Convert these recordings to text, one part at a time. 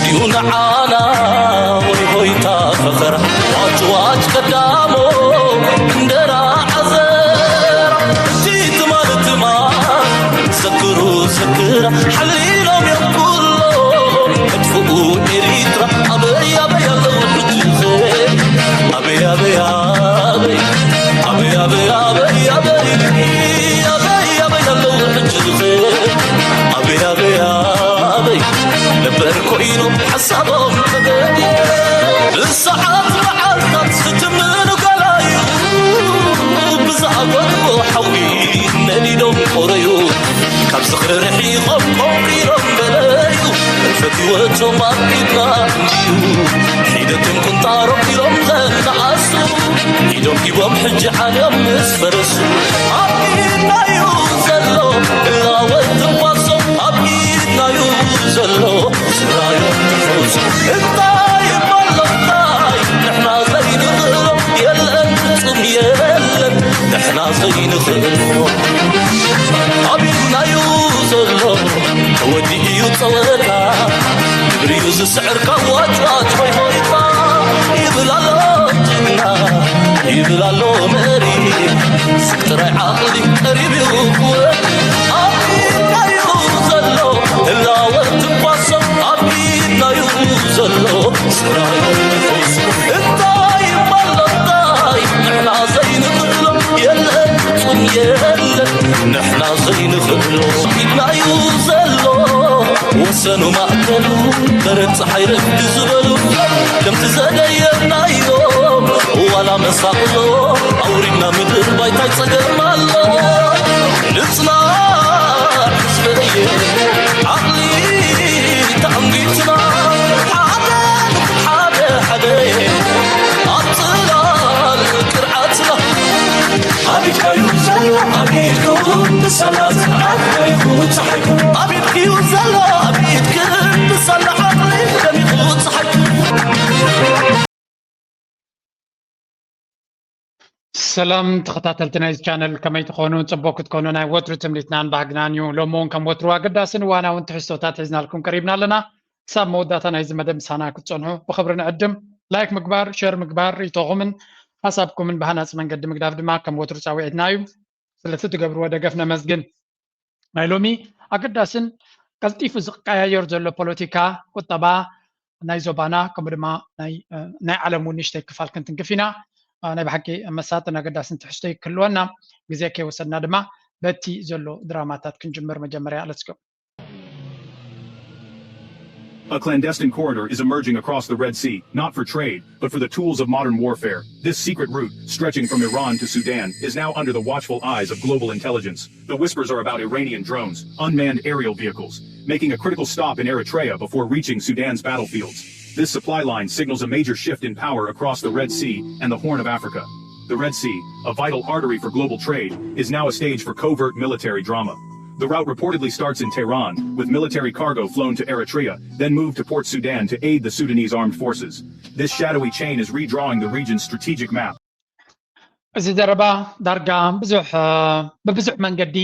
እዩ ንዓና ወይ ሆይታ ፈኸራ ዋጭ ዋጭ ቀዳሞ እንደራ ዓዘራ እቲ ትማል ትማል ዘክሩ ዘክራ ሓሊሎም እዮም ኩሎም መጥፍኡ ኤሪትራ ኣበይ ኣበይ ኣለዉ ሕጂ ኸ ኣበይ ኣበይ ኣበይ ኣበይ ኣበይ ኣበይ ኣበይ ኣበይ ኣበይ ኣለዉ ሕጂ ኸ ኣበይ ኣበይ ኣበይ ነበር ኮይኑ ሓሳቦም ተገድየ ንሰዓት መዓልታት ዝትምኑ ገላዩ ብዝኣጎድዎ ሓዊ ነዲዶም ቆረዩ ካብ ዝኽሪ ርሒቖም ቆንቂሎም በለዩ ሕልፈት ህይወቶም ኣብ ኢድና እንድዩ ሒደቶም ቁንጣሮም ኢሎም ዘነኣሱ ኢዶም ሂቦም ሕጂ ዓልዮም ምስ ፈረሱ ኣብ ኢድናዩ ዘሎ እላወት ትንፋሶም ኣብ ኢድናዩ ዘሎ ስራዮም ትፈውሶም እንታይ እሞ ኣሎ እንታይ ንሕና ዘይንኽእሎ የለን ፍጹም የለን ንሕና ዘይንኽእሎ ኣብ ኢድናዩ ዘሎ ተወዲኡ እዩ ጸወታ ግብሪኡ ዝስዕር ካብ ዋጭዋጭ ሆይ ሆይታ ይብል ኣሎ ጅግና ይብል ኣሎ መሪ ስቅ ጥራይ ዓቕሊ ቀሪብ እዩ ክወድ ኣብ ኢድናዩ ዘሎ ህላወ ትንፋሶም ኣብ ኢድናዩ ዘሎ ስራዮ ንፈውስ እንታይ እሞ ኣሎ እንታይ ንሕና ዘይንኽእሎ የለን ፍጹም የለን ንሕና ዘይንኽእሎ ኢድናዩ ዘሎ ወሰኑ ማእከሉ በረድ ፀሓይ ረፍዲ ዝበሉ ከምቲ ዘደየብናዮ ዋላ መሳቕሎ ኣውሪድና ምድር ባይታይ ፀገም ኣሎ ንፅናዕ ህዝበየ ዓቕሊ ተዓንጊትና ሓደ ንኹን ሓደ ሓደ ኣብ ፅላል ቅርዓትና ኣብ ኢድካዩ ዘሎ ኣብ ኢድኩም ብሰላት ዓድካይኩ ፀሓይኩ ኣብ ኢድክዩ ዘሎ ኣብ ኢድክን ብሰላ ዓቕሊ ደሚኹ ፀሓይኩ ሰላም ተኸታተልቲ ናይዚ ቻነል ከመይ ትኾኑ? ፅቡቅ ክትኮኑ ናይ ወትሩ ትምኒትናን ባህግናን እዩ። ሎሚ እውን ከም ወትሩ ኣገዳስን እዋናውን ትሕዝቶታት ሒዝናልኩም ቀሪብና ኣለና። ክሳብ መወዳእታ ናይዚ መደብ ምሳና ክትፀንሑ ብኽብሪ ንዕድም። ላይክ ምግባር፣ ሸር ምግባር፣ ርእይቶኹምን ሓሳብኩምን ብሃናፂ መንገዲ ምግዳፍ ድማ ከም ወትሩ ፃውዒትና እዩ። ስለቲ ትገብርዎ ደገፍ ነመስግን። ናይ ሎሚ ኣገዳስን ቀልጢፉ ዝቀያየር ዘሎ ፖለቲካ፣ ቁጠባ ናይ ዞባና ከምኡ ድማ ናይ ዓለም እውን ንእሽተይ ክፋል ክንትንክፍ ኢና። ናይ ብሓቂ መሳጥን ኣገዳስን ትሕዝቶ ክህልወና ግዜ ከይወሰድና ድማ በቲ ዘሎ ድራማታት ክንጅምር መጀመርያ let's go። A clandestine corridor is emerging across the Red Sea, not for trade, but for the tools of modern warfare. This secret route, stretching from Iran to Sudan, is now under the watchful eyes of global intelligence. The whispers are about Iranian drones, unmanned aerial vehicles, making a critical stop in Eritrea before reaching Sudan's battlefields. This supply line signals a major shift in power across the Red Sea and the Horn of Africa. The Red Sea, a vital artery for global trade, is now a stage for covert military drama. The route reportedly starts in Tehran, with military cargo flown to Eritrea, then moved to Port Sudan to aid the Sudanese armed forces. This shadowy chain is redrawing the region's strategic map. እዚ ዘረባ ዳርጋ ብዙሕ ብብዙሕ መንገዲ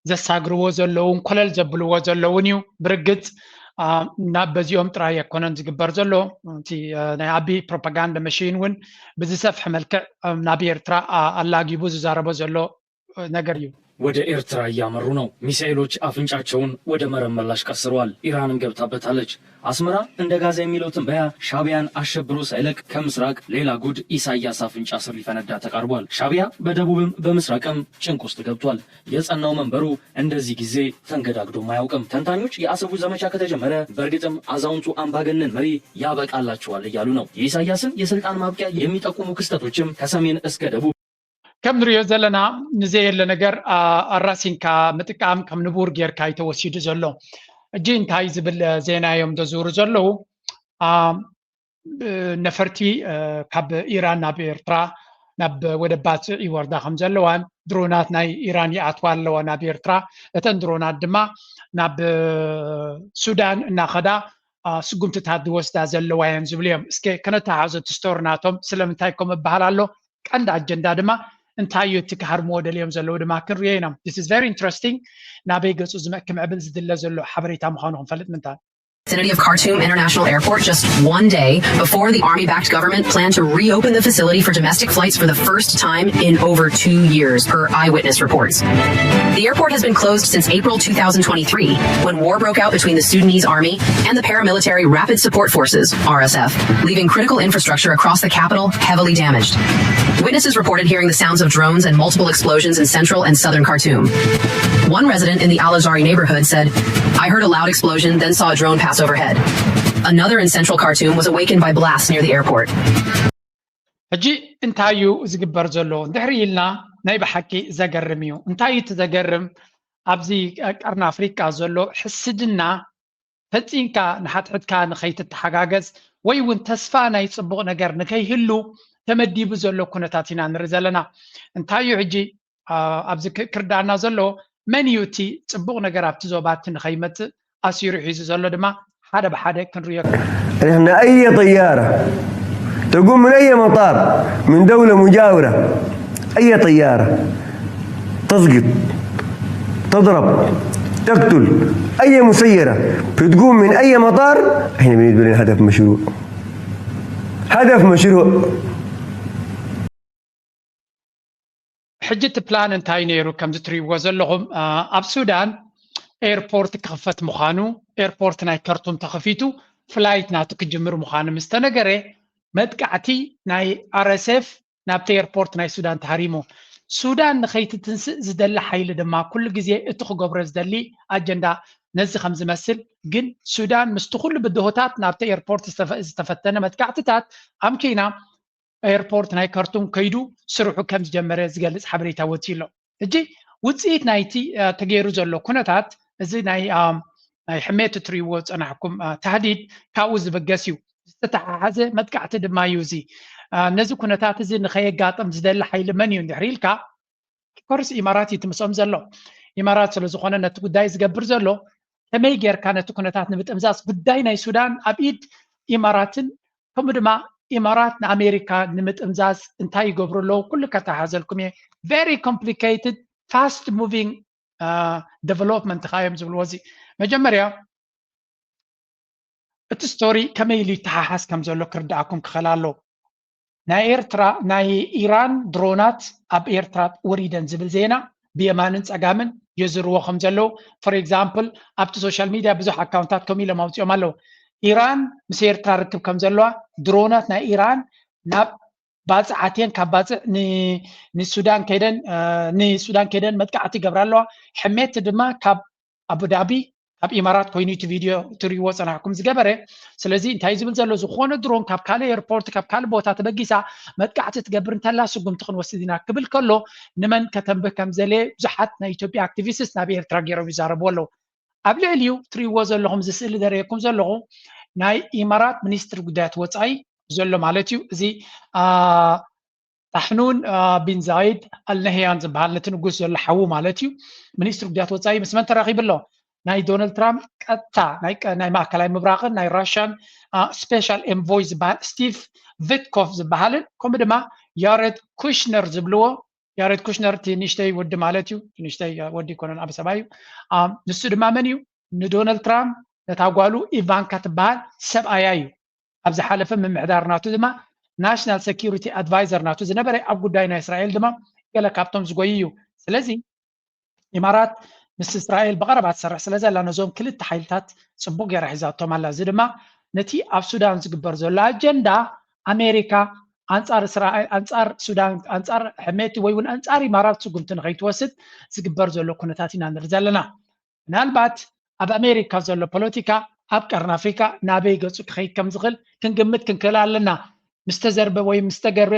ዘሳግርዎ ዘለውን ኮለል ዘብልዎ ዘለውን እዩ። ብርግጽ ናብ በዚኦም ጥራይ ኣይኮነን ዝግበር ዘሎ። እቲ ናይ ኣቢ ፕሮፓጋንዳ መሽን እውን ብዝሰፍሐ መልክዕ ናብ ኤርትራ ኣላጊቡ ዝዛረቦ ዘሎ ነገር እዩ። ወደ ኤርትራ እያመሩ ነው። ሚሳኤሎች አፍንጫቸውን ወደ መረብ መላሽ ቀስረዋል። ኢራንም ገብታበታለች። አስመራ እንደ ጋዛ የሚለው ትንበያ ሻቢያን አሸብሮ ሳይለቅ ከምስራቅ ሌላ ጉድ ኢሳያስ አፍንጫ ስር ሊፈነዳ ተቃርቧል። ሻቢያ በደቡብም በምስራቅም ጭንቅ ውስጥ ገብቷል። የጸናው መንበሩ እንደዚህ ጊዜ ተንገዳግዶም አያውቅም። ተንታኞች የአሰቡ ዘመቻ ከተጀመረ በእርግጥም አዛውንቱ አምባገነን መሪ ያበቃላቸዋል እያሉ ነው። የኢሳያስን የስልጣን ማብቂያ የሚጠቁሙ ክስተቶችም ከሰሜን እስከ ደቡብ ከም ንሪኦ ዘለና ንዘየለ ነገር ኣራሲንካ ምጥቃም ከም ንቡር ጌርካ እዩ ተወሲዱ ዘሎ። እጂ እንታይ ዝብል ዜና እዮም ዘዝውሩ ዘለዉ? ነፈርቲ ካብ ኢራን ናብ ኤርትራ ናብ ወደባት ይወርዳ ከም ዘለዋን ድሮናት ናይ ኢራን ይኣትዋ ኣለዋ ናብ ኤርትራ፣ እተን ድሮናት ድማ ናብ ሱዳን እናኸዳ ስጉምትታት ዝወስዳ ዘለዋ እየን ዝብሉ እዮም። እስከ ከነተሓሕዞ እቲ ስቶሪ ናቶም ስለምንታይ ከምኡ ይበሃል ኣሎ፣ ቀንዲ ኣጀንዳ ድማ እንታይ እዩ እቲ ክሃርምዎ ደልዮም ዘለዉ ድማ ክንሪኦ ኢና። This is very interesting። ናበይ ገፁ ክምዕብል ዝድለ ዘሎ ሓበሬታ ምዃኑ ክንፈልጥ ምንታን። vicinity of Khartoum International Airport just one day before the army backed government planned to reopen the facility for domestic flights for the first time in over two years, per eyewitness reports. The airport has been closed since April two thousand twenty-three, when war broke out between the Sudanese army and the paramilitary Rapid Support Forces, R S F, leaving critical infrastructure across the capital heavily damaged. Witnesses reported hearing the sounds of drones and multiple explosions in central and southern Khartoum. One resident in the Al Azhari neighborhood said, I heard a loud explosion, then saw a drone pass overhead. Another in central Khartoum was awakened by blasts near the airport. ሕጂ እንታይ እዩ ዝግበር ዘሎ እንድሕሪ ኢልና ናይ ብሓቂ ዘገርም እዩ። እንታይ እዩ እቲ ዘገርም? ኣብዚ ቀርኒ ኣፍሪቃ ዘሎ ሕስድና ፈጺምካ ንሓትሕትካ ንኸይትተሓጋገዝ ወይ እውን ተስፋ ናይ ጽቡቕ ነገር ንከይህሉ ተመዲቡ ዘሎ ኩነታት ኢና ንርኢ ዘለና። እንታይ እዩ ሕጂ ኣብዚ ክርዳእና ዘሎ? መን እዩ እቲ ጽቡቕ ነገር ኣብቲ ዞባ እቲ ንኸይመጽእ ኣሲሩ ሒዙ ዘሎ ድማ ሓደ ብሓደ ክንሪኦ። نحن أي طيارة تقوم من أي مطار من دولة مجاورة، أي طيارة تسقط، تضرب، تقتل، أي مسيرة بتقوم من أي مطار، احنا بالنسبة لنا هدف مشروع. هدف مشروع. ሕጂ እቲ ፕላን እንታይ ነይሩ? ከምዚ ትሪእዎ ዘለኹም ኣብ ሱዳን ኤርፖርት ክኽፈት ምዃኑ፣ ኤርፖርት ናይ ከርቱም ተኸፊቱ ፍላይት ናቱ ክጅምር ምዃኑ ምስ ተነገረ፣ መጥቃዕቲ ናይ ኣር ኤስ ኤፍ ናብቲ ኤርፖርት ናይ ሱዳን ተሃሪሙ። ሱዳን ንኸይትትንስእ ዝደሊ ሓይሊ ድማ ኩሉ ግዜ እቲ ክገብሮ ዝደሊ ኣጀንዳ ነዚ ከም ዝመስል፣ ግን ሱዳን ምስቲ ኩሉ ብድሆታት ናብቲ ኤርፖርት ዝተፈተነ መጥቃዕትታት ኣምኪና ኤርፖርት ናይ ከርቱም ከይዱ ስርሑ ከም ዝጀመረ ዝገልፅ ሓበሬታ ወፂኡ ኣሎ። ሕጂ ውፅኢት ናይቲ ተገይሩ ዘሎ ኩነታት እዚ ናይ ናይ ሕሜት እትሪእዎ ዝፀናሕኩም ታህዲድ ካብኡ ዝበገስ እዩ። ዝተተሓሓዘ መጥቃዕቲ ድማ እዩ። እዚ ነዚ ኩነታት እዚ ንኸየጋጥም ዝደሊ ሓይሊ መን እዩ እንድሕር ኢልካ፣ ኮርስ ኢማራት እዩ ትምስኦም ዘሎ። ኢማራት ስለዝኾነ ነቲ ጉዳይ ዝገብር ዘሎ ከመይ ጌርካ ነቲ ኩነታት ንምጥምዛዝ ጉዳይ ናይ ሱዳን ኣብ ኢድ ኢማራትን ከምኡ ድማ ኢማራት ንኣሜሪካ ንምጥምዛዝ እንታይ ይገብሩ ኣለዉ? ኩሉ ከተሓዘልኩም እየ። Very complicated, fast moving development ካ እዮም ዝብልዎ። እዚ መጀመርያ እቲ ስቶሪ ከመይ ኢሉ ይተሓሓዝ ከም ዘሎ ክርድኣኩም ክኽእል ኣለዎ። ናይ ኤርትራ ናይ ኢራን ድሮናት ኣብ ኤርትራ ወሪደን ዝብል ዜና ብየማንን ፀጋምን የዝርዎ ከም ዘለዉ፣ for example ኣብቲ social media ብዙሕ ኣካውንታት ከምኡ ኢሎም ኣውፂኦም ኣለዉ። ኢራን ምስ ኤርትራ ርክብ ከም ዘለዋ፣ ድሮናት ናይ ኢራን ናብ ባፅዕ ኣትየን ካብ ባፅዕ ንሱዳን ከይደን ንሱዳን ከይደን መጥቃዕቲ ይገብራ ኣለዋ። ሕሜቲ ድማ ካብ ኣቡዳቢ ካብ ኢማራት ኮይኑ እቲ ቪድዮ ትሪእዎ ፀናሕኩም ዝገበረ። ስለዚ እንታይ ዝብል ዘሎ፣ ዝኾነ ድሮን ካብ ካልእ ኤርፖርት ካብ ካልእ ቦታ ተበጊሳ መጥቃዕቲ ትገብር እንተላ ስጉምቲ ክንወስድ ኢና ክብል ከሎ፣ ንመን ከተንብህ ከም ዘለ ብዙሓት ናይ ኢትዮጵያ ኣክቲቪስት ናብ ኤርትራ ገይሮም ይዛረቡ ኣለዉ። ኣብ ልዕሊኡ ትሪእዎ ዘለኹም እዚ ስእሊ ዘርእየኩም ዘለኹ ናይ ኢማራት ሚኒስትሪ ጉዳያት ወፃኢ ዘሎ ማለት እዩ። እዚ ታሕኑን ቢን ዛይድ ኣልነህያን ዝበሃል ነቲ ንጉስ ዘሎ ሓዉ ማለት እዩ። ሚኒስትሪ ጉዳያት ወፃኢ ምስ መን ተራኺቡ ኣሎ? ናይ ዶናልድ ትራምፕ ቀጥታ ናይ ማእከላይ ምብራቕን ናይ ራሽያን ስፔሻል ኤንቮይ ዝበሃል ስቲቭ ቪትኮፍ ዝበሃልን ከምኡ ድማ ያሬድ ኩሽነር ዝብልዎ፣ ያሬድ ኩሽነር እቲ ንእሽተይ ወዲ ማለት እዩ። ንእሽተይ ወዲ ይኮነን፣ ዓቢ ሰብኣይ እዩ። ንሱ ድማ መን እዩ? ንዶናልድ ትራምፕ ነታ ጓሉ ኢቫንካ ትበሃል ሰብኣያ እዩ። ኣብ ዝሓለፈ ምምሕዳር ናቱ ድማ ናሽናል ሴኪሪቲ ኣድቫይዘር ናቱ ዝነበረ፣ ኣብ ጉዳይ ናይ እስራኤል ድማ ገለ ካብቶም ዝጎዩ እዩ። ስለዚ ኢማራት ምስ እስራኤል ብቐረባ ትሰርሕ ስለ ዘላ ነዞም ክልተ ሓይልታት ጽቡቕ ገይራ ሒዛቶም ኣላ። እዚ ድማ ነቲ ኣብ ሱዳን ዝግበር ዘሎ ኣጀንዳ ኣሜሪካ ኣንጻር እስራኤል ኣንጻር ሱዳን ኣንጻር ሕሜቲ ወይ እውን ኣንጻር ኢማራት ስጉምቲ ንኸይትወስድ ዝግበር ዘሎ ኩነታት ኢና ንርኢ ዘለና። ምናልባት ኣብ ኣሜሪካ ዘሎ ፖለቲካ ኣብ ቀርኒ ኣፍሪካ ናበይ ገጹ ክኸይድ ከም ዝኽእል ክንግምት ክንክእል ኣለና። ምስ ተዘርበ ወይ ምስ ተገርበ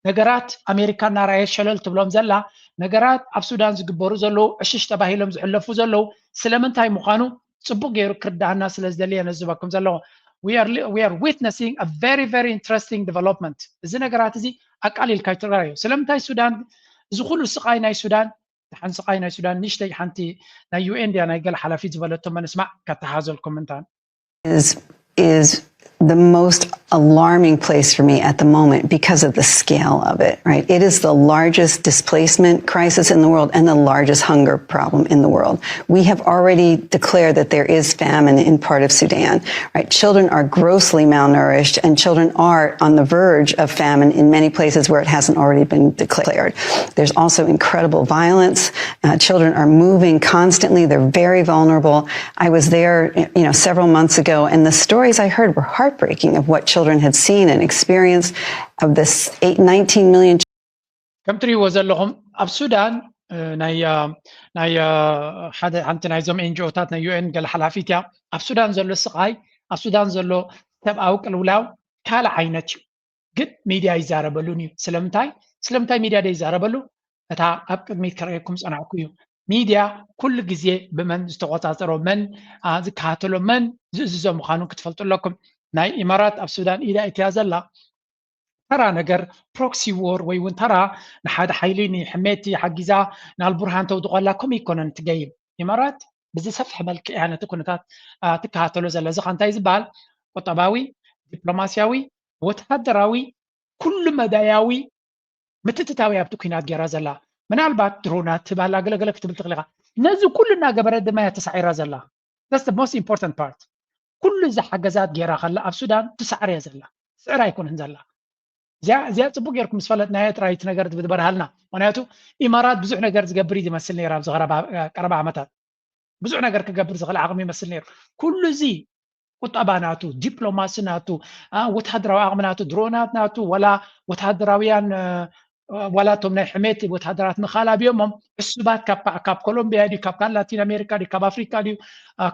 ነገራት ኣሜሪካ እናረኣየት ሸለል ትብሎም ዘላ፣ ነገራት ኣብ ሱዳን ዝግበሩ ዘለዉ ዕሽሽ ተባሂሎም ዝሕለፉ ዘለዉ ስለምንታይ ምዃኑ ጽቡቕ ገይሩ ክርድኣና ስለ ዝደሊ እየ ነዚ ዝህበኩም ዘለኹ። We are witnessing a very very interesting development። እዚ ነገራት እዚ ኣቃሊልካ ኣይትረኣዮ። ስለምንታይ ሱዳን እዚ ኩሉ ስቓይ ናይ ሱዳን ደሓን ስቓይ ናይ ሱዳን ንእሽተይ ሓንቲ ናይ ዩ ኤን ድያ ናይ ገለ ሓላፊት ዝበለቶ መንስማዕ ከተሓዘልኩም እንታን is is the most alarming place for me at the moment because of the scale of it, right? It is the largest displacement crisis in the world and the largest hunger problem in the world. We have already declared that there is famine in part of Sudan, right? Children are grossly malnourished, and children are on the verge of famine in many places where it hasn't already been declared. There's also incredible violence. Uh, children are moving constantly. They're very vulnerable. I was there, you know, several months ago, and the stories I heard were heartbreaking of what children had seen and experienced, of this eight, nineteen million. ከም ትሪእዎ ዘለኹም ኣብ ሱዳን ናይ ናይ ሓደ ሓንቲ ናይዞም ኤንጂኦታት ናይ ዩኤን ገለ ሓላፊት እያ። ኣብ ሱዳን ዘሎ ስቓይ፣ ኣብ ሱዳን ዘሎ ሰብኣዊ ቅልውላው ካልእ ዓይነት እዩ። ግን ሚድያ ይዛረበሉን እዩ። ስለምንታይ ስለምንታይ ሚድያ ዶ ይዛረበሉ? እታ ኣብ ቅድሚት ክረየኩም ጸናዕኩ እዩ። ሚድያ ኩሉ ግዜ ብመን ዝተቆጻጸሮ፣ መን ዝከታተሎ፣ መን ዝእዝዞ ምዃኑ ክትፈልጡ ኣለኩም። ናይ ኢማራት ኣብ ሱዳን ኢዳ እትያ ዘላ ተራ ነገር፣ ፕሮክሲ ዎር ወይ እውን ተራ ንሓደ ሓይሊ ንሕሜቲ ሓጊዛ ንኣልቡርሃን ተውድቐላ ከምኡ ይኮነን ትገይም። ኢማራት ብዝሰፍሐ መልክዕ እያ ነቲ ኩነታት ትከታተሎ ዘላ። እዚ ከ እንታይ ዝበሃል? ቁጠባዊ፣ ዲፕሎማስያዊ፣ ወተሃደራዊ፣ ኩሉ መዳያዊ ምትእትታዊ ኣብቲ ኩናት ገይራ ዘላ። ምናልባት ድሮናት ትባል ኣገለገለ ክትብል ትኽእል ኢኻ። ነዚ ኩሉ እናገበረት ድማ እያ ተሳዒራ ዘላ። That's the most important part። ኩሉ እዚ ሓገዛት ገይራ ከላ ኣብ ሱዳን ትሳዕር እያ ዘላ። ስዕር ኣይኮነን ዘላ። እዚኣ እዚኣ ጽቡቅ ጌርኩም ምስ ፈለጥናዮ ጥራይ እቲ ነገር ትበርሃልና። ምክንያቱ ኢማራት ብዙሕ ነገር ዝገብር እዩ ዝመስል ነይሩ ኣብዚ ቀረባ ቀረባ ዓመታት። ብዙሕ ነገር ክገብር ዝኽእል ዓቕሚ ይመስል ነይሩ። ኩሉ እዚ ቁጠባ ናቱ፣ ዲፕሎማሲ ናቱ፣ ወተሃደራዊ ዓቕሚ ናቱ፣ ድሮናት ናቱ፣ ወላ ወተሃደራውያን ወላ እቶም ናይ ሕሜት ወተሃደራት ምኻል ኣብዮሞም ዕሱባት ካብ ኮሎምቢያ ድዩ፣ ካብ ላቲን ኣሜሪካ ድዩ፣ ካብ ኣፍሪካ ድዩ፣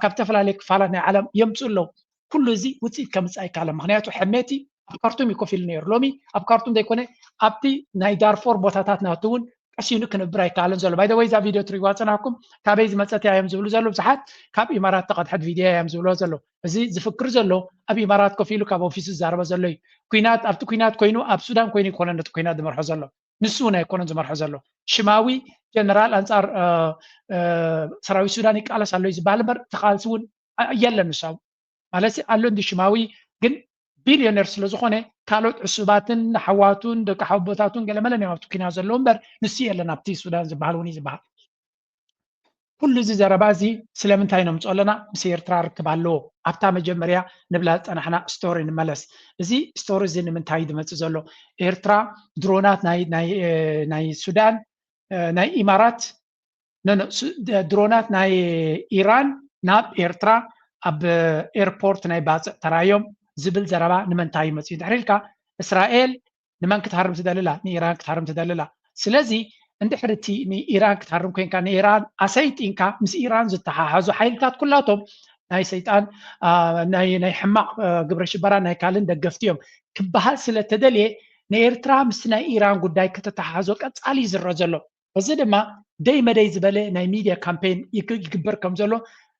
ካብ ዝተፈላለዩ ክፋላት ናይ ዓለም የምፅኡ ኣለዉ። ኩሉ እዚ ውፅኢት ከምፅእ ኣይከኣለን። ምክንያቱ ሕሜቲ ኣብ ካርቱም እዩ ኮፍ ኢሉ ነይሩ። ሎሚ ኣብ ካርቱም ዘይኮነ ኣብቲ ናይ ዳርፎር ቦታታት ናቱ እውን ቀሲኑ ክነብር ኣይከኣልን ዘሎ። ባይ ወይ እዛ ቪድዮ ትሪእዋ ፀናኩም ካበይ ዝመፀት እያ እዮም ዝብሉ ዘለዉ ብዙሓት። ካብ ኢማራት ተቐድሐት ቪድዮ እዮም ዝብልዎ ዘለዉ። እዚ ዝፍክር ዘሎ ኣብ ኢማራት ኮፍ ኢሉ ካብ ኦፊሱ ዝዛረበ ዘሎ እዩ። ኩናት ኣብቲ ኩናት ኮይኑ ኣብ ሱዳን ኮይኑ ይኮነ ነቲ ኩናት ዝመርሖ ዘሎ፣ ንሱ እውን ኣይኮነን ዝመርሖ ዘሎ። ሽማዊ ጀነራል ኣንፃር ሰራዊት ሱዳን ይቃለስ ኣሎ እዩ ዝበሃል እምበር ተቃልሲ እውን የለን። ንሱ ማለት ኣሎ እንዲ ሽማዊ ግን ቢልዮነር ስለ ዝኾነ ካልኦት ዕሱባትን ሓዋቱን ደቂ ሓቦታቱን ገለመለን እዮም ኣብቲ ኩናት ዘለዉ እምበር ንሱ የለን ኣብቲ ሱዳን ዝበሃል እውን እዩ ዝበሃል። ኩሉ እዚ ዘረባ እዚ ስለምንታይ ነምፅኦ ኣለና? ምስ ኤርትራ ርክብ ኣለዎ። ኣብታ መጀመርያ ንብላ ዝፀናሕና ስቶሪ ንመለስ። እዚ ስቶሪ እዚ ንምንታይ ዝመፅእ ዘሎ? ኤርትራ ድሮናት ናይ ሱዳን ናይ ኢማራት ድሮናት ናይ ኢራን ናብ ኤርትራ ኣብ ኤርፖርት ናይ ባፅዕ ተራዮም ዝብል ዘረባ ንምንታይ ይመፅእ? ድሕሪ ኢልካ እስራኤል ንመን ክትሃርም ትደልላ? ንኢራን ክትሃርም ትደልላ። ስለዚ እንድሕር እቲ ንኢራን ክትሃርም ኮንካ ንኢራን ኣሰይጢንካ ምስ ኢራን ዝተሓሓዙ ሓይልታት ኩላቶም ናይ ሰይጣን ናይ ሕማቕ ግብረ ሽበራ ናይ ካልን ደገፍቲ እዮም ክበሃል ስለተደልየ ንኤርትራ ምስ ናይ ኢራን ጉዳይ ከተተሓሓዞ ቀጻሊ ይዝረ ዘሎ። እዚ ድማ ደይ መደይ ዝበለ ናይ ሚድያ ካምፔን ይግበር ከም ዘሎ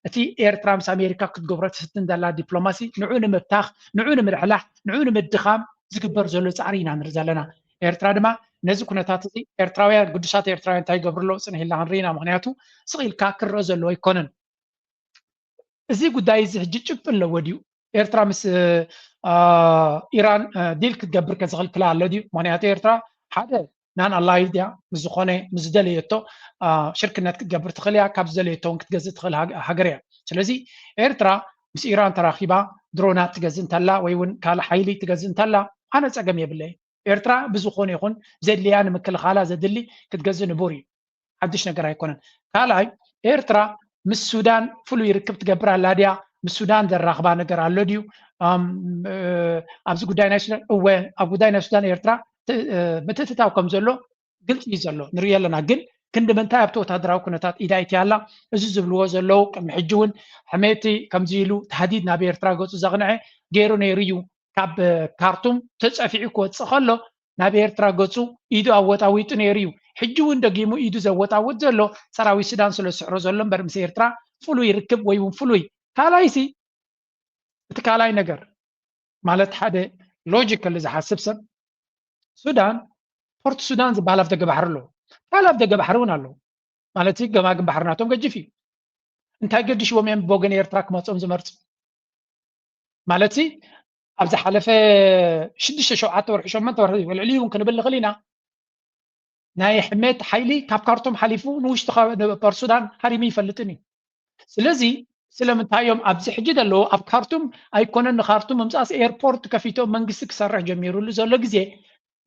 እቲ ኤርትራ ምስ ኣሜሪካ ክትገብሮ ትፍትን ዘላ ዲፕሎማሲ ንዑ ንምብታኽ፣ ንዑ ንምልሕላሕ፣ ንዑ ንምድኻም ዝግበር ዘሎ ፃዕሪ ኢና ንርኢ ዘለና። ኤርትራ ድማ ነዚ ኩነታት እዚ ኤርትራውያን ግዱሳት ኤርትራውያን እንታይ ይገብሩ ኣለዉ ፅንሕ ኢልና ክንርኢ ኢና። ምክንያቱ ስቕ ኢልካ ክረአ ዘለዎ ኣይኮነን። እዚ ጉዳይ እዚ ሕጂ ጭብጢ ኣለዎ ድዩ? ኤርትራ ምስ ኢራን ዲል ክትገብር ከዝኽልክላ ኣሎ ድዩ? ምክንያቱ ኤርትራ ሓደ ናን ኣላይድ እያ ምስ ዝኾነ ምስ ዝደለየቶ ሽርክነት ክትገብር ትኽእል እያ። ካብ ዝደለየቶ እውን ክትገዝእ ትኽእል ሃገር እያ። ስለዚ ኤርትራ ምስ ኢራን ተራኺባ ድሮናት ትገዝእ እንተላ ወይ እውን ካልእ ሓይሊ ትገዝእ እንተላ ኣነ ፀገም የብለይ። ኤርትራ ብዝኾነ ይኹን ዘድልያ ንምክልኻላ ዘድሊ ክትገዝእ ንቡር እዩ። ሓድሽ ነገር ኣይኮነን። ካልኣይ ኤርትራ ምስ ሱዳን ፍሉይ ርክብ ትገብር ኣላ ድያ? ምስ ሱዳን ዘራኽባ ነገር ኣሎ ድዩ? ኣብዚ ጉዳይ ናይ ሱዳን እወ፣ ኣብ ጉዳይ ናይ ሱዳን ኤርትራ ምትእትታው ከም ዘሎ ግልፂ እዩ ዘሎ፣ ንርኢ ኣለና። ግን ክንዲ ምንታይ ኣብቲ ወታደራዊ ኩነታት ኢዳ ይትያ ኣላ? እዚ ዝብልዎ ዘለዉ ቅድሚ ሕጂ እውን ሕሜቲ ከምዚ ኢሉ ታህዲድ ናብ ኤርትራ ገፁ ዘቕንዐ ገይሩ ነይሩ እዩ። ካብ ካርቱም ተፀፊዑ ክወፅእ ከሎ ናብ ኤርትራ ገፁ ኢዱ ኣወጣዊጡ ነይሩ እዩ። ሕጂ እውን ደጊሙ ኢዱ ዘወጣውጥ ዘሎ ሰራዊት ሱዳን ስለ ዝስዕሮ ዘሎ እምበር ምስ ኤርትራ ፍሉይ ርክብ ወይ እውን ፍሉይ ካልኣይሲ እቲ ካልኣይ ነገር ማለት ሓደ ሎጂካሊ ዝሓስብ ሰብ ሱዳን ፖርት ሱዳን ዝበሃል ኣብ ደገ ባሕሪ ኣለዎ። ካልእ ኣብ ደገ ባሕሪ እውን ኣለዎ። ማለት ገማግም ባሕሪ ናቶም ገጅፍ እዩ። እንታይ ገድሽዎም እዮም ብወገን ኤርትራ ክመፅኦም ዝመርፁ? ማለት ኣብ ዝሓለፈ ሽዱሽተ ሸውዓተ ወርሒ ሸሞንተ ወርሒ ልዕሊ እውን ክንብል ንኽእል ኢና። ናይ ሕሜት ሓይሊ ካብ ካርቱም ሓሊፉ ንውሽጢ ፖርት ሱዳን ሃሪሙ ይፈልጥን እዩ። ስለዚ ስለምንታይ እዮም ኣብዚ ሕጂ ዘለዉ ኣብ ካርቱም ኣይኮነን ንካርቱም ምምፃእስ ኤርፖርት ከፊቶም መንግስቲ ክሰርሕ ጀሚሩሉ ዘሎ ግዜ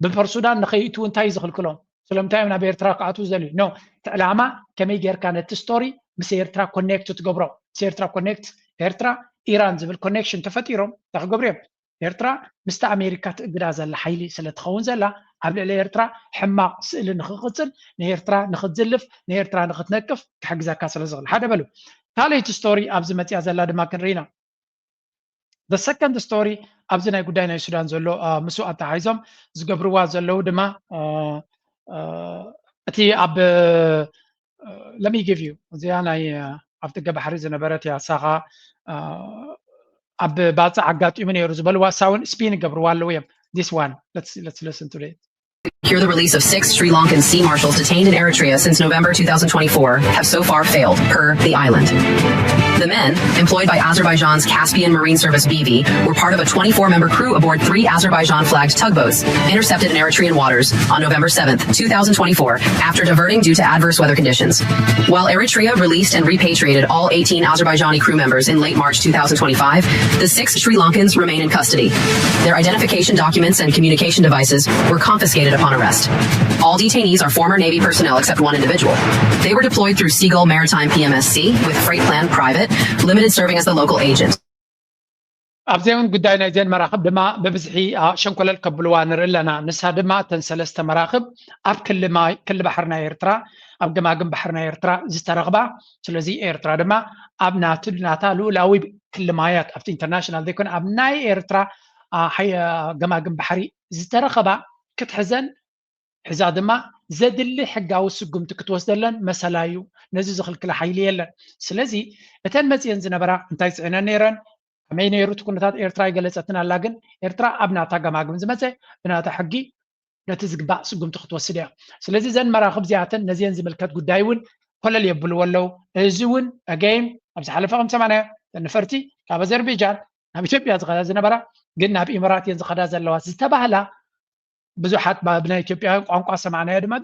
ብፖርት ሱዳን ንኸይእትዉ እንታይ እዩ ዝኽልክሎም? ስለምንታይ እዮም ናብ ኤርትራ ክኣትዉ ዝደልዩ? ኖ፣ እቲ ዕላማ ከመይ ጌርካ ነቲ ስቶሪ ምስ ኤርትራ ኮኔክት ትገብሮ? ምስ ኤርትራ ኮኔክት፣ ኤርትራ ኢራን ዝብል ኮኔክሽን ተፈጢሮም እንታይ ክገብሩ እዮም? ኤርትራ ምስቲ ኣሜሪካ ትእግዳ ዘላ ሓይሊ ስለ ትኸውን ዘላ ኣብ ልዕሊ ኤርትራ ሕማቕ ስእሊ ንኽቕጽል፣ ንኤርትራ ንኽትዝልፍ፣ ንኤርትራ ንኽትነቅፍ ክሕግዘካ ስለ ዝኽእል። ሓደ በሉ። ካልኣይቲ ስቶሪ ኣብዚ መጽያ ዘላ ድማ ክንርኢ ኢና። The second story ኣብዚ ናይ ጉዳይ ናይ ሱዳን ዘሎ ምስ ኣተሓሒዞም ዝገብርዋ ዘለዉ ድማ እቲ ኣብ let me give you እዚኣ ናይ ኣብ ደገ ባሕሪ ዝነበረት እያ። ሳኻ ኣብ ባጽዕ ኣጋጢሙ ነይሩ ዝበልዋ እሳ እውን ስፒን ይገብርዋ ኣለዉ እዮም። This one, let's let's listen to it. Here, the release of six Sri Lankan sea marshals detained in Eritrea since November two thousand twenty-four have so far failed, per The Island. The men, employed by Azerbaijan's Caspian Marine Service B V, were part of a twenty-four member crew aboard three Azerbaijan flagged tugboats intercepted in Eritrean waters on November seventh, two thousand twenty-four, after diverting due to adverse weather conditions. While Eritrea released and repatriated all eighteen Azerbaijani crew members in late March two thousand twenty-five, the six Sri Lankans remain in custody. Their identification documents and communication devices were confiscated upon arrest. All detainees are former Navy personnel except one individual. They were deployed through Seagull Maritime P M S C with Freight Plan Private Limited serving as the local agent. ኣብዚኣ እውን ጉዳይ ናይዘን መራኽብ ድማ ብብዝሒ ሸንኮለል ከብልዋ ንርኢ ኣለና። ንሳ ድማ እተን ሰለስተ መራኽብ ኣብ ክሊ ባሕሪ ናይ ኤርትራ ኣብ ገማግም ባሕሪ ናይ ኤርትራ ዝተረኽባ። ስለዚ ኤርትራ ድማ ኣብ ናቱ ናታ ልኡላዊ ክሊ ማያት ኣብቲ ኢንተርናሽናል ዘይኮነ ኣብ ናይ ኤርትራ ገማግም ባሕሪ ዝተረኸባ ክትሕዘን ሒዛ ድማ ዘድሊ ሕጋዊ ስጉምቲ ክትወስደለን መሰላ እዩ። ነዚ ዝኽልክላ ሓይሊ የለን። ስለዚ እተን መፅየን ዝነበራ እንታይ ፅዕነን ነይረን? ከመይ ነይሩ እቲ ኩነታት ኤርትራ ይገለፀትን ኣላ። ግን ኤርትራ ኣብ ናታ ገማግም ዝመፀ ብናታ ሕጊ ነቲ ዝግባእ ስጉምቲ ክትወስድ እያ። ስለዚ እዘን መራኽብ እዚኣተን ነዚአን ዝምልከት ጉዳይ እውን ኮለል የብልዎ ኣለዉ። እዚ እውን ኣገይን ኣብ ዝሓለፈ ከም ሰማንያ ነፈርቲ ካብ ኣዘርቤጃን ናብ ኢትዮጵያ ዝኸዳ ዝነበራ ግን ናብ ኢምራት እየን ዝኸዳ ዘለዋ ዝተባህላ ብዙሓት ብናይ ኢትዮጵያውያን ቋንቋ ሰማዕናዮ ድማ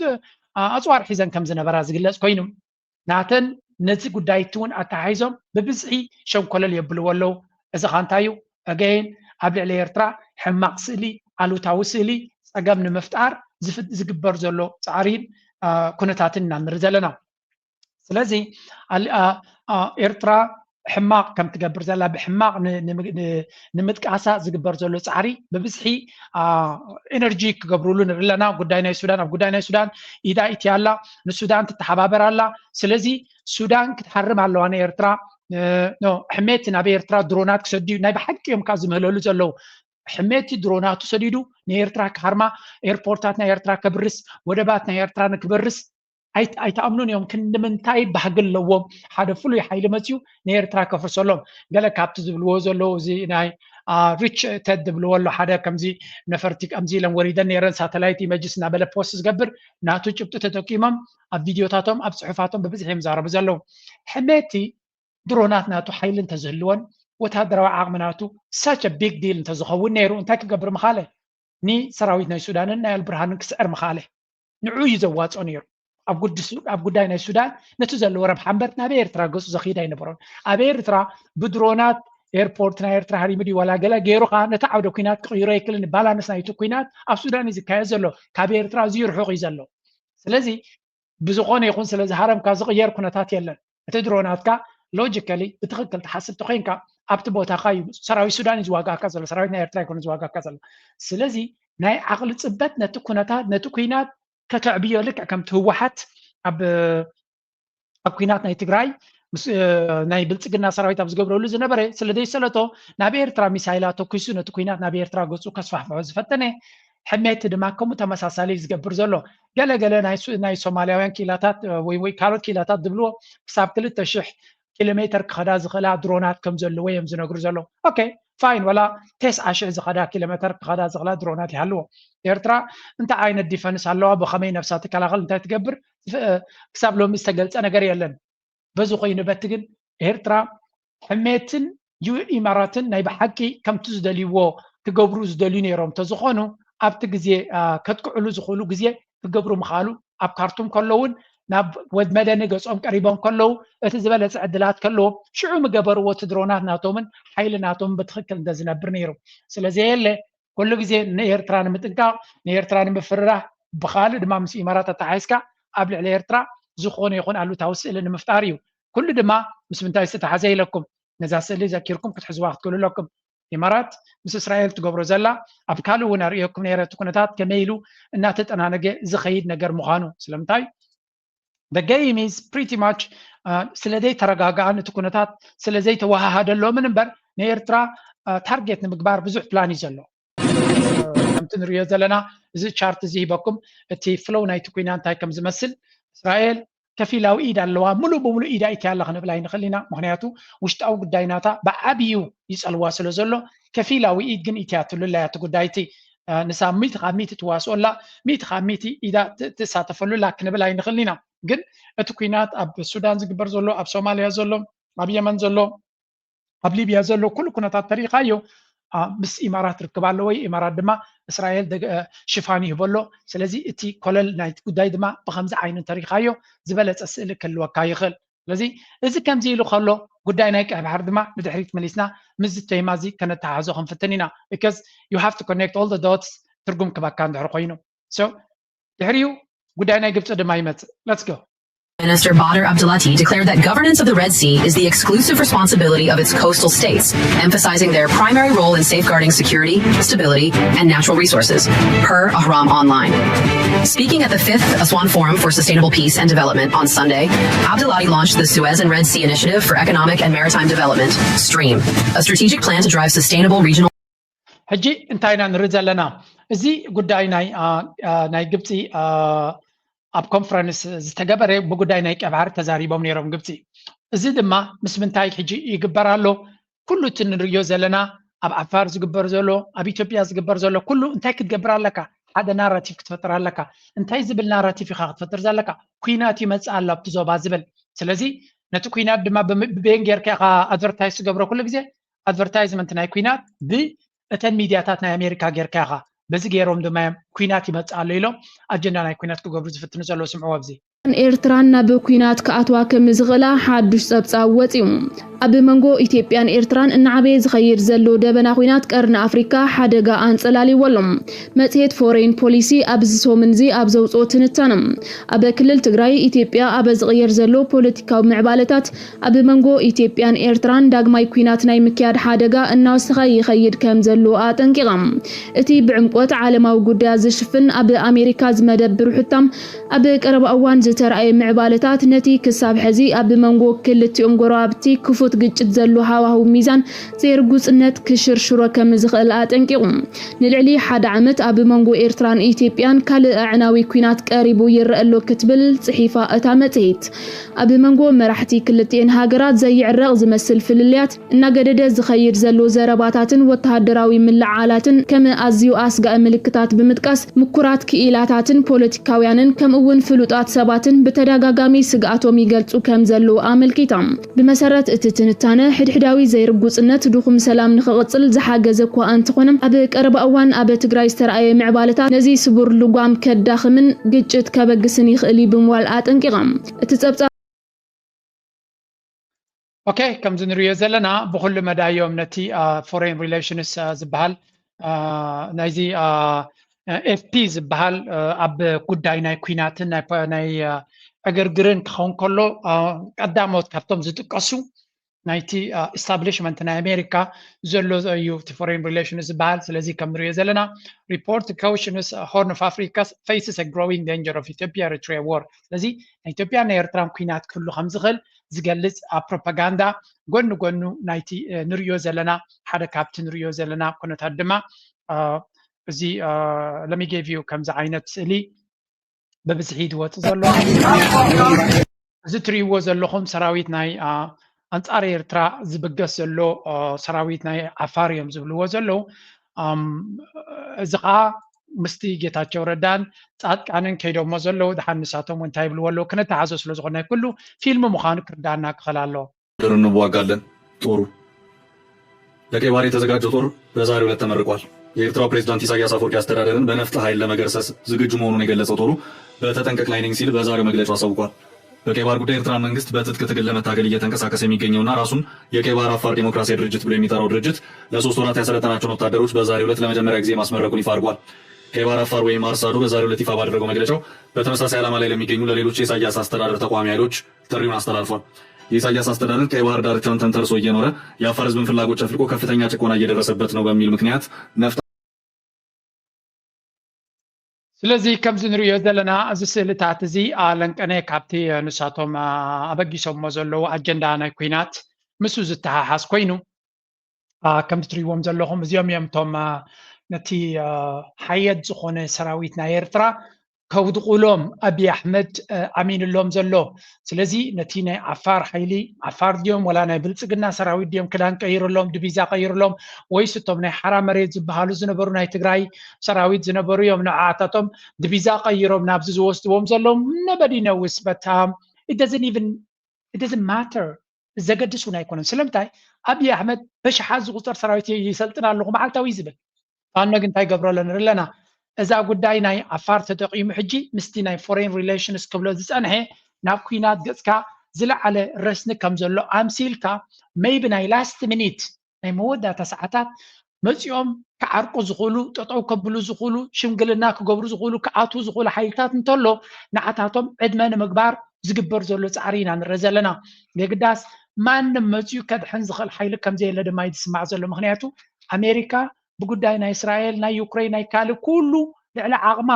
ኣፅዋር ሒዘን ከም ዝነበራ ዝግለፅ ኮይኑ ናተን ነዚ ጉዳይ እቲ እውን ኣተሓሒዞም ብብዝሒ ሸንኮለል የብልዎ ኣለዉ። እዚ ኻ እንታይ እዩ? ኣገይን ኣብ ልዕሊ ኤርትራ ሕማቕ ስእሊ፣ ኣሉታዊ ስእሊ፣ ፀገም ንምፍጣር ዝግበር ዘሎ ፃዕሪን ኩነታትን ኢና ንርኢ ዘለና። ስለዚ ኤርትራ ሕማቕ ከም ትገብር ዘላ ብሕማቕ ንምጥቃሳ ዝግበር ዘሎ ፃዕሪ ብብዝሒ ኤነርጂ ክገብርሉ ንርኢ ኣለና። ጉዳይ ናይ ሱዳን ኣብ ጉዳይ ናይ ሱዳን ኢዳ ኢትያ ኣላ፣ ንሱዳን ትተሓባበር ኣላ። ስለዚ ሱዳን ክትሃርም ኣለዋ ንኤርትራ። ሕሜቲ ናብ ኤርትራ ድሮናት ክሰድዩ ናይ ብሓቂ እዮም ካብ ዝምህለሉ ዘለዉ። ሕሜቲ ድሮናቱ ሰዲዱ ንኤርትራ ክሃርማ፣ ኤርፖርታት ናይ ኤርትራ ከብርስ፣ ወደባት ናይ ኤርትራ ንክበርስ ኣይትኣምኑን እዮም። ክንዲ ምንታይ ባህጊ ኣለዎም ሓደ ፍሉይ ሓይሊ መፅዩ ንኤርትራ ከፍርሰሎም? ገለ ካብቲ ዝብልዎ ዘለዉ እዚ ናይ ሪች ተድ ዝብልዎ ኣሎ ሓደ ከምዚ ነፈርቲ ከምዚ ኢለን ወሪደን ነይረን ሳተላይት ኢመጅስ እናበለ ፖስት ዝገብር ናቱ ጭብጢ ተጠቂሞም ኣብ ቪድዮታቶም ኣብ ፅሑፋቶም ብብዝሒ እዮም ዛረቡ ዘለዉ። ሕሜቲ ድሮናት ናቱ ሓይሊ እንተዝህልወን ወታደራዊ ዓቕሚ ናቱ such a big deal እንተዝኸውን ነይሩ እንታይ ክገብር ምኻለ? ንሰራዊት ናይ ሱዳንን ናይ ኣልብርሃንን ክስዕር ምኻለ። ንዑ እዩ ዘዋፅኦ ነይሩ። ኣብ ጉዳይ ናይ ሱዳን ነቲ ዘለዎ ረብሓ እምበር ናብ ኤርትራ ገፁ ዘኽይድ ኣይነበሮን። ኣብ ኤርትራ ብድሮናት ኤርፖርት ናይ ኤርትራ ሃሪሙ ድዩ ዋላ ገለ ገይሩ ከዓ ነቲ ዓውደ ኩናት ክቕይሮ ኣይክልን። ባላንስ ናይቲ ኩናት ኣብ ሱዳን እዩ ዝካየድ ዘሎ። ካብ ኤርትራ እዚዩ ርሑቕ እዩ ዘሎ። ስለዚ ብዝኾነ ይኹን ስለ ዝሃረምካ ዝቕየር ኩነታት የለን። እቲ ድሮናትካ ሎጂካሊ ብትኽክል ትሓስብ ተኮይንካ ኣብቲ ቦታኻ እዩ ሰራዊት ሱዳን እዩ ዝዋጋእካ ዘሎ፣ ሰራዊት ናይ ኤርትራ ኣይኮነ ዝዋጋእካ ዘሎ። ስለዚ ናይ ዓቕሊ ፅበት ነቲ ኩነታት ነቲ ኩናት ከተዕብዮ ልክዕ ከምቲ ህወሓት ኣብ ኣብ ኩናት ናይ ትግራይ ናይ ብልፅግና ሰራዊት ኣብ ዝገብረሉ ዝነበረ ስለ ዘይሰለቶ ናብ ኤርትራ ሚሳይላት ተኩሱ ነቲ ኩናት ናብ ኤርትራ ገፁ ከስፋሕፍሖ ዝፈተነ ሕሜቲ ድማ ከምኡ ተመሳሳሊ ዝገብር ዘሎ። ገለ ገለ ናይ ሶማልያውያን ክኢላታት ወይ ወይ ካልኦት ክኢላታት ዝብልዎ ክሳብ ክልተ ሽሕ ኪሎ ሜተር ክኸዳ ዝኽእላ ድሮናት ከም ዘለዎ እዮም ዝነግሩ ዘለዉ። ኦኬ ፋይን፣ ወላ ተስዓ ሽሕ ዝኸዳ ኪሎ ሜተር ክኸዳ ዝኽእላ ድሮናት ይሃልዎ። ኤርትራ እንታይ ዓይነት ዲፈንስ ኣለዋ? ብኸመይ ነብሳ ትከላኸል? እንታይ ትገብር? ክሳብ ሎሚ ዝተገልጸ ነገር የለን። በዚ ኮይኑ በቲ ግን ኤርትራ ሕሜትን ኢማራትን ናይ ብሓቂ ከምቲ ዝደልይዎ ክገብሩ ዝደልዩ ነይሮም እንተዝኾኑ ኣብቲ ግዜ ከጥቅዕሉ ዝኽእሉ ግዜ ክገብሩ ምኽኣሉ ኣብ ካርቱም ከለውን ናብ ወድ መደኒ ገጾም ቀሪቦም ከለዉ እቲ ዝበለጸ ዕድላት ከለዎም ሽዑ ምገበርዎ እቲ ድሮናት ናቶምን ሓይሊ ናቶምን ብትኽክል እንተዝነብር ነይሩ። ስለዘየለ ኩሉ ግዜ ንኤርትራ ንምጥንቃቕ ንኤርትራ ንምፍርራህ ብኻልእ ድማ ምስ ኢማራት ኣተሓሒዝካ ኣብ ልዕሊ ኤርትራ ዝኾነ ይኹን ኣሉታዊ ስእሊ ንምፍጣር እዩ። ኩሉ ድማ ምስ ምንታይ ዝተተሓዘ ኢለኩም ነዛ ስእሊ ዘኪርኩም ክትሕዝዋ ክትክእሉ ኣለኩም። ኢማራት ምስ እስራኤል ትገብሮ ዘላ ኣብ ካልእ እውን ኣርእየኩም ነይረ እቲ ኩነታት ከመይ ኢሉ እናተጠናነገ ዝኸይድ ነገር ምዃኑ ስለምንታይ the game is pretty much ስለ ዘይተረጋግኣን እቲ ኩነታት ስለ ዘይተወሃሃደሎምን እምበር ንኤርትራ ታርጌት ንምግባር ብዙሕ ፕላን እዩ ዘሎ። ከምቲ ንሪኦ ዘለና እዚ ቻርት እዚ ሂበኩም እቲ ፍሎው ናይቲ ኩና እንታይ ከም ዝመስል እስራኤል ከፊላዊ ኢድ ኣለዋ ሙሉእ ብሙሉእ ኢዳ ኢትያ ኣላ ክንብል ኣይንኽእል ኢና ምክንያቱ ውሽጣዊ ጉዳይ ናታ ብዓብዩ ይፀልዋ ስለ ዘሎ ከፊላዊ ኢድ ግን ኢትያ ትሉላ እያ እቲ ጉዳይ እቲ ንሳ ሚእቲ ካብ ሚእቲ ትዋስኦ ኣላ ሚእቲ ካብ ሚእቲ ኢዳ ትሳተፈሉ ኣላ ክንብል ኣይንኽእል ኢና ግን እቲ ኩናት ኣብ ሱዳን ዝግበር ዘሎ ኣብ ሶማልያ ዘሎ ኣብ የመን ዘሎ ኣብ ሊብያ ዘሎ ኩሉ ኩነታት ተሪኢኻዮ ምስ ኢማራት ርክብ ኣለዎ ኢማራት ድማ እስራኤል ሽፋን ይህበሎ ስለዚ እቲ ኮለል ናይ ጉዳይ ድማ ብከምዚ ዓይነት ተሪኢኻዮ ዝበለፀ ስእሊ ክህልወካ ይኽእል ስለዚ እዚ ከምዚ ኢሉ ከሎ ጉዳይ ናይ ቀይ ባሕሪ ድማ ንድሕሪት መሊስና ምስዚ ቴማ እዚ ከነተሓሕዞ ክንፍትን ኢና because you have to connect all the dots ትርጉም ክበካ እንድሕር ኮይኑ so ድሕሪኡ ጉዳይ ናይ ግብፂ ድማ ይመፅእ let's go Minister Badr Abdulati declared that governance of the Red Sea is the exclusive responsibility of its coastal states, emphasizing their primary role in safeguarding security, stability, and natural resources, per Ahram Online. Speaking at the fifth Aswan Forum for Sustainable Peace and Development on Sunday, Abdulati launched the Suez and Red Sea Initiative for Economic and Maritime Development, STREAM, a strategic plan to drive sustainable regional ሕጂ እንታይ ኢና ንርኢ ዘለና እዚ ጉዳይ ናይ ናይ ግብፂ ኣብ ኮንፈረንስ ዝተገበረ ብጉዳይ ናይ ቀብዓር ተዛሪቦም ነይሮም ግብፂ እዚ ድማ ምስ ምንታይ ሕጂ ይግበር ኣሎ ኩሉ እቲ ንርእዮ ዘለና ኣብ ዓፋር ዝግበር ዘሎ ኣብ ኢትዮጵያ ዝግበር ዘሎ ኩሉ እንታይ ክትገብር ኣለካ ሓደ ናራቲቭ ክትፈጥር ኣለካ እንታይ ዝብል ናራቲቭ ኢካ ክትፈጥር ዘለካ ኩናት ይመፅእ ኣሎ ኣብቲ ዞባ ዝብል ስለዚ ነቲ ኩናት ድማ ብቤን ጌርካ ኢካ ኣድቨርታይዝ ትገብሮ ኩሉ ግዜ ኣድቨርታይዝመንት ናይ ኩናት ብ እተን ሚድያታት ናይ ኣሜሪካ ጌርካ ኢኻ በዚ ገይሮም ድማ እዮም ኩናት ይመፅእ ኣሎ ኢሎም ኣጀንዳ ናይ ኩናት ክገብሩ ዝፍትኑ ዘለዉ ስምዕዎ ኣብዚ ኤርትራን ናብ ኩናት ክኣትዋ ከም ዝኽእላ ሓዱሽ ጸብጻብ ወጺኡ። ኣብ መንጎ ኢትዮጵያን ኤርትራን እናዓበየ ዝኸይድ ዘሎ ደበና ኩናት ቀርኒ ኣፍሪካ ሓደጋ ኣንጸላልይዎ ኣሎ። መጽሔት ፎሬን ፖሊሲ ኣብዚ ሰሙን እዚ ኣብ ዘውጽኦ ትንታነ፣ ኣብ ክልል ትግራይ ኢትዮጵያ ኣብ ዝቕየር ዘሎ ፖለቲካዊ ምዕባለታት ኣብ መንጎ ኢትዮጵያን ኤርትራን ዳግማይ ኲናት ናይ ምክያድ ሓደጋ እናወሰኸ ይኸይድ ከም ዘሎ ኣጠንቂቓ። እቲ ብዕምቆት ዓለማዊ ጉዳያት ዝሽፍን ኣብ ኣሜሪካ ዝመደብ ብርሑታም ኣብ ቀረባ እዋን ዝተራእየ ምዕባለታት ነቲ ክሳብ ሕዚ ኣብ መንጎ ክልቲኦም ጎረባብቲ ክፉት ግጭት ዘሎ ሃዋህው ሚዛን ዘይርጉጽነት ክሽርሽሮ ከም ዝኽእል ኣጠንቂቑ። ንልዕሊ ሓደ ዓመት ኣብ መንጎ ኤርትራን ኢትዮጵያን ካልእ ኣዕናዊ ኲናት ቀሪቡ ይረአ ኣሎ ክትብል ጽሒፋ እታ መጽሔት። ኣብ መንጎ መራሕቲ ክልቲኤን ሃገራት ዘይዕረቕ ዝመስል ፍልልያት እናገደደ ዝኸይድ ዘሎ ዘረባታትን ወተሃደራዊ ምልዕዓላትን ከም ኣዝዩ ኣስጋኢ ምልክታት ብምጥቃስ ምኩራት ክኢላታትን ፖለቲካውያንን ከምኡ እውን ፍሉጣት ሰባትን ብተደጋጋሚ ስግኣቶም ይገልጹ ከም ዘለዉ ኣመልኪታ። ብመሰረት እቲ ትንታነ፣ ሕድሕዳዊ ዘይርጉጽነት ድኹም ሰላም ንኽቕጽል ዝሓገዘ እኳ እንተኾነ፣ ኣብ ቀረባ እዋን ኣብ ትግራይ ዝተረኣየ ምዕባለታት ነዚ ስቡር ልጓም ከዳኽምን ግጭት ከበግስን ይኽእል እዩ ብምባል ኣጠንቂቓ። እቲ ጸብጻብ ኦኬ ከምዚ ንሪኦ ዘለና ብኩሉ መዳዮም ነቲ ፎሬን ሪሌሽንስ ዝበሃል ናይዚ ኤፍፒ ዝበሃል ኣብ ጉዳይ ናይ ኩናትን ናይ ዕግርግርን ክኸውን ከሎ ቀዳሞት ካብቶም ዝጥቀሱ ናይቲ ኢስታብሊሽመንት ናይ ኣሜሪካ ዘሎ እዩ እቲ ፎሬን ሪሌሽንስ ዝበሃል ስለዚ ከም ንሪኦ ዘለና report cautions Horn of Africa faces a growing danger of Ethiopia Eritrea war ስለዚ ናይ ኢትዮጵያ ናይ ኤርትራን ኩናት ክህሉ ከም ዝኽእል ዝገልጽ ኣብ ፕሮፓጋንዳ ጎኒ ጎኑ ናይቲ ንሪኦ ዘለና ሓደ ካብቲ ንሪኦ ዘለና ኩነታት ድማ እዚ ለሚጌቪዩ ከምዚ ዓይነት ስእሊ ብብዝሒ ዝወፅእ ዘሎ እዚ ትሪእዎ ዘለኹም ሰራዊት ናይ ኣንፃር ኤርትራ ዝብገስ ዘሎ ሰራዊት ናይ ዓፋር እዮም ዝብልዎ ዘለዉ እዚ ከዓ ምስቲ ጌታቸው ረዳን ፃድቃንን ከይዶሞ ዘለዉ ድሓን ንሳቶም እንታይ ይብልዎ ኣለዉ ክነተሓዞ ስለ ዝኾነ ኩሉ ፊልም ምዃኑ ክርዳና ክኽእል ኣለዎ እንዋጋለን ጦሩ ለቀይ ባህር የተዘጋጀው ጦር በዛሬው ዕለት ተመርቋል። የኤርትራው ፕሬዝዳንት ኢሳያስ አፈወርቂ አስተዳደርን በነፍጥ ኃይል ለመገርሰስ ዝግጁ መሆኑን የገለጸው ጦሩ በተጠንቀቅ ላይ ነኝ ሲል በዛሬው መግለጫው አሳውቋል። በቀይ ባህር ጉዳይ የኤርትራን መንግስት በትጥቅ ትግል ለመታገል እየተንቀሳቀሰ የሚገኘውና ራሱን የቀይ ባህር አፋር ዴሞክራሲያዊ ድርጅት ብሎ የሚጠራው ድርጅት ለሶስት ወራት ያሰለጠናቸውን ወታደሮች በዛሬው ዕለት ለመጀመሪያ ጊዜ ማስመረቁን ይፋ አድርጓል። ቀይ ባህር አፋር ወይም አርሳዶ በዛሬው ዕለት ይፋ ባደረገው መግለጫው በተመሳሳይ ዓላማ ላይ ለሚገኙ ለሌሎች የኢሳያስ አስተዳደር ተቃዋሚ ኃይሎች ጥሪውን አስተላልፏል። የኢሳያስ አስተዳደር ቀይ ባህር ዳርቻውን ተንተርሶ እየኖረ የአፋር ህዝብን ፍላጎት ጨፍልቆ ከፍተኛ ጭቆና እየደረሰበት ነው በሚል ምክንያት ነፍጥ ስለዚ ከምዚ ንሪኦ ዘለና እዚ ስእልታት እዚ ኣለንቀነ ካብቲ ንሳቶም ኣበጊሶሞ ዘለዉ ኣጀንዳ ናይ ኩናት ምስኡ ዝተሓሓዝ ኮይኑ ከምቲ ትሪእዎም ዘለኹም እዚኦም እዮም እቶም ነቲ ሓየት ዝኾነ ሰራዊት ናይ ኤርትራ ከውድቑሎም ኣብይ ኣሕመድ ኣሚንሎም ዘሎ። ስለዚ ነቲ ናይ ዓፋር ሓይሊ ዓፋር ድዮም ወላ ናይ ብልፅግና ሰራዊት ድዮም ክዳን ቀይርሎም ድቢዛ ቀይርሎም ወይስ እቶም ናይ ሓራ መሬት ዝበሃሉ ዝነበሩ ናይ ትግራይ ሰራዊት ዝነበሩ እዮም ንዓታቶም ድቢዛ ቀይሮም ናብዚ ዝወስድዎም ዘለዉ? Nobody knows, but it doesn't even it doesn't matter. ዘገድስ እውን ኣይኮነን። ስለምንታይ ኣብይ ኣሕመድ በሽሓት ዝቁፀር ሰራዊት ይሰልጥን ኣለኹ መዓልታዊ እዩ ዝብል። ፋኖ ግን እንታይ ይገብሮ ኣሎ ንርኢ ኣለና። እዛ ጉዳይ ናይ ዓፋር ተጠቂሙ ሕጂ ምስቲ ናይ foreign relations ክብሎ ዝፀንሐ ናብ ኩናት ገፅካ ዝለዓለ ረስኒ ከም ዘሎ ኣምሲልካ maybe ናይ last minute ናይ መወዳእታ ሰዓታት መፂኦም ክዓርቁ ዝኽእሉ ጠጠው ከብሉ ዝኽእሉ ሽምግልና ክገብሩ ዝኽእሉ ክኣትዉ ዝኽእሉ ሓይልታት እንተሎ ንዓታቶም ዕድመ ንምግባር ዝግበር ዘሎ ፃዕሪ ኢና ንርኢ ዘለና። የግዳስ ማንም መፂኡ ከድሕን ዝኽእል ሓይሊ ከምዘየለ ድማ እዩ ዝስማዕ ዘሎ። ምክንያቱ ኣሜሪካ ብጉዳይ ናይ እስራኤል ናይ ዩክሬን ናይ ካልእ ኩሉ ልዕሊ ዓቕማ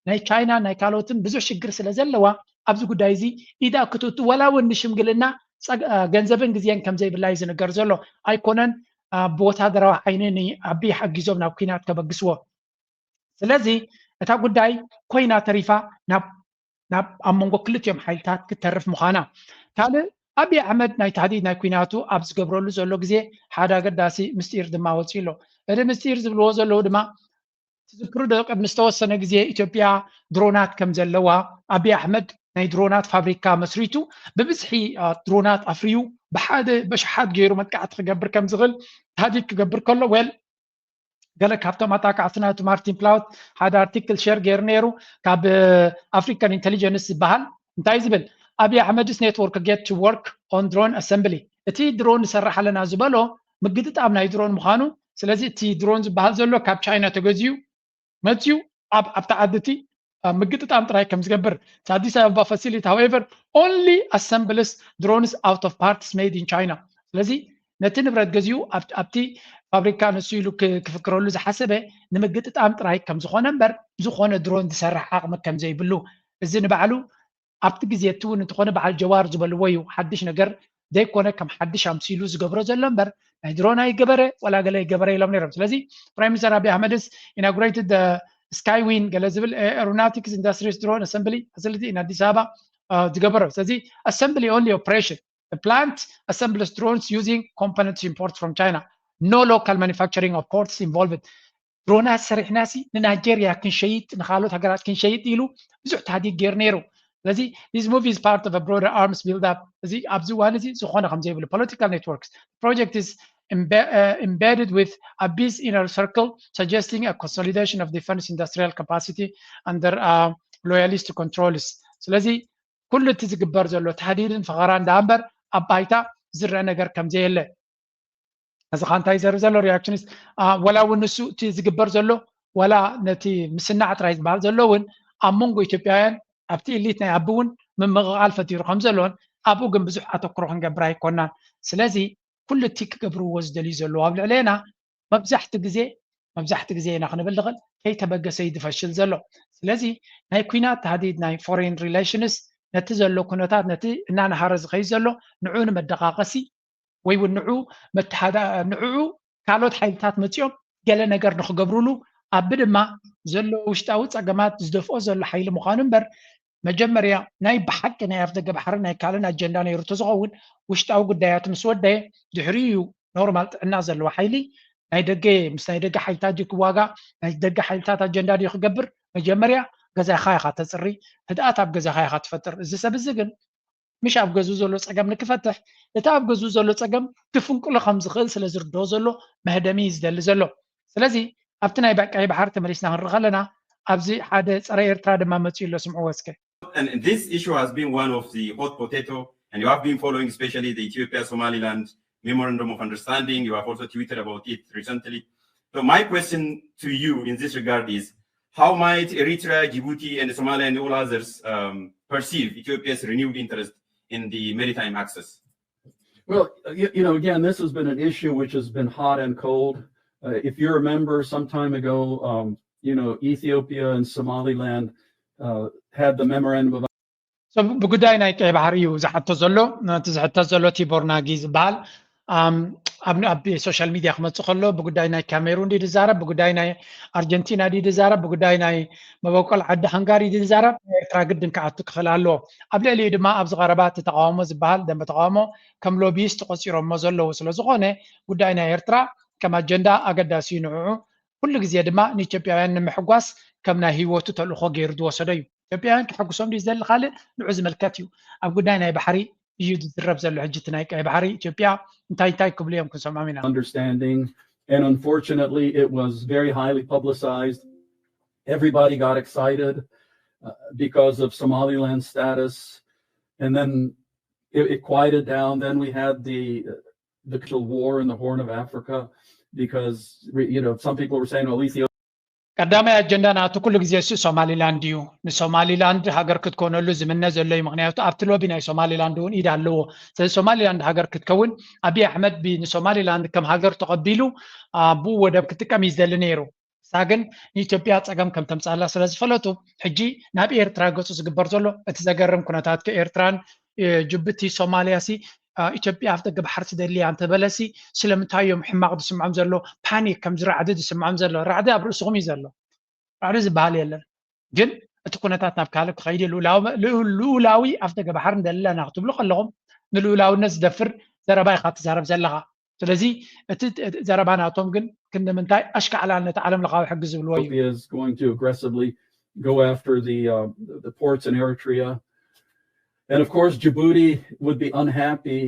ናይ ቻይና ናይ ካልኦትን ብዙሕ ሽግር ስለ ዘለዋ ኣብዚ ጉዳይ እዚ ኢዳ ክትእቱ ወላ እውን ንሽምግልና ገንዘብን ግዜን ከም ዘይብላ እዩ ዝንገር ዘሎ። ኣይኮነን ብወታደራዊ ዓይኒ ንኣቢይ ሓጊዞም ናብ ኩናት ከበግስዎ። ስለዚ እታ ጉዳይ ኮይና ተሪፋ ናብ ኣብ መንጎ ክልቲኦም ሓይልታት ክትተርፍ ምዃና። ካልእ ኣብይ ኣሕመድ ናይ ታህዲድ ናይ ኩናቱ ኣብ ዝገብረሉ ዘሎ ግዜ ሓደ ኣገዳሲ ምስጢር ድማ ወፂኡ ኣሎ። እቲ ምስጢር ዝብልዎ ዘለዉ ድማ ትዝክሩ ዶ ቅድሚ ዝተወሰነ ግዜ ኢትዮጵያ ድሮናት ከም ዘለዋ ኣብይ ኣሕመድ ናይ ድሮናት ፋብሪካ መስሪቱ ብብዝሒ ድሮናት ኣፍርዩ ብሓደ በሽሓት ገይሩ መጥቃዕቲ ክገብር ከም ዝኽእል ታህዲድ ክገብር ከሎ well ገለ ካብቶም ኣጣቃዕቲ ናቱ ማርቲን ፕላውት ሓደ ኣርቲክል ሸር ገይሩ ነይሩ ካብ ኣፍሪካን ኢንቴሊጀንስ ዝበሃል እንታይ ዝብል ኣብይ ኣሕመድስ network get to work on drone assembly እቲ ድሮን ንሰርሕ ኣለና ዝበሎ ምግጥጣም ናይ ድሮን ምዃኑ ስለዚ እቲ ድሮን ዝበሃል ዘሎ ካብ ቻይና ተገዚኡ መፅዩ ኣብታ ዓዲ እቲ ምግጥጣም ጥራይ ከም ዝገብር እቲ ኣዲስ ኣበባ facility however only assembles drones out of parts made in China ስለዚ ነቲ ንብረት ገዚኡ ኣብቲ ፋብሪካ ንሱ ኢሉ ክፍክረሉ ዝሓሰበ ንምግጥጣም ጥራይ ከም ዝኾነ እምበር ዝኾነ ድሮን ዝሰርሕ ዓቕሚ ከም ዘይብሉ እዚ ንባዕሉ ኣብቲ ግዜ እቲ እውን እንተኾነ በዓል ጀዋር ዝበልዎ እዩ ሓድሽ ነገር ዘይኮነ ከም ሓድሽ ኣምሲሉ ዝገብሮ ዘሎ እምበር ናይ ድሮን ኣይገበረ ዋላ ገለ ኣይገበረ ኢሎም ነይሮም ስለዚ prime minister ኣብይ ኣሕመድስ inaugurated skywing ገለ ዝብል aeronautics industries drone assembly facility in ኣዲስ ኣበባ ዝገበረ ስለዚ assembly only operation the plant assembles drones using components import from China no local manufacturing of ports involved ድሮናት ሰሪሕናሲ ንናይጀርያ ክንሸይጥ ንካልኦት ሃገራት ክንሸይጥ ኢሉ ብዙሕ ታህዲድ ገይሩ ነይሩ ስለዚ this move is part of a broader arms build up እዚ ኣብዚ እዋን እዚ ዝኾነ ከም ዘይብሉ political networks project is embedded with Abiy's inner circle suggesting a consolidation of defense industrial capacity under uh, loyalist controls ስለዚ ኩሉ እቲ ዝግበር ዘሎ ታህዲድን ፈኸራን ደኣ እምበር ኣብ ባይታ ዝረአ ነገር ከም ዘየለ እዚ ኸዓ እንታይ ይዘርብ ዘሎ reactionist ወላ እውን ንሱ እቲ ዝግበር ዘሎ ወላ ነቲ ምስናዕ ጥራይ ዝበሃል ዘሎ እውን ኣብ መንጎ ኢትዮጵያውያን ኣብቲ elite ናይ ኣቢ እውን ምምቕቓል ፈጢሩ ከም ዘሎን ኣብኡ ግን ብዙሕ ኣተኩሮ ክንገብር ኣይኮናን ስለዚ ኩሉ እቲ ክገብርዎ ዝደልዩ ዘለዉ ኣብ ልዕሌና መብዛሕቲ ግዜ መብዛሕቲ ግዜ ኢና ክንብል ንኽእል ከይተበገሰ እዩ ዝፈሽል ዘሎ ስለዚ ናይ ኩናት ታህዲድ ናይ foreign relations ነቲ ዘሎ ኩነታት ነቲ እናነሃረ ዝኸይድ ዘሎ ንዑ ንመደቃቀሲ ወይ እውን ንዑ መተሓዳ ንዕዑ ካልኦት ሓይልታት መፂኦም ገለ ነገር ንክገብሩሉ ኣቢ ድማ ዘሎ ውሽጣዊ ፀገማት ዝደፍኦ ዘሎ ሓይሊ ምዃኑ እምበር መጀመርያ ናይ ብሓቂ ናይ ኣፍደገ ባሕሪ ናይ ካልእን ኣጀንዳ ነይሩ ተዝኸውን ውሽጣዊ ጉዳያቱ ምስ ወደየ ድሕሪኡ እዩ ኖርማል ጥዕና ዘለዎ ሓይሊ ናይ ደገ ምስ ናይ ደገ ሓይልታት ድዩ ክዋጋ ናይ ደገ ሓይልታት ኣጀንዳ ድዩ ክገብር መጀመርያ ገዛኻ ኢኻ ተፅሪ ህድኣት ኣብ ገዛኻ ኢኻ ትፈጥር እዚ ሰብ እዚ ግን ምሽ ኣብ ገዝኡ ዘሎ ፀገም ንክፈትሕ፣ እቲ ኣብ ገዝኡ ዘሎ ፀገም ክፍንቅሎ ከም ዝኽእል ስለ ዝርድኦ ዘሎ መህደሚ እዩ ዝደሊ ዘሎ። ስለዚ ኣብቲ ናይ ቀይ ባሕሪ ተመሊስና ክንርኢ ከለና፣ ኣብዚ ሓደ ፀረ ኤርትራ ድማ መፂኡ ኣሎ። ስምዕዎ እስከ። And this issue has been one of the hot potato, and you have been following especially the Ethiopia-Somaliland Memorandum of Understanding. You have also tweeted about it recently. So my question to you in this regard is, how might Eritrea, Djibouti, and Somalia and all others um, perceive Ethiopia's renewed interest in the maritime access? Well, you, you know, again, this has been an issue which has been hot and cold. Uh, if you remember, some time ago, um, you know, Ethiopia and Somaliland uh, had the memorandum of So ብጉዳይ ናይ ቀይ ባሕሪ እዩ ዝሓቶ ዘሎ። እቲ ዝሕተት ዘሎ ቲቦር ናጊ ዝበሃል ኣብ ሶሻል ሚድያ ክመፅእ ከሎ ብጉዳይ ናይ ካሜሩን ድዩ ዝዛረብ፣ ብጉዳይ ናይ ኣርጀንቲና ድዩ ዝዛረብ፣ ብጉዳይ ናይ መበቆል ዓዲ ሃንጋሪ ድዩ ዝዛረብ፣ ኤርትራ ግድን ክኣቱ ክኽእል ኣለዎ። ኣብ ልዕሊኡ ድማ ኣብዚ ቀረባ እቲ ተቃውሞ ዝበሃል ደንበ ተቃውሞ ከም ሎቢስት ቆፂሮሞ ዘለዉ ስለ ዝኾነ ጉዳይ ናይ ኤርትራ ከም ኣጀንዳ ኣገዳሲ እዩ ንዕዑ። ኩሉ ግዜ ድማ ንኢትዮጵያውያን ንምሕጓስ ከም ናይ ህይወቱ ተልእኾ ገይሩ ዝወሰዶ እዩ። ኢትዮጵያውያን ከሐጉሶም ድዩ ዝደሊ ካልእ ንዑ ዝምልከት እዩ። ኣብ ጉዳይ ናይ ባሕሪ እዩ ዝዝረብ ዘሎ ሕጂ እቲ ናይ ቀይ ባሕሪ ኢትዮጵያ እንታይ እንታይ ክብሉ እዮም ክንሰምዖም ኢና። understanding. And unfortunately, it was very highly publicized. Everybody got excited uh, because of Somaliland's status. And then it, it quieted down. Then we had the the war in the Horn of Africa because you know some people were saying, well, Ethiopia. ቀዳማይ ኣጀንዳ ናቱ ኩሉ ግዜ እሱ ሶማሊላንድ እዩ። ንሶማሊላንድ ሃገር ክትኮነሉ ዝምነ ዘሎ እዩ። ምክንያቱ ኣብቲ ሎቢ ናይ ሶማሊላንድ እውን ኢድ ኣለዎ። ስለዚ ሶማሊላንድ ሃገር ክትከውን ኣቢይ ኣሕመድ ንሶማሊላንድ ከም ሃገር ተቐቢሉ ብኡ ወደብ ክጥቀም እዩ ዝደሊ ነይሩ። ንሳ ግን ንኢትዮጵያ ፀገም ከም ተምፃላ ስለ ዝፈለጡ ሕጂ ናብ ኤርትራ ገፁ ዝግበር ዘሎ እቲ ዘገርም ኩነታት ከኤርትራን ጅቡቲ ሶማልያ ሲ ኢትዮጵያ ኣፍ ደገ ባሕሪ ትደሊ እያ እንተበለሲ ስለምንታይ እዮም ሕማቕ ዝስምዖም ዘሎ? ፓኒክ ከምዚ ራዕዲ ዝስምዖም ዘሎ? ራዕዲ ኣብ ርእስኹም እዩ ዘሎ። ራዕዲ ዝበሃል የለን። ግን እቲ ኩነታት ናብ ካልእ ክኸይድ እዩ። ልኡላዊ ኣፍ ደገ ባሕሪ ንደሊ ኣለና ክትብሉ ከለኹም ንልኡላውነት ዝደፍር ዘረባ ኢኻ ትዛረብ ዘለኻ። ስለዚ እቲ ዘረባ ናቶም ግን ክንዲ ምንታይ ኣሽካዕላል ነቲ ዓለም ለኻዊ ሕጊ ዝብልዎ እዩ። Ethiopia is going to aggressively go after the, uh, the ports in Eritrea. And of course, Djibouti would be unhappy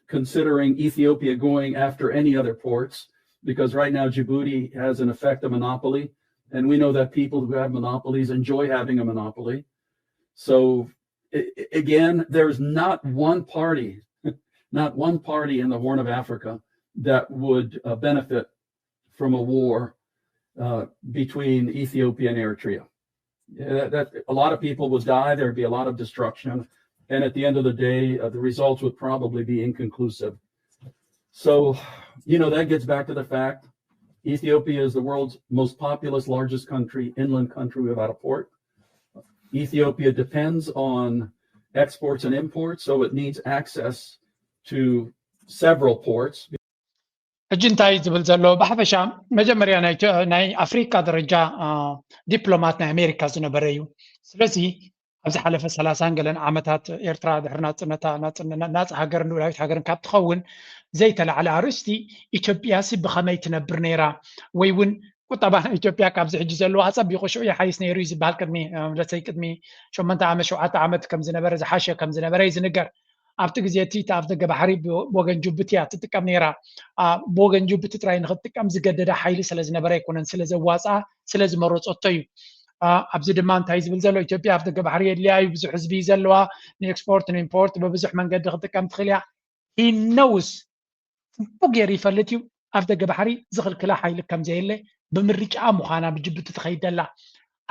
considering Ethiopia going after any other ports, because right now Djibouti has in effect a monopoly. And we know that people who have monopolies enjoy having a monopoly. So again, there's not one party, not one party in the Horn of Africa that would uh, benefit from a war uh, between Ethiopia and Eritrea. That, that, a lot of people would die. There'd be a lot of destruction. And at the end of the day, uh, the results would probably be inconclusive. So, you know, that gets back to the fact Ethiopia is the world's most populous, largest country, inland country without a port. Ethiopia depends on exports and imports, so it needs access to several ports. ሕጂ እንታይ ዝብል ዘሎ ብሓፈሻ መጀመርያ ናይ ኣፍሪካ ደረጃ ዲፕሎማት ናይ ኣሜሪካ ዝነበረ እዩ። ስለዚ ኣብ ዝሓለፈ ሰላሳን ገለን ዓመታት ኤርትራ ድሕሪ ናፅነታ ናፃ ሃገርን ልኡላዊት ሃገርን ካብ ትኸውን ዘይተላዕለ ኣርእስቲ ኢትዮጵያሲ ብኸመይ ትነብር ነይራ ወይ እውን ቁጠባ ናይ ኢትዮጵያ ካብዚ ሕጂ ዘለዎ ኣፀቢቑ ሽዑ ይሓይስ ነይሩ እዩ ዝበሃል ቅድሚ ለሰይ ቅድሚ ሸመንተ ዓመት ሸውዓተ ዓመት ከም ዝነበረ ዝሓሸ ከም ዝነበረ እዩ ዝንገር። ኣብቲ ግዜ እቲ ኣፍ ደገ ባሕሪ ብወገን ጅቡቲ እያ ትጥቀም ነይራ። ብወገን ጅቡቲ ጥራይ ንክትጥቀም ዝገደዳ ሓይሊ ስለ ዝነበረ ኣይኮነን፣ ስለ ዘዋፅኣ ስለ ዝመረፀቶ እዩ። ኣብዚ ድማ እንታይ ዝብል ዘሎ ኢትዮጵያ ኣፍ ደገ ባሕሪ የድልያ እዩ፣ ብዙሕ ህዝቢ እዩ ዘለዋ፣ ንኤክስፖርት ንኢምፖርት ብብዙሕ መንገዲ ክትጥቀም ትኽእል እያ። ሂነውስ ፅቡቅ ገይሩ ይፈልጥ እዩ ኣፍ ደገ ባሕሪ ዝኽልክላ ሓይሊ ከም ዘየለ ብምርጫኣ ምዃና ብጅቡቲ ትኸይድ ዘላ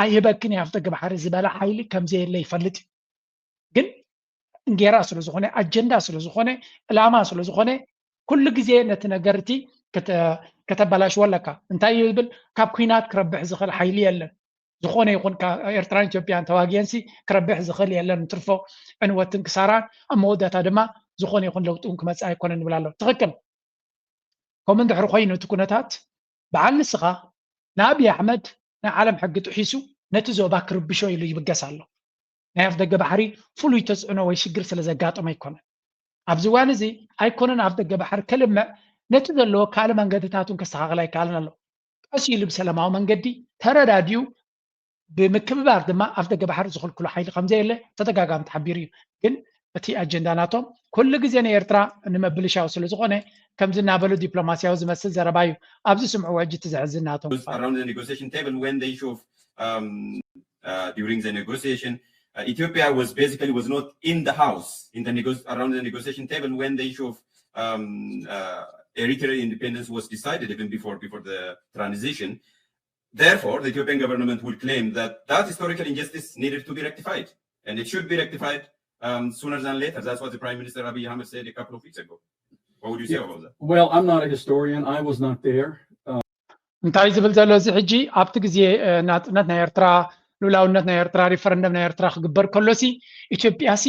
ኣይህበክን እየ ኣፍ ደገ ባሕሪ ዝበላ ሓይሊ ከም ዘየለ ይፈልጥ እዩ። ግን እንጌራ ስለ ዝኾነ ኣጀንዳ ስለ ዝኾነ ዕላማ ስለ ዝኾነ ኩሉ ግዜ ነቲ ነገር እቲ ከተበላሽዎ ኣለካ። እንታይ ይብል ካብ ኩናት ክረብሕ ዝኽእል ሓይሊ የለን። ዝኾነ ይኹን ኤርትራን ኢትዮጵያን ተዋጊአንሲ ክረብሕ ዝኽእል የለን። ንትርፎ ዕንወትን ክሳራን ኣብ መወዳእታ ድማ ዝኾነ ይኹን ለውጢ እውን ክመፅእ ኣይኮነን ይብል ኣሎ። ትኽክል። ከምኡ እንድሕር ኮይኑ እቲ ኩነታት በዓል ንስኻ ንኣብይ ኣሕመድ ናይ ዓለም ሕጊ ጥሒሱ ነቲ ዞባ ክርብሾ ኢሉ ይብገስ ኣሎ። ናይ ኣፍ ደገ ባሕሪ ፍሉይ ተፅዕኖ ወይ ሽግር ስለ ዘጋጠሞ ኣይኮነን። ኣብዚ እዋን እዚ ኣይኮነን ኣፍ ደገ ባሕሪ ከልምዕ ነቲ ዘለዎ ካልእ መንገድታት እውን ከስተኻኽል ኣይከኣልን ኣሎ። ቀስ ኢሉ ብሰላማዊ መንገዲ ተረዳዲኡ ብምክብባር ድማ ኣፍ ደገ ባሕሪ ዝኽልክሎ ሓይሊ ከም ዘየለ ተደጋጋሚ ተሓቢሩ እዩ። ግን እቲ ኣጀንዳ ናቶም ኩሉ ግዜ ንኤርትራ ንምብልሻው ስለ ዝኾነ ከምዚ እናበሉ ዲፕሎማሲያዊ ዝመስል ዘረባ እዩ። ኣብዚ ስምዕዎ ሕጂ እቲ ዘሕዝን ናቶም። Around the negotiation table when the issue of um, uh, during the negotiation uh, Ethiopia was basically was not in the house in the nego- around the negotiation table when the issue of um, uh, Eritrean independence was decided even before before the transition. Therefore, the Ethiopian government will claim that that historical injustice needed to be rectified, and it should be rectified um, sooner than later. That's what the Prime Minister Abiy Ahmed said a couple of weeks ago. What would you say about that? Well, I'm not a historian. I was not there. Uh, እንታይ ዝብል ዘሎ እዚ ሕጂ ኣብቲ ግዜ ናፅነት ናይ ኤርትራ፣ ሉላውነት ናይ ኤርትራ፣ ሪፈረንደም ናይ ኤርትራ ክግበር ከሎሲ ኢትዮጵያሲ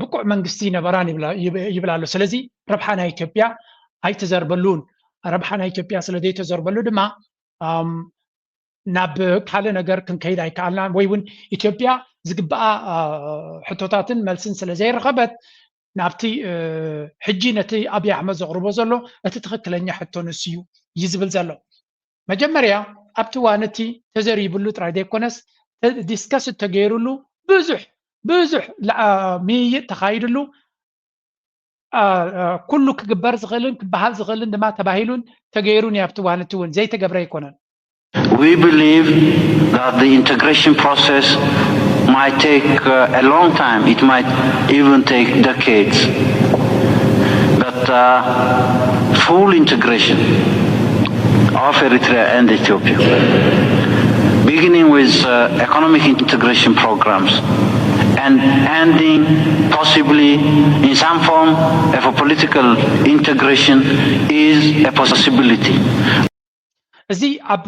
ብቁዕ መንግስቲ ነበራን ይብል ኣሎ። ስለዚ ረብሓ ናይ ኢትዮጵያ ኣይተዘርበሉን። ረብሓ ናይ ኢትዮጵያ ስለ ዘይተዘርበሉ ድማ ናብ ካልእ ነገር ክንከይድ ኣይከኣልናን፣ ወይ እውን ኢትዮጵያ ዝግበኣ ሕቶታትን መልስን ስለ ዘይረኸበት ናብቲ ሕጂ ነቲ ኣብይ ኣሕመድ ዘቕርቦ ዘሎ እቲ ትኽክለኛ ሕቶ ንሱ እዩ እዩ ዝብል ዘሎ። መጀመርያ ኣብቲ እዋን እቲ ተዘሪብሉ ጥራይ ዘይኮነስ ዲስከስ እተገይሩሉ ብዙሕ ብዙሕ ምይይጥ ተኻይድሉ ኩሉ ክግበር ዝኽእልን ክበሃል ዝኽእልን ድማ ተባሂሉን ተገይሩን እዩ። ኣብቲ እዋን እቲ እውን ዘይተገብረ ኣይኮነን። We believe that the integration process might take uh, a long time. It might even take decades. But uh, full integration of Eritrea and Ethiopia, beginning with uh, economic integration programs and ending possibly in some form of a political integration, is a possibility. እዚ ኣብ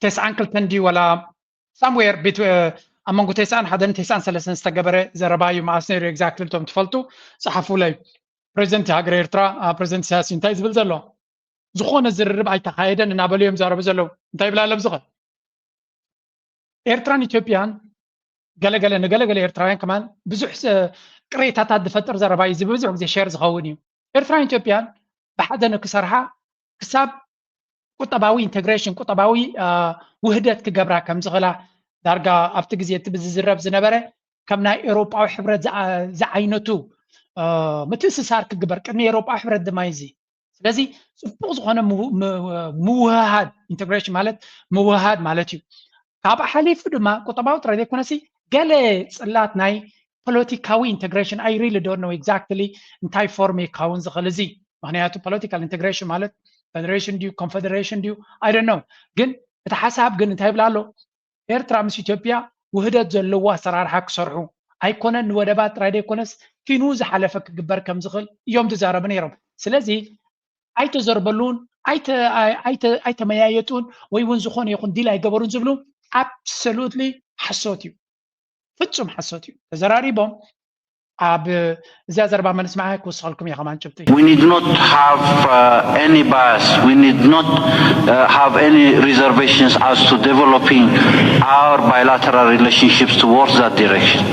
ተስዓን ክልተን ድዩ ወላ ሳምዌር ቤት ኣብ መንጎ ተስዓን ሓደን ተስዓን ሰለስተን ዝተገበረ ዘረባ እዩ። መኣስ ነይሩ ኤግዛክትሊ እቶም ትፈልጡ ፀሓፉለይ። ፕሬዚደንት ሃገር ኤርትራ ፕሬዚደንት ኢሳያስ እንታይ ዝብል ዘሎ? ዝኾነ ዝርርብ ኣይተኻየደን እናበሉ እዮም ዛረቡ ዘለዉ። እንታይ ይብላ ኣለብዝኸ ኤርትራን ኢትዮጵያን ገለገለ ንገለገለ ኤርትራውያን ከማን ብዙሕ ቅሬታታት ዝፈጥር ዘረባ እዩ። እዚ ብዙሕ ግዜ ሸር ዝኸውን እዩ። ኤርትራን ኢትዮጵያን ብሓደ ንክሰርሓ ክሳብ ቁጠባዊ ኢንቴግሬሽን ቁጠባዊ ውህደት ክገብራ ከም ዝኽእላ ዳርጋ ኣብቲ ግዜ እቲ ብዝዝረብ ዝነበረ ከም ናይ ኤውሮጳዊ ሕብረት ዝዓይነቱ ምትእስሳር ክግበር ቅድሚ ኤውሮጳዊ ሕብረት ድማ እዚ ስለዚ ፅቡቅ ዝኾነ ምውህሃድ ኢንቴግሬሽን ማለት ምውህሃድ ማለት እዩ። ካብ ሓሊፉ ድማ ቁጠባዊ ጥራይ ዘይኮነሲ ገለ ፅላት ናይ ፖለቲካዊ ኢንቴግሬሽን I really don't know exactly እንታይ ፎርም ይካውን ዝኽእል እዚ ምክንያቱ ፖለቲካል ኢንቴግሬሽን ማለት ፌደሬሽን ድዩ ኮንፌደሬሽን ድዩ I don't know ግን እቲ ሓሳብ ግን እንታይ ይብል ኣሎ ኤርትራ ምስ ኢትዮጵያ ውህደት ዘለዎ ኣሰራርሓ ክሰርሑ ኣይኮነን ንወደባት ጥራይ ዘይኮነስ ፊኑ ዝሓለፈ ክግበር ከም ዝኽእል እዮም ዝዛረቡ ነይሮም። ስለዚ ኣይተዘርበሉን ኣይተመያየጡን ወይ እውን ዝኾነ ይኹን ዲል ኣይገበሩን ዝብሉ ኣብሶሉትሊ ሓሶት እዩ፣ ፍጹም ሓሶት እዩ። ተዘራሪቦም ኣብ እዚኣ ዘረባ መንስማዓ ክውስኸልኩም እየ ከማን ጭብጢ We need not have uh, any bias. We need not uh, have any reservations as to developing our bilateral relationships towards that direction.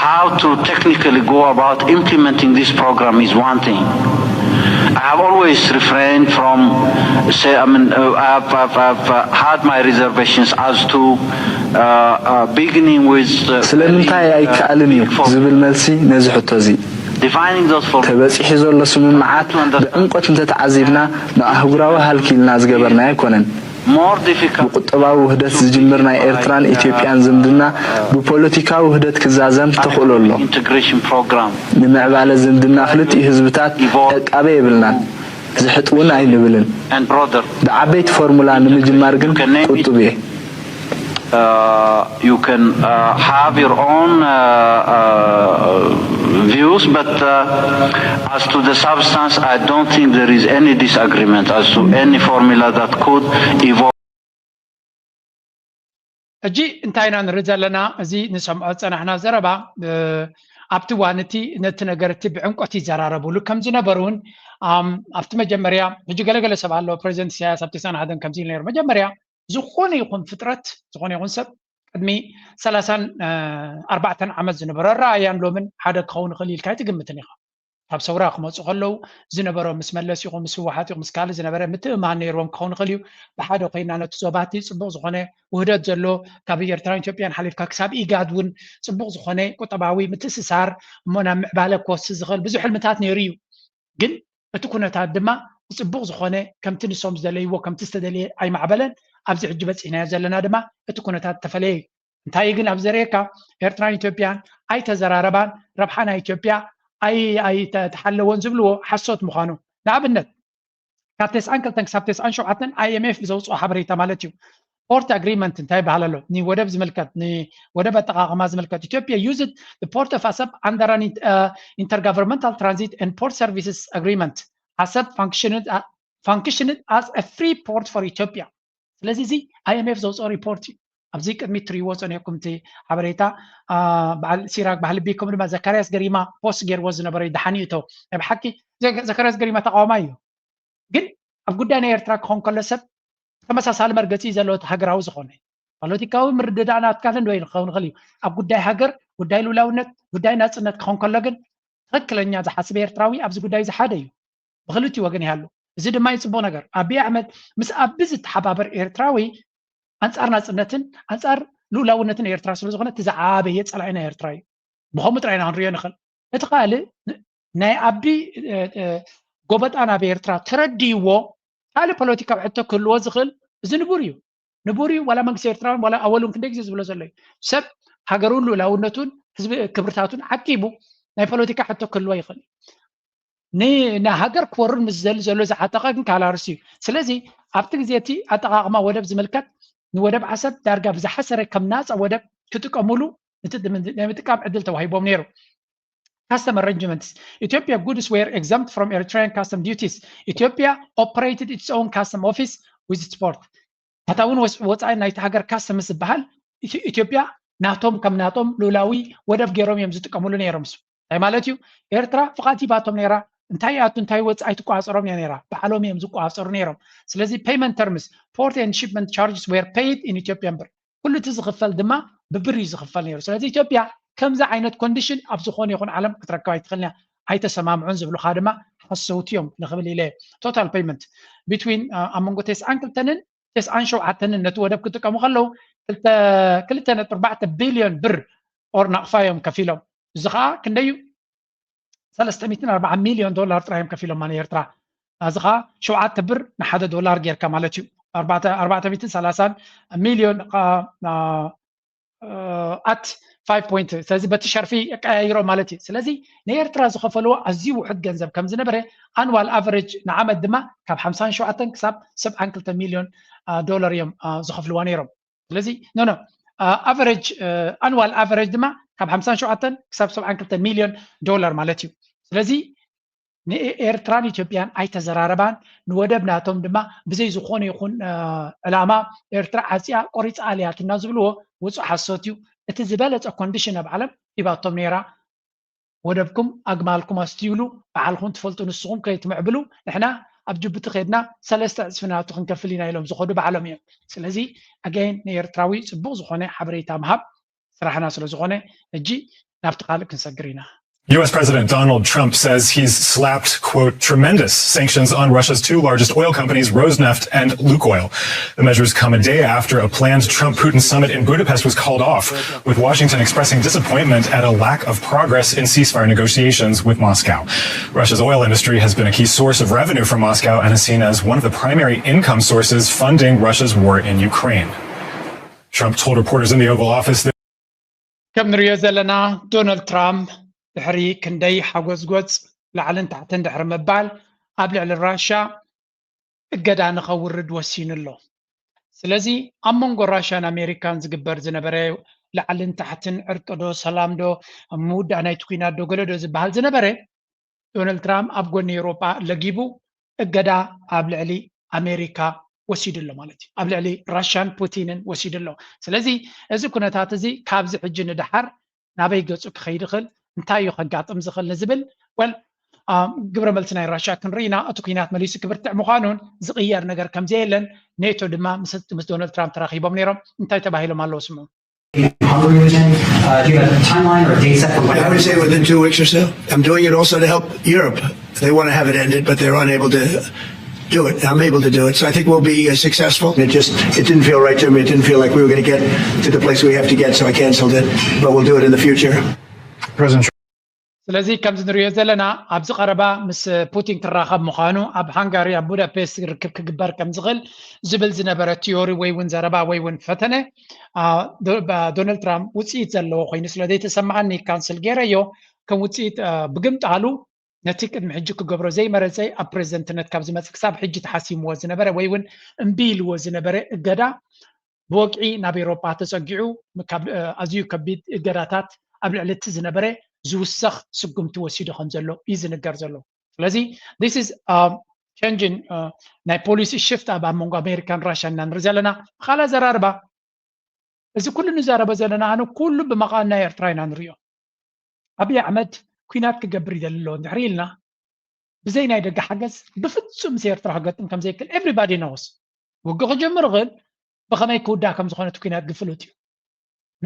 How to technically go about implementing this program is one thing. I have always refrained from say, I mean, uh, I've, I've, I've uh, had my reservations as to uh, uh, beginning with uh, ስለምንታይ ኣይከኣልን እዩ ዝብል መልሲ ነዚ ሕቶ እዚ ተበፂሑ ዘሎ ስምምዓት ብዕምቆት እንተተዓዚብና ንኣህጉራዊ ሃልኪ ኢልና ዝገበርናዮ ኣይኮነን። ብቁጠባዊ ውህደት ዝጅምር ናይ ኤርትራን ኢትዮጵያን ዝምድና ብፖለቲካዊ ውህደት ክዛዘም ተኽእሎ ኣሎ። ንምዕባለ ዝምድና ክልቲኡ ህዝብታት ዕቃበ የብልናን። ዝሕጥ እውን ኣይንብልን። ብዓበይቲ ፎርሙላ ንምጅማር ግን ቁጡብ እየ። Uh, you can uh, have your own uh, uh, views, but uh, as to the substance, I don't think there is any disagreement as to any formula that could evolve. ሕጂ እንታይ ኢና ንርኢ ዘለና? እዚ ንሰምዖ ዝፀናሕና ዘረባ ኣብቲ እዋን እቲ ነቲ ነገር እቲ ብዕምቆት ይዘራረብሉ ከም ዝነበሩን ኣብቲ መጀመርያ ሕጂ ገለገለ ሰብ ኣሎ ፕሬዚደንት ኢሳያስ ኣብቲ ሰነ ሓደን ከምዚ ኢሉ ነይሩ መጀመርያ ዝኾነ ይኹን ፍጥረት ዝኾነ ይኹን ሰብ ቅድሚ ሰላሳን ኣርባዕተን ዓመት ዝነበረ ኣረኣእያን ሎምን ሓደ ክኸውን ይኽእል ኢልካ ኣይትግምትን ኢኻ። ካብ ሰውራ ክመፁ ከለዉ ዝነበሮ ምስ መለስ ይኹን ምስ ህወሓት ይኹን ምስ ካልእ ዝነበረ ምትእምማን ነይርዎም ክኸውን ይኽእል እዩ። ብሓደ ኮይና ነቲ ዞባቲ ፅቡቕ ዝኾነ ውህደት ዘሎ ካብ ኤርትራን ኢትዮጵያን ሓሊፍካ ክሳብ ኢጋድ እውን ፅቡቕ ዝኾነ ቁጠባዊ ምትእስሳር እሞ ናብ ምዕባለ ክወስድ ዝኽእል ብዙሕ ሕልምታት ነይሩ እዩ። ግን እቲ ኩነታት ድማ ብፅቡቕ ዝኾነ ከምቲ ንሶም ዝደለይዎ ከምቲ ዝተደልየ ኣይማዕበለን። ኣብዚ ሕጂ በፂሕናዮ ዘለና ድማ እቲ ኩነታት ተፈለየ እዩ። እንታይ ግን ኣብ ዘርእየካ ኤርትራን ኢትዮጵያን ኣይተዘራረባን፣ ረብሓ ናይ ኢትዮጵያ ኣይ ኣይተሓለወን ዝብልዎ ሓሶት ምዃኑ። ንኣብነት ካብ ተስዓን ክልተን ክሳብ ተስዓን ሸውዓተን ኣይኤምኤፍ ብዘውፅኦ ሓበሬታ ማለት እዩ። ፖርት ኣግሪመንት እንታይ ይበሃል ኣሎ? ንወደብ ዝምልከት ንወደብ ኣጠቃቅማ ዝምልከት ኢትዮጵያ used the port of Assab under an intergovernmental transit and port services agreement. Assab functioned as a free port for Ethiopia. ስለዚ እዚ ኣይኤምኤፍ ዘውፅኦ ሪፖርት እዩ። ኣብዚ ቅድሚት ትሪእዎ ፀኒሕኩም እቲ ሓበሬታ በዓል ሲራክ ባህሊ ቢኩም ድማ ዘካርያስ ገሪማ ፖስት ገይርዎ ዝነበረ ድሓን ይእተው። ናይ ብሓቂ ዘካርያስ ገሪማ ተቃዋማይ እዩ። ግን ኣብ ጉዳይ ናይ ኤርትራ ክኸውን ከሎ ሰብ ተመሳሳሊ መርገፂ ዘለዎ እቲ ሃገራዊ ዝኾነ ፖለቲካዊ ምርድዳእ ናትካትን ዶ ክኸውን ይኽእል እዩ። ኣብ ጉዳይ ሃገር፣ ጉዳይ ልኡላውነት፣ ጉዳይ ናፅነት ክኸውን ከሎ ግን ትኽክለኛ ዝሓስብ ኤርትራዊ ኣብዚ ጉዳይ እዚ ሓደ እዩ። ብክልቲኡ ወገን ይሃሉ። እዚ ድማ እዩ ፅቡቅ ነገር። ኣቢይ ኣሕመድ ምስ ኣቢ ዝተሓባበር ኤርትራዊ ኣንፃር ናፅነትን ኣንፃር ልኡላውነትን ኤርትራ ስለዝኾነ እቲ ዝዓበየ ፀላኢ ናይ ኤርትራ እዩ። ብኸምኡ ጥራይ ኢና ክንሪኦ ንኽእል። እቲ ካልእ ናይ ኣቢ ጎበጣ ናብ ኤርትራ ተረድይዎ ካልእ ፖለቲካዊ ሕቶ ክህልዎ ዝኽእል እዚ ንቡር እዩ። ንቡር እዩ። ዋላ መንግስቲ ኤርትራ ዋላ ኣወል እውን ክንደይ ግዜ ዝብሎ ዘሎ እዩ። ሰብ ሃገሩን ልኡላውነቱን ህዝቢ ክብርታቱን ዓቂቡ ናይ ፖለቲካ ሕቶ ክህልዎ ይኽእል እዩ። ንሃገር ክወርር ምስ ዝደሊ ዘሎ ዝሓተኸ ግን ካልእ ኣርእስቲ እዩ። ስለዚ ኣብቲ ግዜ እቲ ኣጠቓቕማ ወደብ ዝምልከት ንወደብ ዓሰብ ዳርጋ ብዝሓሰረ ከም ናፃ ወደብ ክጥቀሙሉ ናይ ምጥቃም ዕድል ተዋሂቦም ነይሩ። Custom arrangements. Ethiopia goods were exempt from Eritrean custom duties. Ethiopia operated its own custom office with its port. ኣታውን ወፃኢ ናይቲ ሃገር ካስተምስ ዝበሃል ኢትዮጵያ ናቶም ከም ናቶም ልኡላዊ ወደብ ገይሮም እዮም ዝጥቀምሉ ነይሮም። እንታይ ማለት እዩ? ኤርትራ ፍቓድ ሂባቶም ነይራ። እንታይ ይኣቱ እንታይ ይወፅእ ኣይትቆፃፀሮም እያ ነይራ። ባዕሎም እዮም ዝቆፃፀሩ ነይሮም። ስለዚ payment terms, port and shipment charges were paid in Ethiopian ብር። ኩሉ እቲ ዝኽፈል ድማ ብብር እዩ ዝኽፈል ነይሩ። ስለዚ ኢትዮጵያ ከምዚ ዓይነት ኮንዲሽን ኣብ ዝኾነ ይኹን ዓለም ክትረክብ ኣይትኽእልን እያ። ኣይተሰማምዑን ዝብሉኻ ድማ ሓሰውቲ እዮም ንኽብል ኢለ። Total payment between ኣብ መንጎ ተስዓን ክልተንን ተስዓን ሸውዓተንን ነቲ ወደብ ክጥቀሙ ከለዉ ክልተ ነጥቢ ኣርባዕተ ቢልዮን ብር ኦር ናቕፋ እዮም ከፊሎም። እዚ ከዓ ክንደይ እዩ? ሰለስተ ሚእትን ኣርባዓ ሚልዮን ዶላር ጥራይ እዮም ከፊሎማ ንኤርትራ። እዚ ከዓ ሸውዓተ ብር ንሓደ ዶላር ጌርካ ማለት እዩ። ኣርባዕተ ሚእትን ሰላሳን ሚልዮን at five point። ስለዚ በቲ ሸርፊ የቀያይሮ ማለት እዩ። ስለዚ ንኤርትራ ዝኸፈልዎ ኣዝዩ ውሑድ ገንዘብ ከም ዝነበረ ኣንዋል ኣቨሬጅ ንዓመት ድማ ካብ ሓምሳን ሸውዓተን ክሳብ ሰብዓን ክልተ ሚልዮን ዶላር እዮም ዝኸፍልዋ ነይሮም። ስለዚ ኖ ኖ ኣቨሬጅ ኣንዋል ኣቨሬጅ ድማ ካብ ሓምሳን ሸውዓተን ክሳብ ሰብዓን ክልተ ሚልዮን ዶላር ማለት እዩ። ስለዚ ንኤርትራን ኢትዮጵያን ኣይተዘራረባን፣ ንወደብ ናቶም ድማ ብዘይ ዝኾነ ይኹን ዕላማ ኤርትራ ዓፅያ ቆሪፃ ኣልያትና ዝብልዎ ውፁእ ሓሶት እዩ። እቲ ዝበለፀ ኮንዲሽን ኣብ ዓለም ሂባቶም ነይራ። ወደብኩም ኣግማልኩም ኣስትዩሉ፣ ባዕልኹም ትፈልጡ፣ ንስኹም ከይትምዕብሉ ንሕና ኣብ ጅቡቲ ከድና ሰለስተ ዕፅፊ ናቱ ክንከፍል ኢና ኢሎም ዝኸዱ ባዕሎም እዮም። ስለዚ ኣገይን ንኤርትራዊ ፅቡቕ ዝኾነ ሓበሬታ ምሃብ ስራሕና ስለዝኾነ ሕጂ ናብቲ ካልእ ክንሰግር ኢና። U S President Donald Trump says he's slapped, quote, tremendous sanctions on Russia's two largest oil companies, Rosneft and Lukoil. The measures come a day after a planned Trump-Putin summit in Budapest was called off, with Washington expressing disappointment at a lack of progress in ceasefire negotiations with Moscow. Russia's oil industry has been a key source of revenue for Moscow and is seen as one of the primary income sources funding Russia's war in Ukraine. Trump told reporters in the Oval Office that ከም ንሪኦ ዘለና ዶናልድ ትራምፕ ድሕሪ ክንደይ ሓጎዝጎዝ ላዕልን ታሕትን ድሕሪ ምባል ኣብ ልዕሊ ራሻ እገዳ ንኸውርድ ወሲኑ ኣሎ። ስለዚ ኣብ መንጎ ራሻን ኣሜሪካን ዝግበር ዝነበረ ላዕልን ታሕትን ዕርቂ ዶ ሰላም ዶ ምውዳእ ናይቲ ኲናት ዶ ገለ ዶ ዝበሃል ዝነበረ ዶናልድ ትራምፕ ኣብ ጎኒ ኤውሮጳ ለጊቡ እገዳ ኣብ ልዕሊ ኣሜሪካ ወሲዱ ኣሎ ማለት እዩ። ኣብ ልዕሊ ራሻን ፑቲንን ወሲዱ ኣሎ። ስለዚ እዚ ኩነታት እዚ ካብዚ ሕጂ ንደሓር ናበይ ገፁ ክኸይድ ይኽእል፣ እንታይ እዩ ከጋጥም ዝኽእል ንዝብል ወል ግብረ መልሲ ናይ ራሻ ክንርኢ ኢና። እቲ ኩናት መሊሱ ክብርትዕ ምዃኑን ዝቕየር ነገር ከም ዘየለን ኔቶ ድማ ምስ ዶናልድ ትራምፕ ተራኺቦም ነይሮም። እንታይ ተባሂሎም ኣለዉ ስምዑ። Hungary with him? Uh, do you have a timeline or a date set for I would whenever? Say within two weeks or so. I'm doing it also to help Europe. They want to have it ended, but they're unable to do it. I'm able to do it. So I think we'll be uh, successful. It just it didn't feel right to me. It didn't feel like we were going to get to the place we have to get, so I canceled it. But we'll do it in the future. President ስለዚ ከምዚ ንሪኦ ዘለና ኣብዚ ቀረባ ምስ ፑቲን ክራኸብ ምዃኑ ኣብ ሃንጋሪ ኣብ ቡዳፔስት ርክብ ክግበር ከም ዝኽእል ዝብል ዝነበረ ቲዮሪ ወይ እውን ዘረባ ወይ እውን ፈተነ ዶናልድ ትራምፕ ውፅኢት ዘለዎ ኮይኑ ስለ ዘይተሰማዓኒ ካንስል ገይረዮ ከም ውፅኢት ብግምጣሉ ነቲ ቅድሚ ሕጂ ክገብሮ ዘይመረፀ ኣብ ፕሬዚደንትነት ካብ ዝመፅእ ክሳብ ሕጂ ተሓሲምዎ ዝነበረ ወይ እውን እምቢ ኢልዎ ዝነበረ እገዳ ብወግዒ ናብ ኤውሮጳ ተጸጊዑ ኣዝዩ ከቢድ እገዳታት ኣብ ልዕሊ እቲ ዝነበረ ዝውሰኽ ስጉምቲ ወሲዱ ከም ዘሎ እዩ ዝንገር ዘሎ። ስለዚ this is changing ናይ ፖሊሲ ሽፍት ኣብ ኣብ መንጎ ኣሜሪካን ራሽያን ኢና ንርኢ ዘለና። ብኻልእ ኣዘራርባ እዚ ኩሉ ንዛረቦ ዘለና ኣነ ኩሉ ብመቓን ናይ ኤርትራ ኢና ንሪኦ። ኣብይ ኣሕመድ ኲናት ክገብር ይደሊ ኣሎ እንድሕር ኢልና ብዘይ ናይ ደገ ሓገዝ ብፍጹም ምስ ኤርትራ ክገጥም ከም ዘይክእል everybody knows። ውግእ ክጅምር ይኽእል ብኸመይ ክውዳእ ከም ዝኾነ እቲ ኲናት ግን ፍሉጥ እዩ።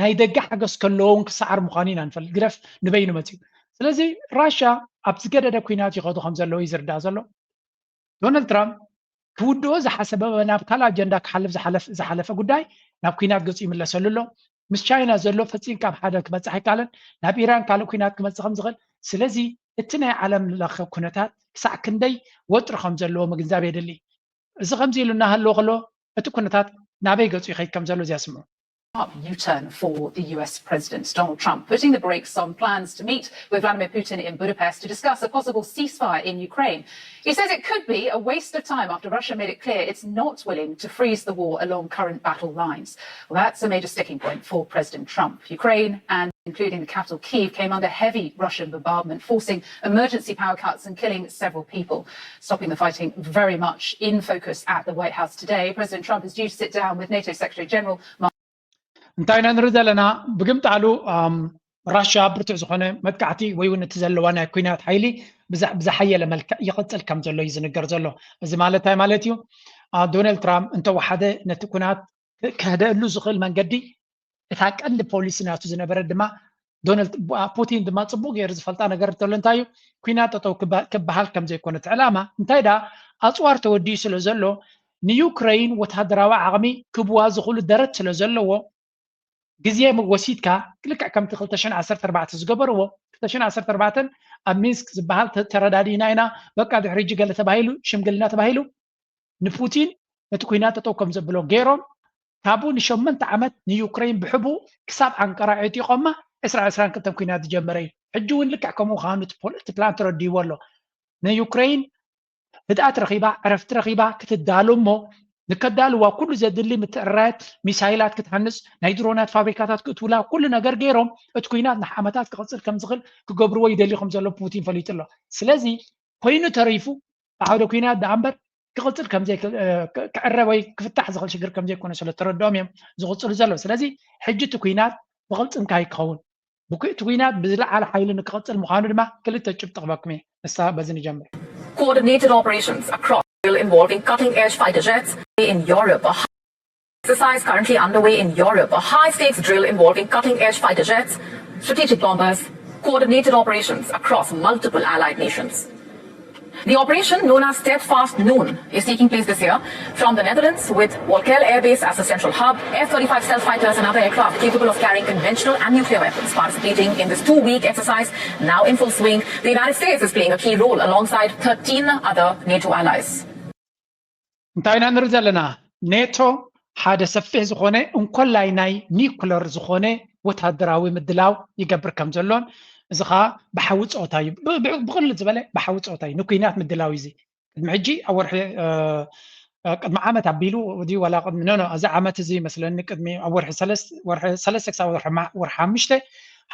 ናይ ደገ ሓገዝ ከለዎ እውን ክሰዓር ምዃኑ ኢና ንፈልጥ። ግደፍ ንበይኑ መጺኡ። ስለዚ ራሻ ኣብ ዝገደደ ኲናት ይኸዱ ከም ዘለዉ እዩ ዝርዳእ ዘሎ። ዶናልድ ትራምፕ ክውድኦ ዝሓሰበ ናብ ካልእ ኣጀንዳ ክሓልፍ ዝሓለፈ ጉዳይ ናብ ኲናት ገጹ ይምለሰሉ ኣሎ። ምስ ቻይና ዘሎ ፈጺምካ ኣብ ሓደ ክበጽሕ ኣይከኣለን። ናብ ኢራን ካልእ ኲናት ክመጽእ ከም ዝኽእል። ስለዚ እቲ ናይ ዓለም ለኸ ኩነታት ክሳዕ ክንደይ ወጥሪ ከም ዘለዎ ምግንዛብ የድሊ። እዚ ከምዚ ኢሉ እናሃለወ ከሎ እቲ ኩነታት ናበይ ገጹ ይኸይድ ከም ዘሎ እዚ ኣስምዑ። U-turn for the U S President Donald Trump, putting the brakes on plans to meet with Vladimir Putin in Budapest to discuss a possible ceasefire in Ukraine. He says it could be a waste of time after Russia made it clear it's not willing to freeze the war along current battle lines. Well, that's a major sticking point for President Trump. Ukraine and including the capital Kyiv came under heavy Russian bombardment, forcing emergency power cuts and killing several people, stopping the fighting very much in focus at the White House today. President Trump is due to sit down with NATO Secretary General Mark እንታይ ኢና ንርኢ ዘለና? ብግምጣሉ ራሻ ብርቱዕ ዝኾነ መጥቃዕቲ ወይ እውን እቲ ዘለዋ ናይ ኩናት ሓይሊ ብዝሓየለ መልክዕ ይቕፅል ከም ዘሎ እዩ ዝንገር ዘሎ። እዚ ማለት እንታይ ማለት እዩ? ዶናልድ ትራምፕ እንተወሓደ ነቲ ኩናት ከህደእሉ ዝኽእል መንገዲ እታ ቀንዲ ፖሊሲ ናቱ ዝነበረ ድማ ዶናልድ ፑቲን ድማ ፅቡቅ ገይሩ ዝፈልጣ ነገር እንተሎ እንታይ እዩ? ኩናት ጠጠው ክበሃል ከም ዘይኮነ እቲ ዕላማ እንታይ ደኣ ኣፅዋር ተወዲኡ ስለ ዘሎ ንዩክረይን ወታደራዊ ዓቕሚ ክብዋ ዝኽእሉ ደረት ስለ ዘለዎ ግዜ ወሲድካ ልክዕ ከምቲ ክልተ ሽሕን ዓሰርተ ኣርባዕተን ዝገበርዎ ክልተ ሽሕን ዓሰርተ ኣርባዕተን ኣብ ሚንስክ ዝበሃል ተረዳዲእና ኢና በቃ ድሕሪ ሕጂ ገለ ተባሂሉ ሽምግልና ተባሂሉ ንፑቲን ነቲ ኩናት ጠጠው ከም ዘብሎ ገይሮም ካብኡ ንሸመንተ ዓመት ንዩክረይን ብሕቡ ክሳብ ኣንቀራ ዕጢቆማ ዕስራ ዕስራን ክልተን ኩናት ዝጀመረ እዩ። ሕጂ እውን ልክዕ ከምኡ ምዃኑ እቲ ፕላን ተረዲእዎ ኣሎ። ንዩክረይን ህድኣት ረኺባ ዕረፍቲ ረኺባ ክትዳሉ እሞ ንከዳልዋ ኩሉ ዘድሊ ምትዕራየት ሚሳይላት ክትሃንፅ ናይ ድሮናት ፋብሪካታት ክእትውላ ኩሉ ነገር ገይሮም እቲ ኩናት ንዓመታት ክቕፅል ከም ዝኽእል ክገብርዎ ይደልዩ ከም ዘሎ ፑቲን ፈሊጡ ኣሎ። ስለዚ ኮይኑ ተሪፉ ብዓውደ ኩናት ደኣ እምበር ክቕፅል ክዕረ ወይ ክፍታሕ ዝኽእል ሽግር ከም ዘይኮነ ስለ ተረድኦም እዮም ዝቕፅሉ ዘለዉ። ስለዚ ሕጂ እቲ ኩናት ብቕልፅምካ ይክኸውን። እቲ ኩናት ብዝለዓለ ሓይሊ ንክቕፅል ምዃኑ ድማ ክልተ ጭብጢ ክበኩም እየ። ንሳ በዚ ንጀምር። Coordinated operations across involving cutting edge fighter jets in Europe. A exercise currently underway in Europe, a high stakes drill involving cutting edge fighter jets, strategic bombers, coordinated operations across multiple allied nations. The operation, known as Steadfast Noon, is taking place this year from the Netherlands with Walkel Air Base as the central hub. F thirty-five stealth fighters and other aircraft capable of carrying conventional and nuclear weapons participating in this two week exercise, now in full swing. The United States is playing a key role alongside thirteen other NATO allies. እንታይ ኢና ንርኢ ዘለና? ኔቶ ሓደ ሰፊሕ ዝኾነ እንኮላይ ናይ ኒኩለር ዝኾነ ወታደራዊ ምድላው ይገብር ከም ዘሎን እዚ ኸዓ ብሓዊ ፀወታ እዩ። ብቕልል ዝበለ ብሓዊ ፀወታ እዩ። ንኩናት ምድላው እዩ። እዚ ቅድሚ ሕጂ ኣብ ወርሒ ቅድሚ ዓመት ኣቢሉ ድዩ ዋላ ቅድሚ ኖ ኖ እዚ ዓመት እዚ መስለኒ ቅድሚ ኣብ ወርሒ ሰለስተ ክሳብ ወርሒ ሓሙሽተ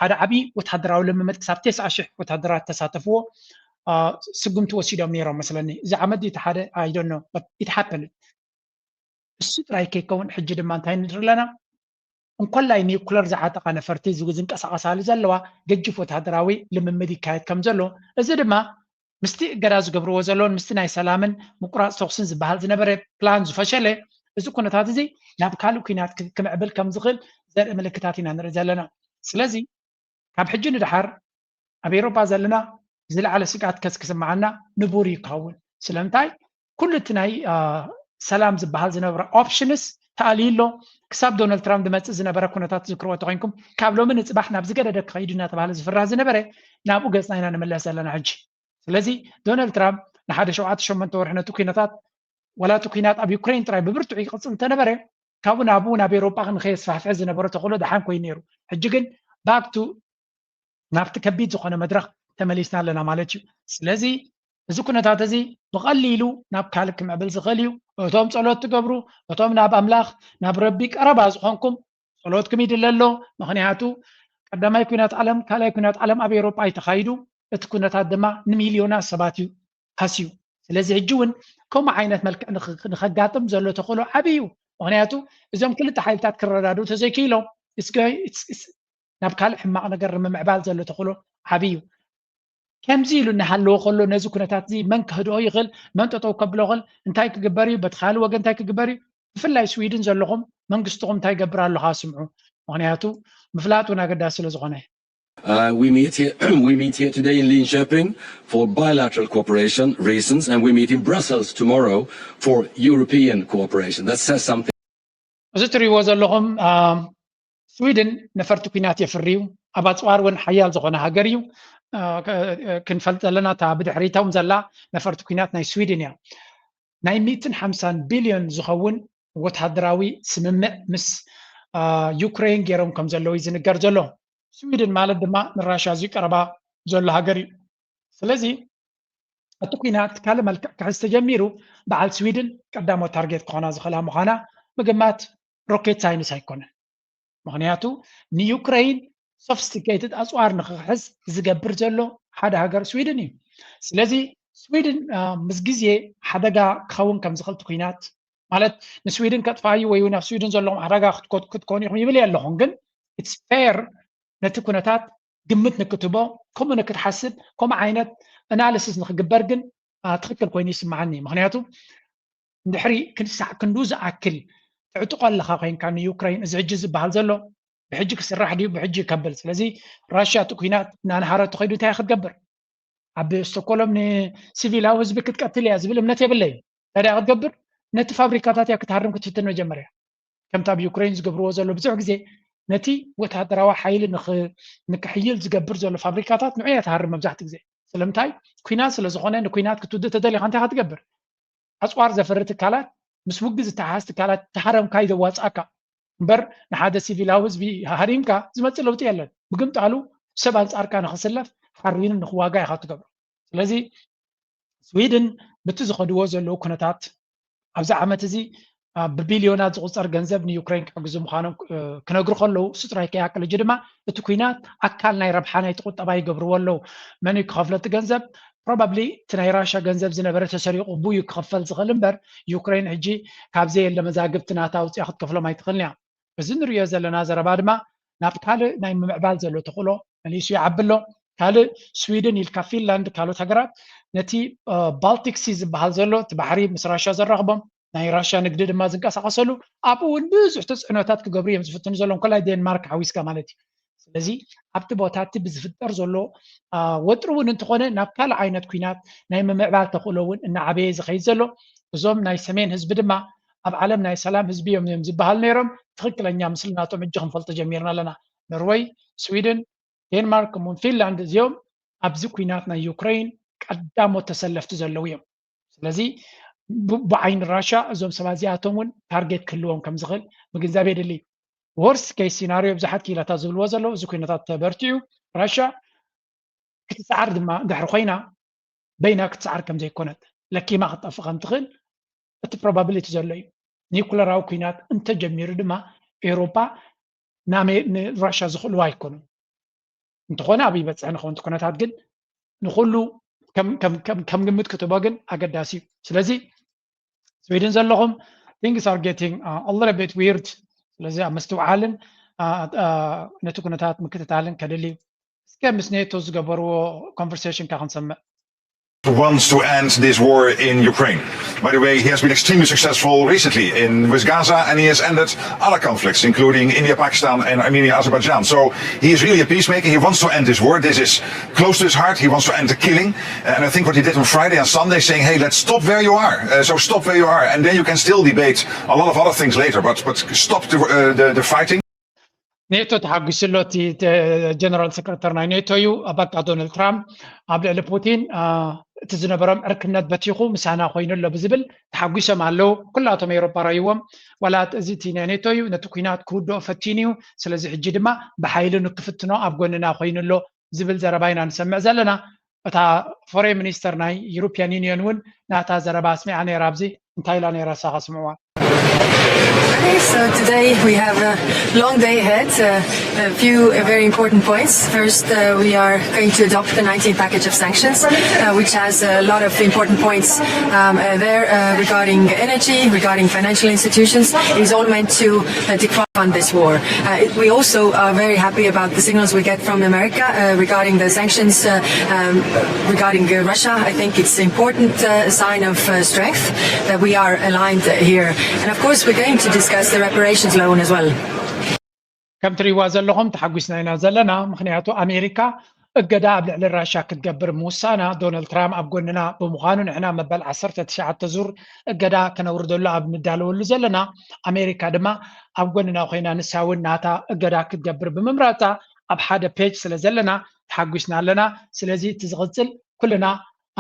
ሓደ ዓብዪ ወታደራዊ ልምምድ ክሳብ ተስዓ ሽሕ ወታደራት ተሳተፍዎ ስጉምቲ ወሲዶም ነይሮም መስለኒ። እዚ ዓመት ድዩ እቲ ሓደ I don't know but it happened። እሱ ጥራይ ከይከውን ሕጂ ድማ እንታይ ንርኢ ኣለና? እንኮላይ ኒኩለር ዝዓጠቓ ነፈርቲ ዝንቀሳቐሳሉ ዘለዋ ገጅፍ ወታደራዊ ልምምድ ይካየድ ከም ዘሎ እዚ ድማ ምስቲ እገዳ ዝገብርዎ ዘለውን ምስቲ ናይ ሰላምን ምቁራፅ ተኩስን ዝበሃል ዝነበረ ፕላን ዝፈሸለ እዚ ኩነታት እዚ ናብ ካልእ ኩናት ክምዕብል ከም ዝኽእል ዘርኢ ምልክታት ኢና ንርኢ ዘለና። ስለዚ ካብ ሕጂ ንድሓር ኣብ ኤውሮጳ ዘለና ዝለዓለ ስግኣት ከስ ክስምዓና ንቡር እዩ ክኸውን። ስለምንታይ? ኩሉ እቲ ናይ ሰላም ዝበሃል ዝነበረ ኦፕሽንስ ተኣልዩ ኣሎ። ክሳብ ዶናልድ ትራምፕ ዝመፅእ ዝነበረ ኩነታት ዝክርዎ ተኮይንኩም፣ ካብ ሎሚ ንፅባሕ ናብ ዝገደደ ክኸይዱ እናተባሃለ ዝፍራ ዝነበረ ናብኡ ገፅና ኢና ንምለስ ዘለና ሕጂ። ስለዚ ዶናልድ ትራምፕ ንሓደ ሸውዓተ ሸሞንተ ወርሒ ነቲ ኩነታት፣ ዋላ እቲ ኩናት ኣብ ዩክሬን ጥራይ ብብርቱዕ ይቕፅል እንተነበረ፣ ካብኡ ናብኡ ናብ ኤውሮጳ ንኸየስፋሕፍሐ ዝነበረ ተኽእሎ ደሓን ኮይኑ ነይሩ። ሕጂ ግን ባክቱ ናብቲ ከቢድ ዝኾነ መድረኽ ተመሊስና ኣለና ማለት እዩ። ስለዚ እዚ ኩነታት እዚ ብቐሊሉ ናብ ካልእ ክምዕብል ዝኽእል እዩ። እቶም ጸሎት ትገብሩ፣ እቶም ናብ ኣምላኽ ናብ ረቢ ቀረባ ዝኾንኩም ጸሎትኩም ይድለ ኣሎ። ምኽንያቱ ቀዳማይ ኩናት ዓለም፣ ካልኣይ ኩናት ዓለም ኣብ ኤውሮጳ እዩ ተኻይዱ። እቲ ኩነታት ድማ ንሚልዮናት ሰባት እዩ ሃስዩ። ስለዚ ሕጂ እውን ከምኡ ዓይነት መልክዕ ንኸጋጥም ዘሎ ተኽእሎ ዓብዪ እዩ። ምኽንያቱ እዞም ክልተ ሓይልታት ክረዳድኡ ተዘይክኢሎም ናብ ካልእ ሕማቕ ነገር ንምምዕባል ዘሎ ተኽእሎ ዓብዪ እዩ። ከምዚ ኢሉ እናሃለወ ከሎ ነዚ ኩነታት እዚ መን ክህድኦ ይኽእል? መን ጠጠው ከብሎ ይኽእል? እንታይ ክግበር እዩ? በቲ ካልእ ወገን እንታይ ክግበር እዩ? ብፍላይ ስዊድን ዘለኹም መንግስትኹም እንታይ ይገብር ኣሎ ከዓ ስምዑ። ምኽንያቱ ምፍላጥ እውን ኣገዳሲ ስለ ዝኾነ። Uh, we meet here, we meet here today in Linköping for bilateral cooperation reasons, and we meet in Brussels tomorrow for European cooperation. That says something. እዚ ትሪእዎ ዘለኹም ስዊድን ነፈርቲ ኩናት የፍርዩ። ኣብ ኣፅዋር እውን ሓያል ዝኾነ ሃገር እዩ። ክንፈልጥ ዘለና እታ ብድሕሪቶም ዘላ ነፈርቲ ኩናት ናይ ስዊድን እያ። ናይ ሚእትን ሓምሳን ቢልዮን ዝኸውን ወታደራዊ ስምምዕ ምስ ዩክሬን ገይሮም ከም ዘለዉ እዩ ዝንገር ዘሎ። ስዊድን ማለት ድማ ንራሻ ኣዝዩ ቀረባ ዘሎ ሃገር እዩ። ስለዚ እቲ ኩናት ካልእ መልክዕ ክሕዝ ተጀሚሩ በዓል ስዊድን ቀዳሞት ታርጌት ክኾና ዝኽእላ ምዃና ምግማት ሮኬት ሳይንስ ኣይኮነን። ምኽንያቱ ንዩክሬን ሶፊስቲኬትድ ኣፅዋር ንክሕዝ ዝገብር ዘሎ ሓደ ሃገር ስዊድን እዩ። ስለዚ ስዊድን ምስ ግዜ ሓደጋ ክኸውን ከም ዝኽእል እቲ ኩናት ማለት ንስዊድን ከጥፋዩ ወይ ናብ ስዊድን ዘለዎም ሓደጋ ክትኮኑ ኢኹም ይብል የለኹም። ግን ኢትስ ፌር ነቲ ኩነታት ግምት ንክትቦ ከምኡ ንክትሓስብ ከምኡ ዓይነት ኣናሊሲስ ንክግበር ግን ትክክል ኮይኑ ይስምዓኒ። ምክንያቱ እንድሕሪ ክሳዕ ክንዱ ዝኣክል ትዕጥቆ ኣለካ ኮይንካ ንዩክሬን እዚ ሕጂ ዝበሃል ዘሎ ብሕጂ ክስራሕ ድዩ ብሕጂ ከብል። ስለዚ ራሽያ እቲ ኩናት እናንሃረ ተኸይዱ እንታይ ክትገብር? ኣብ ስቶኮሎም ንሲቪላዊ ህዝቢ ክትቀትል እያ ዝብል እምነት የብለይን። እንታይ ክትገብር? ነቲ ፋብሪካታት እያ ክትሃርም ክትፍትን መጀመርያ። ከምቲ ኣብ ዩክሬን ዝገብርዎ ዘሎ ብዙሕ ግዜ ነቲ ወታደራዊ ሓይሊ ንክሕይል ዝገብር ዘሎ ፋብሪካታት ንዑ እያ ትሃርም መብዛሕትኡ ግዜ። ስለምንታይ? ኩናት ስለዝኾነ ንኩናት ክትውድእ ተደሊኻ እንታይ ክትገብር? ኣፅዋር ዘፍሪ ትካላት ምስ ውግእ ዝተሓዝ ትካላት ተሃረምካ እዩ ዘዋፅኣካ እምበር ንሓደ ሲቪላዊ ህዝቢ ሃሪምካ ዝመፅእ ለውጢ የለን። ምግምጣሉ ሰብ ኣንፃርካ ንክስለፍ ሓሪኑ ንክዋጋ ኢኻ ትገብሮ። ስለዚ ስዊድን ብቲ ዝኸድዎ ዘለዉ ኩነታት ኣብዚ ዓመት እዚ ብቢልዮናት ዝቁፀር ገንዘብ ንዩክሬን ክሕግዙ ምዃኖም ክነግሩ ከለዉ እሱ ጥራይ ከይኣክል ሕጂ ድማ እቲ ኩናት ኣካል ናይ ረብሓ ናይቲ ቁጠባ ይገብርዎ ኣለዉ። መን እዩ ክኸፍሎ እቲ ገንዘብ? ፕሮባብሊ እቲ ናይ ራሻ ገንዘብ ዝነበረ ተሰሪቑ ብኡ እዩ ክኽፈል ዝኽእል እምበር ዩክሬን ሕጂ ካብ ዘየለ መዛግብቲ ናታ ኣውፂኣ ክትከፍሎም ኣይትኽእልን እያ። እዚ ንሪኦ ዘለና ዘረባ ድማ ናብ ካልእ ናይ ምምዕባል ዘሎ ተኽእሎ መሊሱ ይዓቢ ኣሎ። ካልእ ስዊድን ኢልካ ፊንላንድ ካልኦት ሃገራት ነቲ ባልቲክ ሲ ዝበሃል ዘሎ እቲ ባሕሪ ምስ ራሻ ዘራኽቦም ናይ ራሽያ ንግዲ ድማ ዝንቀሳቐሰሉ ኣብኡ እውን ብዙሕ ተፅዕኖታት ክገብሩ እዮም ዝፍትኑ ዘለዉ እንኮላይ ዴንማርክ ሓዊስካ ማለት እዩ። ስለዚ ኣብቲ ቦታ እቲ ብዝፍጠር ዘሎ ወጥሪ እውን እንተኾነ ናብ ካልእ ዓይነት ኩናት ናይ ምምዕባል ተኽእሎ እውን እናዓበየ ዝኸይድ ዘሎ እዞም ናይ ሰሜን ህዝቢ ድማ ኣብ ዓለም ናይ ሰላም ህዝቢ እዮም እዮም ዝበሃል ነይሮም። ትኽክለኛ ምስሊ ናቶም እጂ ክንፈልጦ ጀሚርና ኣለና። ኖርወይ፣ ስዊድን፣ ዴንማርክ ከምኡውን ፊንላንድ እዚኦም ኣብዚ ኩናት ናይ ዩክሬን ቀዳሞት ተሰለፍቲ ዘለዉ እዮም። ስለዚ ብዓይኒ ራሻ እዞም ሰባት እዚኣቶም እውን ታርጌት ክህልዎም ከም ዝኽእል ምግንዛብ የድሊ። ወርስ ኬስ ሲናሪዮ ብዙሓት ክኢላታት ዝብልዎ ዘለዉ እዚ ኩነታት ተበርቲዑ ራሻ ክትፅዓር ድማ እንድሕር ኮይና በይና ክትፅዓር ከም ዘይኮነት ለኪማ ክትጠፍእ ከም ትኽእል እቲ ፕሮባብሊቲ ዘሎ እዩ። ኒኩለራዊ ኩናት እንተጀሚሩ ድማ ኤውሮፓ ንራሻ ዝኽእልዋ ኣይኮኑን። እንተኾነ ኣብ ይበፅሕ ንኸውን እቲ ኩነታት ግን ንኩሉ ከም ግምት ክትቦ ግን ኣገዳሲ እዩ። ስለዚ ስዊድን ዘለኹም things are getting a little bit weird። ስለዚ ኣብ ምስትውዓልን ነቲ ኩነታት ምክትታልን ከድሊ እዩ። እስከ ምስ ኔቶ ዝገበርዎ ኮንቨርሴሽን ካ ክንሰምዕ። wants to end this war in Ukraine. By the way, he has been extremely successful recently in with Gaza, and he has ended other conflicts, including India, Pakistan, and Armenia, Azerbaijan. So he is really a peacemaker. He wants to end this war. This is close to his heart. He wants to end the killing. Uh, and I think what he did on Friday and Sunday, saying, "Hey, let's stop where you are. Uh, so stop where you are, and then you can still debate a lot of other things later. But but stop the uh, the, the fighting." ኔቶ ተሓጒሱ ኣሎ። እቲ ጀነራል ሰክረተር ናይ ኔቶ እዩ። በቃ ዶናልድ ትራምፕ ኣብ ልዕሊ ፑቲን እቲ ዝነበሮም ዕርክነት በቲኹ ምሳና ኮይኑ ኣሎ ብዝብል ተሓጒሶም ኣለዉ። ኩላቶም ኤውሮፓ ራይዎም ዋላ እዚ እቲ ናይ ኔቶ እዩ፣ ነቲ ኩናት ክውድኦ ፈቲኑ እዩ። ስለዚ ሕጂ ድማ ብሓይሊ ንክፍትኖ ኣብ ጎንና ኮይኑ ኣሎ ዝብል ዘረባ ኢና ንሰምዕ ዘለና። እታ ፎሬን ሚኒስተር ናይ ዩሮፒያን ዩኒየን እውን ናታ ዘረባ ኣስሚዓ ነይራ። ኣብዚ እንታይ ኢላ ነይራ ንሳ ከስምዕዋ። Okay, so today we have a long day ahead. Uh, a few uh, very important points. First, uh, we are going to adopt the nineteen package of sanctions, uh, which has a lot of important points um, uh, there uh, regarding energy, regarding financial institutions. It is all meant to uh, defund this war. Uh, it, we also are very happy about the signals we get from America uh, regarding the sanctions uh, um, regarding uh, Russia. I think it's an important uh, sign of uh, strength that we are aligned here. And of course, we're going to discuss the reparations loan as well. ከም ትሪእዋ ዘለኹም ተሓጒስና ኢና ዘለና። ምኽንያቱ ኣሜሪካ እገዳ ኣብ ልዕሊ ራሻ ክትገብር ምውሳና ዶናልድ ትራምፕ ኣብ ጎንና ብምዃኑ ንሕና መበል ዓሰርተ ትሽዓተ ዙር እገዳ ከነውርደሉ ኣብ ንዳለወሉ ዘለና ኣሜሪካ ድማ ኣብ ጎንና ኮይና ንሳ እውን ናታ እገዳ ክትገብር ብምምራፃ ኣብ ሓደ ፔጅ ስለ ዘለና ተሓጒስና ኣለና። ስለዚ እቲ ዝቕፅል ኩልና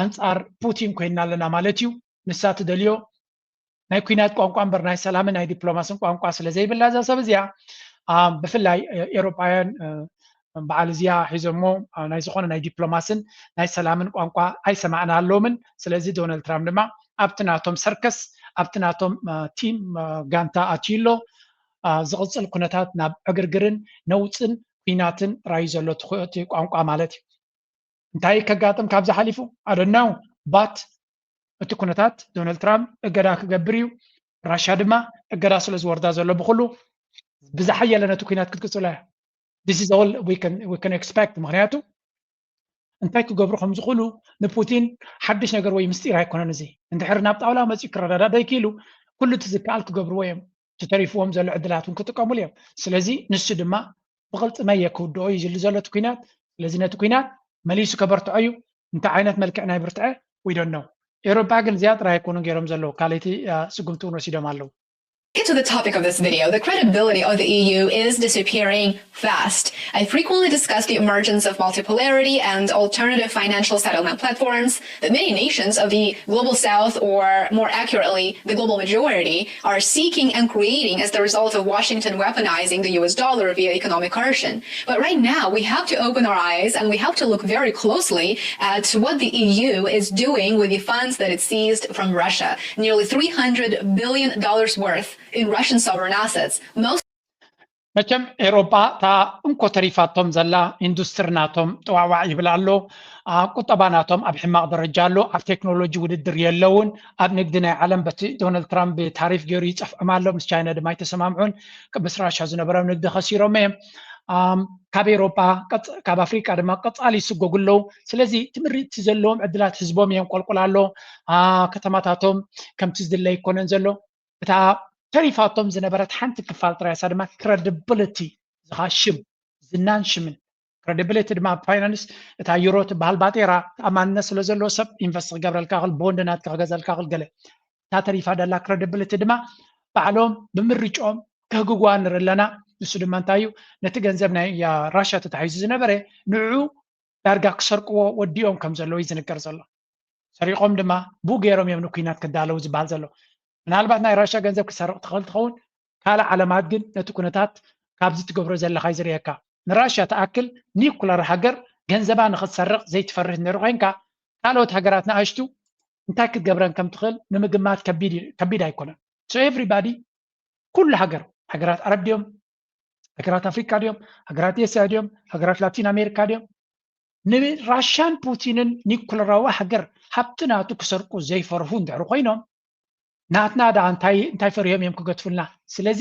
ኣንፃር ፑቲን ኮይንና ኣለና ማለት እዩ። ንሳ ትደልዮ ናይ ኩናት ቋንቋ እምበር ናይ ሰላምን ናይ ዲፕሎማስን ቋንቋ ስለ ዘይብላ እዛ ሰብ እዚኣ ብፍላይ ኤሮጳውያን በዓል እዚኣ ሒዞሞ ናይ ዝኾነ ናይ ዲፕሎማስን ናይ ሰላምን ቋንቋ ኣይሰማዕናሎምን። ስለዚ ዶናልድ ትራምፕ ድማ ኣብቲ ናቶም ሰርከስ ኣብቲ ናቶም ቲም ጋንታ ኣትዩ ኣሎ። ዝቕፅል ኩነታት ናብ ዕግርግርን ነውፅን ኩናትን ጥራይ እዩ ዘሎ እቲ ቋንቋ ማለት እዩ። እንታይ ከጋጥም ካብዚ ሓሊፉ ኣደናው ባት እቲ ኩነታት ዶናልድ ትራምፕ እገዳ ክገብር እዩ። ራሻ ድማ እገዳ ስለ ዝወርዳ ዘሎ ብኩሉ ብዝሓየለ ነቲ ኩናት ክትቅፅሎ እያ። This is all we can, we can expect። ምክንያቱ እንታይ ክገብሩ ከም ዝኽእሉ ንፑቲን ሓድሽ ነገር ወይ ምስጢር ኣይኮነን። እዚ እንድሕር ናብ ጣውላ መፂኡ ክረዳዳ ደይክኢሉ ኩሉ እቲ ዝከኣል ክገብርዎ እዮም። ተተሪፍዎም ዘሎ ዕድላት እውን ክጥቀሙሉ እዮም። ስለዚ ንሱ ድማ ብቕልፂ መየ ክውድኦ እዩ ዝሉ ዘሎ እቲ ኩናት። ስለዚ ነቲ ኩናት መሊሱ ከበርትዖ እዩ። እንታይ ዓይነት መልክዕ ናይ ብርትዐ we don't know። ኤውሮፓ ግን እዚኣ ጥራይ ኣይኮኑን ገይሮም ዘለዉ፣ ካልእቲ ስጉምቲ እውን ወሲዶም ኣለዉ። Get to the topic of this video. The credibility of the E U is disappearing fast. I frequently discuss the emergence of multipolarity and alternative financial settlement platforms that many nations of the global south, or more accurately, the global majority, are seeking and creating as the result of Washington weaponizing the U S dollar via economic coercion. But right now, we have to open our eyes and we have to look very closely at what the E U is doing with the funds that it seized from Russia. Nearly three hundred billion dollars worth in Russian sovereign assets. Most መቸም ኤሮጳ እታ እንኮ ተሪፋቶም ዘላ ኢንዱስትሪ ናቶም ጥዋዕዋዕ ይብል ኣሎ። ቁጠባ ናቶም ኣብ ሕማቕ ደረጃ ኣሎ። ኣብ ቴክኖሎጂ ውድድር የለውን። ኣብ ንግዲ ናይ ዓለም በቲ ዶናልድ ትራምፕ ብታሪፍ ገይሩ ይፀፍዖም ኣሎ። ምስ ቻይና ድማ ኣይተሰማምዑን። ምስ ራሻ ዝነበሮም ንግዲ ከሲሮም እዮም። ካብ ኤሮጳ ካብ ኣፍሪቃ ድማ ቀፃሊ ይስጎጉ ኣለዉ። ስለዚ ትምርቲ ዘለዎም ዕድላት ህዝቦም እዮም ቆልቁል ኣሎ። ከተማታቶም ከምቲ ዝድለ ይኮነን ዘሎ። እታ ተሪፋቶም ዝነበረት ሓንቲ ክፋል ጥራይ እሳ ድማ ክረዲብሊቲ ዝኻ ሽም ዝናን ሽምን ክረዲብሊቲ ድማ ኣብ ፋይናንስ እታ ዩሮ ትበሃል ባጤራ ተኣማንነት ስለ ዘለዎ ሰብ ኢንቨስት ክገብረልካ ክል ቦንድ ናትካ ክገዘልካ ክል ገለ እታ ተሪፋ ደላ ክረዲብሊቲ ድማ ባዕሎም ብምርጭኦም ከህግጓ ንርኢ ኣለና። ንሱ ድማ እንታይ እዩ ነቲ ገንዘብ ናይ ራሽያ ተታሒዙ ዝነበረ ንዑ ዳርጋ ክሰርቅዎ ወዲኦም ከም ዘለዉ እዩ ዝንገር ዘሎ። ሰሪቖም ድማ ብኡ ገይሮም እዮም ንኩናት ክዳለዉ ዝበሃል ዘሎ። ምናልባት ናይ ራሽያ ገንዘብ ክትሰርቕ ትኽእል ትኸውን፣ ካልእ ዓለማት ግን ነቲ ኩነታት ካብዚ ትገብሮ ዘለኻ እዩ ዝርእየካ። ንራሽያ ትኣክል ኒኩለር ሃገር ገንዘባ ንኽትሰርቕ ዘይትፈርህ ነሩ ኮይንካ ካልኦት ሃገራት ንኣሽቱ እንታይ ክትገብረን ከም ትኽእል ንምግማት ከቢድ ኣይኮነን። So everybody ኩሉ ሃገር ሃገራት ዓረብ ድዮም ሃገራት ኣፍሪካ ድዮም ሃገራት ኤስያ ድዮም ሃገራት ላቲን ኣሜሪካ ድዮም ንራሻን ፑቲንን ኒኩለራዊ ሃገር ሃብቲ ናቱ ክሰርቁ ዘይፈርሁ እንድሕር ኮይኖም ናትና ደኣ እንታይ እንታይ ፈሪሆም እዮም ክገትፉልና? ስለዚ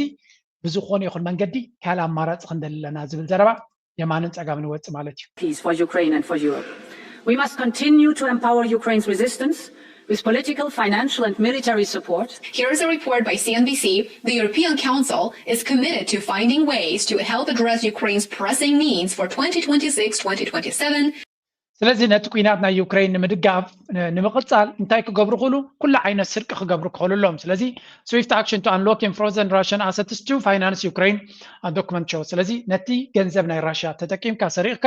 ብዝኾነ ይኹን መንገዲ ካልእ ኣማራፂ ክንደሊ ኣለና ዝብል ዘረባ የማንን ፀጋምን ይወፅእ ማለት እዩ። Peace for Ukraine and for Europe. We must continue to empower Ukraine's resistance with political, financial, and military support. Here is a report by C N B C. The European Council is committed to finding ways to help address Ukraine's pressing needs for twenty twenty-six twenty twenty-seven. ስለዚ ነቲ ኲናት ናይ ዩክሬን ንምድጋፍ ንምቕጻል እንታይ ክገብሩ ክእሉ? ኩሉ ዓይነት ስርቂ ክገብሩ ክኽእሉ ኣለዎም። ስለዚ swift action to unlocking frozen Russian assets to finance Ukraine document show። ስለዚ ነቲ ገንዘብ ናይ ራሽያ ተጠቂምካ ሰሪቕካ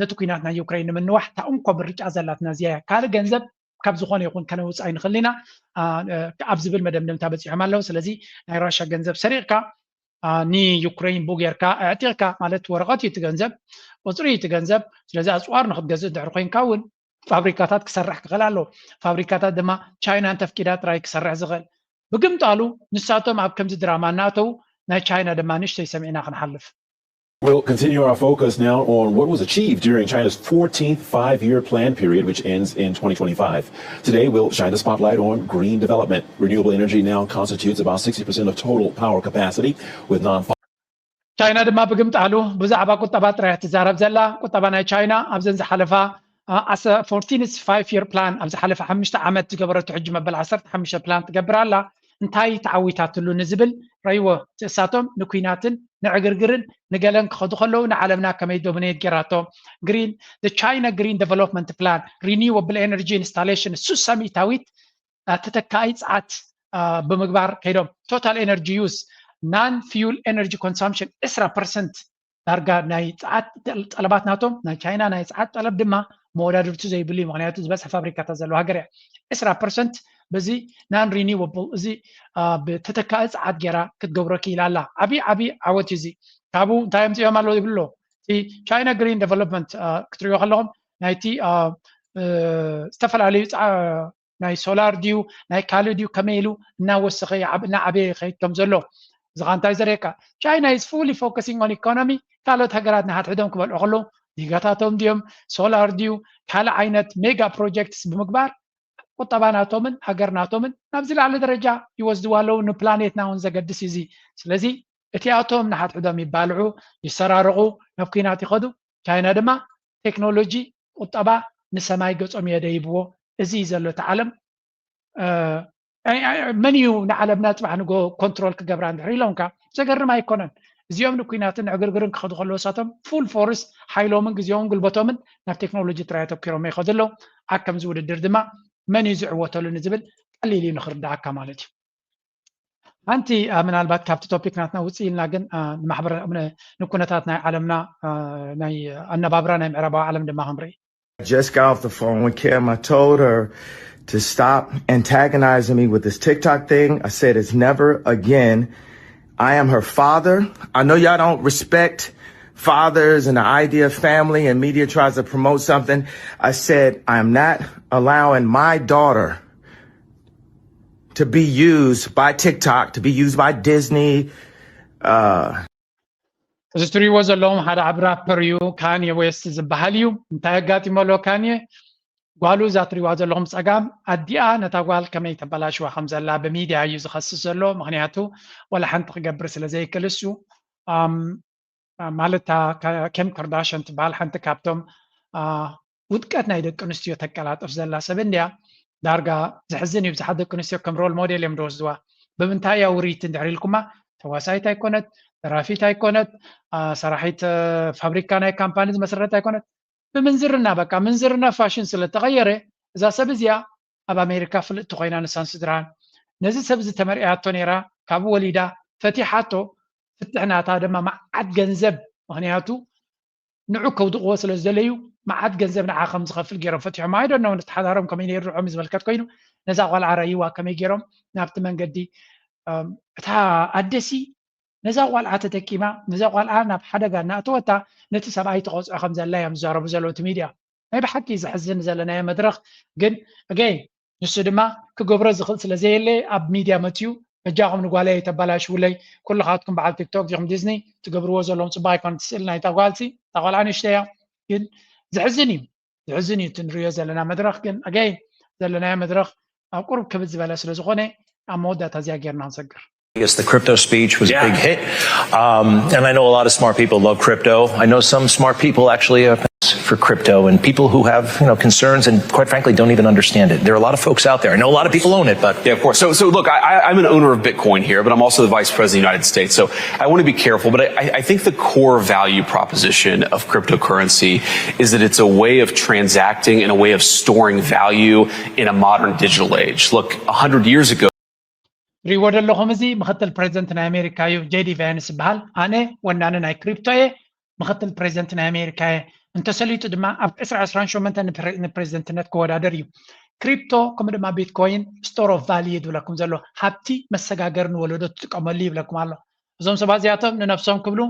ነቲ ኲናት ናይ ዩክሬን ንምንዋሕ እታ እንኮ ምርጫ ዘላትና እዚኣ እያ። ካልእ ገንዘብ ካብ ዝኾነ ይኹን ከነውፅእ ኣይንኽእል ኢና ኣብ ዝብል መደምደምታ በፂሖም ኣለዉ። ስለዚ ናይ ራሽያ ገንዘብ ሰሪቕካ ንዩክሬን ቡ ጌርካ ኣዕጢቕካ ማለት ወረቐት እዩ እቲ ገንዘብ፣ ቁፅሪ እዩ እቲ ገንዘብ። ስለዚ ኣፅዋር ንክትገዝእ እንድሕር ኮይንካ እውን ፋብሪካታት ክሰርሕ ክኽእል ኣለዎ። ፋብሪካታት ድማ ቻይና እንተፍቂዳ ጥራይ ክሰርሕ ዝኽእል። ብግምጣሉ ንሳቶም ኣብ ከምዚ ድራማ እናኣተዉ ናይ ቻይና ድማ ንእሽተይ ሰሚዕና ክንሓልፍ። We'll continue our focus now on what was achieved during China's fourteenth five-year plan period, which ends in twenty twenty-five. Today, we'll shine the spotlight on green development. Renewable energy now constitutes about sixty percent of total power capacity, with non ቻይና ድማ ብግምጣሉ ብዛዕባ ቁጠባ ጥራይ ትዛረብ ዘላ። ቁጠባ ናይ ቻይና ኣብዘን ዝሓለፋ fourteenth five-year plan ኣብ ዝሓለፈ ሓሙሽተ ዓመት ዝገበረቶ ሕጂ መበል ዓሰርተ ሓሙሽተ ፕላን ትገብር ኣላ። እንታይ ተዓዊታትሉ ንዝብል ረይዎ። እሳቶም ንኲናትን ንዕግርግርን ንገለን ክኸዱ ከለዉ ንዓለምና ከመይ ዶሚኔት ጌራቶ። ግሪን China Green Development Plan፣ renewable energy installation፣ ሱሳ ሚእታዊት ተተካኢ ጸዓት ብምግባር ከይዶም። Total energy use፣ non fuel energy consumption ዕስራ ፐርሰንት ዳርጋ ናይ ጸዓት ጠለባት ናቶም፣ ናይ ቻይና ናይ ጸዓት ጠለብ ድማ መወዳድርቱ ዘይብሉ እዩ። ምክንያቱ ዝበዝሐ ፋብሪካታት ዘለዎ ሃገር እያ። ዕስራ ፐርሰንት በዚ non renewable፣ እዚ ብተተካኢ ጸዓት ጌራ ክትገብሮ ክኢላ ኣላ። ዓብዪ ዓብዪ ዓወት እዩ እዚ። ካብኡ እንታይ ኣምጺኦም ኣለዉ ይብሉ ኣለዉ። እቲ ቻይና ግሪን ዴቨሎፕመንት ክትሪኦ ከለኹም ናይቲ ዝተፈላለዩ ናይ ሶላር ድዩ ናይ ካልእ ድዩ ከመይ ኢሉ እናወሰኸ እናዓበየ ይኸይድ ከም ዘሎ። እዚ ኸዓ እንታይ ዘርእየካ? China is fully focusing on economy። ካልኦት ሃገራት ንሓድሕዶም ክበልዑ ከለዉ ዲጋታቶም ድዮም ሶላር ድዩ ካልእ ዓይነት ሜጋ ፕሮጀክትስ ብምግባር ቁጠባ ናቶምን ሃገር ናቶምን ናብ ዝለዓለ ደረጃ ይወስድዋ ኣለዉ። ንፕላኔትና እውን ዘገድስ እዩ እዚ። ስለዚ እቲኣቶም ንሓድሕዶም ይባልዑ፣ ይሰራረቑ፣ ናብ ኲናት ይኸዱ። ቻይና ድማ ቴክኖሎጂ፣ ቁጠባ ንሰማይ ገጾም የደይብዎ። እዚ እዩ ዘሎ እቲ ዓለም። መን እዩ ንዓለምና ጽባሕ ንጎ ኮንትሮል ክገብራ እንድሕር ኢሎምካ ዘገርም ኣይኮነን። እዚኦም ንኲናትን ዕግርግርን ክኸዱ ከለዉ እሳቶም ፉል ፎርስ ሓይሎምን ግዜኦምን ጉልበቶምን ናብ ቴክኖሎጂ ጥራይ ኣተኪሮም ይኸዱ ኣለዉ። ኣብ ከምዚ ውድድር ድማ መን እዩ ዝዕወተሉ ንዝብል ቀሊል እዩ ንኽርድኣካ ማለት እዩ። ሓንቲ ምናልባት ካብቲ ቶፒክ ናትና ውፅእ ኢልና ግን ንማሕበረ ንኩነታት ናይ ዓለምና ናይ ኣነባብራ ናይ ምዕራባዊ ዓለም ድማ ክንርኢ። Just got off the phone with Kim. I told her to stop antagonizing me with this TikTok thing. I said it's never again. I am her father. I know y'all don't respect fathers and the idea of family, and media tries to promote something. I said, I'm not allowing my daughter to be used by TikTok, to be used by Disney. Uh, እዚ ትሪእዎ ዘለኹም ሓደ ዓቢ ራፐር እዩ፣ ካንየ ዌስት ዝበሃል እዩ። እንታይ ኣጋጢሞ ኣሎ ካንየ? ጓሉ እዛ ትሪእዋ ዘለኹም ጸጋም ኣዲኣ ነታ ጓል ከመይ ተበላሽዋ ከም ዘላ ብሚድያ እዩ ዝኸስስ ዘሎ። ምኽንያቱ ዋላ ሓንቲ ክገብር ስለ ዘይክእል እሱ ማለት እታ ኬም ካርዳሽያን ትበሃል ሓንቲ ካብቶም ውድቀት ናይ ደቂ ኣንስትዮ ተቀላጥፍ ዘላ ሰብ እንድያ። ዳርጋ ዘሕዝን እዩ። ብዙሓት ደቂ ኣንስትዮ ከም ሮል ሞዴል እዮም ዝወስድዋ። ብምንታይ እያ ውርይቲ እንድሕር ኢልኩማ፣ ተዋሳኢት ኣይኮነት፣ ደራፊት ኣይኮነት፣ ሰራሒት ፋብሪካ ናይ ካምፓኒ ዝመስረት ኣይኮነት። ብምንዝርና በቃ ምንዝርና ፋሽን ስለ ተቐየረ እዛ ሰብ እዚኣ ኣብ ኣሜሪካ ፍልጥቲ ኮይና ንሳን ስድራን። ነዚ ሰብ እዚ ተመርዕያቶ ነይራ፣ ካብኡ ወሊዳ ፈቲሓቶ። ፍትሕ ናታ ድማ መዓት ገንዘብ፣ ምኽንያቱ ንዑ ከውድቕዎ ስለ ዝደለዩ መዓት ገንዘብ ንዓ ከም ዝኸፍል ገይሮም ፈቲሖም። I don't know ነቲ ሓዳሮም ከመይ ነይሩ ንዕኦም ዝምልከት ኮይኑ ነዛ ቆልዓ ረእይዋ ከመይ ገይሮም ናብቲ መንገዲ እታ ኣደሲ ነዛ ቆልዓ ተጠቂማ ነዛ ቆልዓ ናብ ሓደጋ እናእተወታ ነቲ ሰብኣይ ተቐፅዖ ከም ዘላ እዮም ዝዛረቡ ዘለዉ እቲ ሚድያ። ናይ ብሓቂ ዘሕዝን ዘለናዮ መድረኽ ግን ኣገይን ንሱ ድማ ክገብሮ ዝኽእል ስለ ዘየለ ኣብ ሚድያ መፅዩ በጃኹም ንጓለይ ኣይተባላሽውለይ ኩልኻትኩም በዓል ቲክቶክ ዲኹም ዲዝኒ ትገብርዎ ዘለኹም ፅቡቅ ኣይኮነን እቲ ስእሊ ናይታ ጓልሲ እታ ቆልዓ ንእሽተይ እያ ግን ዘሕዝን እዩ ዘሕዝን እዩ እቲ ንሪኦ ዘለና መድረኽ ግን ኣገይን ዘለናዮ መድረኽ ኣብ ቁሩብ ክብድ ዝበለ ስለ ዝኾነ ኣብ መወዳእታ እዚኣ ጌርና ክንሰግር I guess the crypto speech was a big hit. Um, and I know a lot of smart people love crypto. I know some smart people actually have for crypto and people who have, you know, concerns and, quite frankly, don't even understand it. There are a lot of folks out there. I know a lot of people own it, but Yeah, of course. So, so look, I, I- I'm an owner of Bitcoin here, but I'm also the vice president of the United States. So I want to be careful, but I, I- I think the core value proposition of cryptocurrency is that it's a way of transacting and a way of storing value in a modern digital age. Look, a hundred years ago, ሪዎ ዘለኹም እዚ ምክትል ፕሬዚደንት ናይ ኣሜሪካ እዩ። ጄዲ ቫንስ ይበሃል። ኣነ ወናኒ ናይ ክሪፕቶ እየ፣ ምክትል ፕሬዚደንት ናይ ኣሜሪካ እየ። እንተሰሊጡ ድማ ኣብ ዕስራ ዕስራን ሸሞንተ ንፕሬዚደንትነት ክወዳደር እዩ። ክሪፕቶ ከምኡ ድማ ቢትኮይን ስቶር ኦፍ ቫልዩ ይብለኩም ዘሎ፣ ሃብቲ መሰጋገሪ ንወለዶ ትጥቀመሉ ይብለኩም ኣሎ። እዞም ሰባት እዚኣቶም ንነብሶም ክብሉ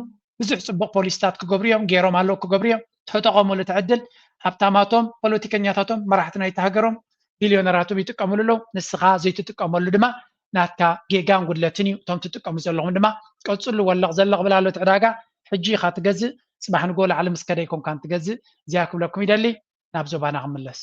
ብዙሕ ፅቡቅ ፖሊሲታት ክገብሩ እዮም፣ ገይሮም ኣለዉ ክገብሩ እዮም። ተጠቐሙሉ እቲ ዕድል። ሃብታማቶም፣ ፖለቲከኛታቶም፣ መራሕቲ ናይቲ ሃገሮም፣ ቢልዮነራቶም ይጥቀምሉ ኣለዉ። ንስኻ ዘይትጥቀመሉ ድማ ናትካ ጌጋን ጉድለትን እዩ። እቶም ትጥቀሙ ዘለኹም ድማ ቀፅሉ። ወለቕ ዘለቕ ብል ኣሎ እቲ ዕዳጋ። ሕጂ ኢኻ ትገዝእ፣ ፅባሕ ንጎ ላዕሊ ምስ ከደ ኣይኮንካን ትገዝእ። እዚኣ ክብለኩም ይደሊ። ናብ ዞባና ክምለስ።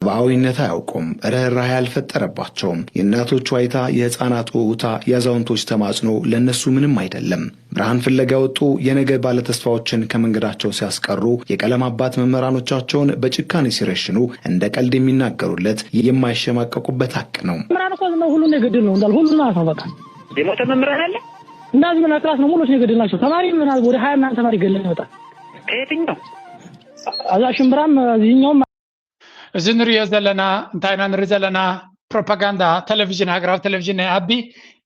ሰብአዊነት አያውቁም። ርህራሄ ያልፈጠረባቸውም። የእናቶች ዋይታ፣ የህፃናት ውዑታ፣ የአዛውንቶች ተማጽኖ ለእነሱ ምንም አይደለም። ብርሃን ፍለጋ የወጡ የነገ ባለተስፋዎችን ከመንገዳቸው ሲያስቀሩ፣ የቀለም አባት መምህራኖቻቸውን በጭካኔ ሲረሽኑ እንደ ቀልድ የሚናገሩለት የማይሸማቀቁበት ሀቅ ነው። መምህራን እኮ ዝም ብለው ሁሉን ነው የገደልነው እንዳል ሁሉን ነው ያጠፋው። በቃ የሞተ መምህራን አለ። እንዳዚህ ብላ ክላስ ነው ሙሉ የገደልናቸው። ተማሪ ምናምን ወደ ሀያ ምናምን ተማሪ ገለን ይወጣል። ከየትኛው እዛ ሽምብራም እዚህኛውም እዚ ንሪኦ ዘለና እንታይ ኢና ንርኢ ዘለና? ፕሮፓጋንዳ ቴሌቪዥን፣ ሃገራዊ ቴሌቪዥን ናይ ኣቢ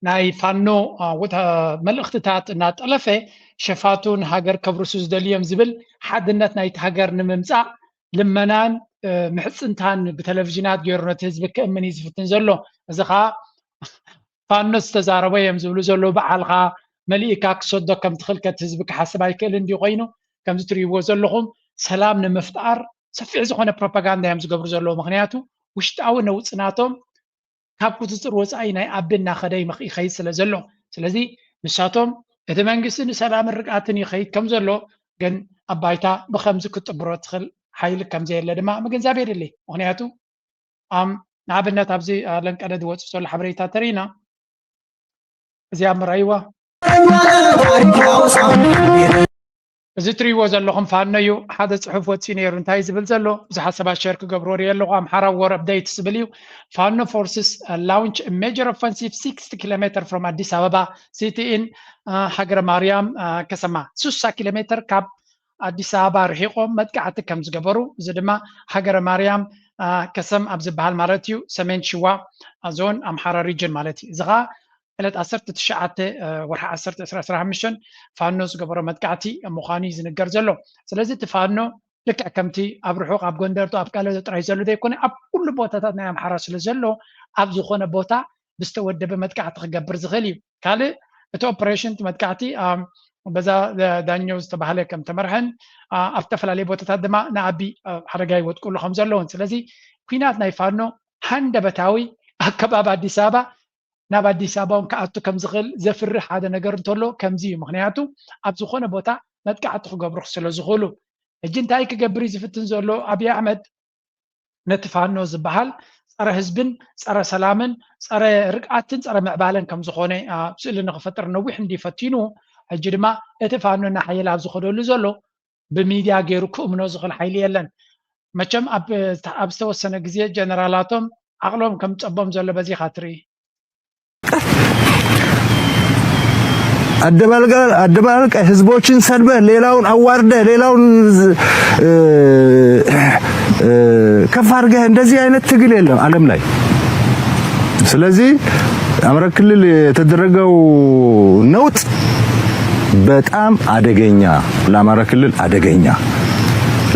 ናይ ፋኖ መልእኽትታት እናጠለፈ ሸፋቱ ንሃገር ከብርሱ ዝደልዮም ዝብል ሓድነት ናይቲ ሃገር ንምምፃእ ልመናን ምሕፅንታን ብቴሌቪዥናት ገይሩ ነቲ ህዝቢ ክእምን እዩ ዝፍትን ዘሎ። እዚ ከዓ ፋኖ ዝተዛረቦ እዮም ዝብሉ ዘለዉ። በዓልካ መሊእካ ክሰዶ ከም ትኽእል ከቲ ህዝቢ ክሓስብ ኣይክእል እንዲ ኮይኑ ከምዚ ትርእይዎ ዘለኹም ሰላም ንምፍጣር ሰፊሕ ዝኾነ ፕሮፓጋንዳ እዮም ዝገብሩ ዘለዉ። ምክንያቱ ውሽጣዊ ነውፅናቶም ካብ ቁፅፅር ወፃኢ ናይ ኣቢ እናኸደ ይኸይድ ስለ ዘሎ፣ ስለዚ ንሳቶም እቲ መንግስቲ ንሰላምን ርግኣትን ይኸይድ ከም ዘሎ ግን ኣብ ባይታ ብከምዚ ክትጥብሮ ትኽእል ሓይሊ ከም ዘየለ ድማ ምግንዛብ የድሊ። ምክንያቱ ኣም ንኣብነት ኣብዚ ለንቀደ ዝወፅእ ዘሎ ሓበሬታ ተሪና እዚኣ ምርኣይዋ። እዚ ትሪእዎ ዘለኹም ፋኖ እዩ። ሓደ ፅሑፍ ወፂኡ ነይሩ። እንታይ ዝብል ዘሎ? ብዙሓት ሰባት ሸር ክገብርዎ ሪኦ ኣለኹ። ኣምሓራ ወር ኣፕደይት ዝብል እዩ። Fano forces launch major offensive sixty kilometer from Addis Ababa city in ሃገረ ማርያም ከሰማ ስሳ ኪሎ ሜትር ካብ ኣዲስ ኣበባ ርሒቆም መጥቃዕቲ ከም ዝገበሩ፣ እዚ ድማ ሃገረ ማርያም ከሰም ኣብ ዝበሃል ማለት እዩ፣ ሰሜን ሽዋ ዞን ኣምሓራ ሪጅን ማለት እዩ። እዚ ከዓ ዕለት ዓሰርተ ትሽዓተ ወርሒ ዓሰርተ ዕስራ ዕስራ ሓሙሽተ ፋኖ ዝገበሮ መጥቃዕቲ ምዃኑ እዩ ዝንገር ዘሎ። ስለዚ እቲ ፋኖ ልክዕ ከምቲ ኣብ ርሑቕ ኣብ ጎንደር ኣብ ቀለዶ ጥራይ ዘሎ ዘይኮነ ኣብ ኩሉ ቦታታት ናይ ኣምሓራ ስለ ዘሎ ኣብ ዝኾነ ቦታ ብዝተወደበ መጥቃዕቲ ክገብር ዝኽእል እዩ። ካልእ እቲ ኦፕሬሽን እቲ መጥቃዕቲ በዛ ዳኘው ዝተባህለ ከም ተመርሐን ኣብ ዝተፈላለዩ ቦታታት ድማ ንኣቢ ሓደጋ ይወድቅሉ ከም ዘለውን። ስለዚ ኲናት ናይ ፋኖ ሃንደበታዊ ኣከባቢ ኣዲስ ኣበባ ናብ ኣዲስ ኣበባ እውን ክኣቱ ከም ዝኽእል ዘፍርህ ሓደ ነገር እንተሎ ከምዚ እዩ። ምክንያቱ ኣብ ዝኾነ ቦታ መጥቃዕቲ ክገብሩ ስለ ዝኽእሉ። ሕጂ እንታይ ክገብር እዩ ዝፍትን ዘሎ ኣብይ ኣሕመድ? ነቲ ፋኖ ዝበሃል ጸረ ህዝብን ጸረ ሰላምን ጸረ ርግኣትን ጸረ ምዕባለን ከም ዝኾነ ኣብ ስእሊ ንኽፈጥር ነዊሕ እንዲ ፈቲኑ። ሕጂ ድማ እቲ ፋኖ እናሓየለ ኣብ ዝኸደሉ ዘሎ ብሚድያ ገይሩ ክእምኖ ዝኽእል ሓይሊ የለን። መቸም ኣብ ዝተወሰነ ግዜ ጀነራላቶም ዓቕሎም ከም ጸቦም ዘሎ በዚኻ ትርኢ። አደባልቀ ህዝቦችን ሰድበ ሌላውን አዋርደ ሌላውን ከፍ አድርገህ እንደዚህ አይነት ትግል የለም ዓለም ላይ። ስለዚህ አማራ ክልል የተደረገው ነውጥ በጣም አደገኛ፣ ለአማራ ክልል አደገኛ፣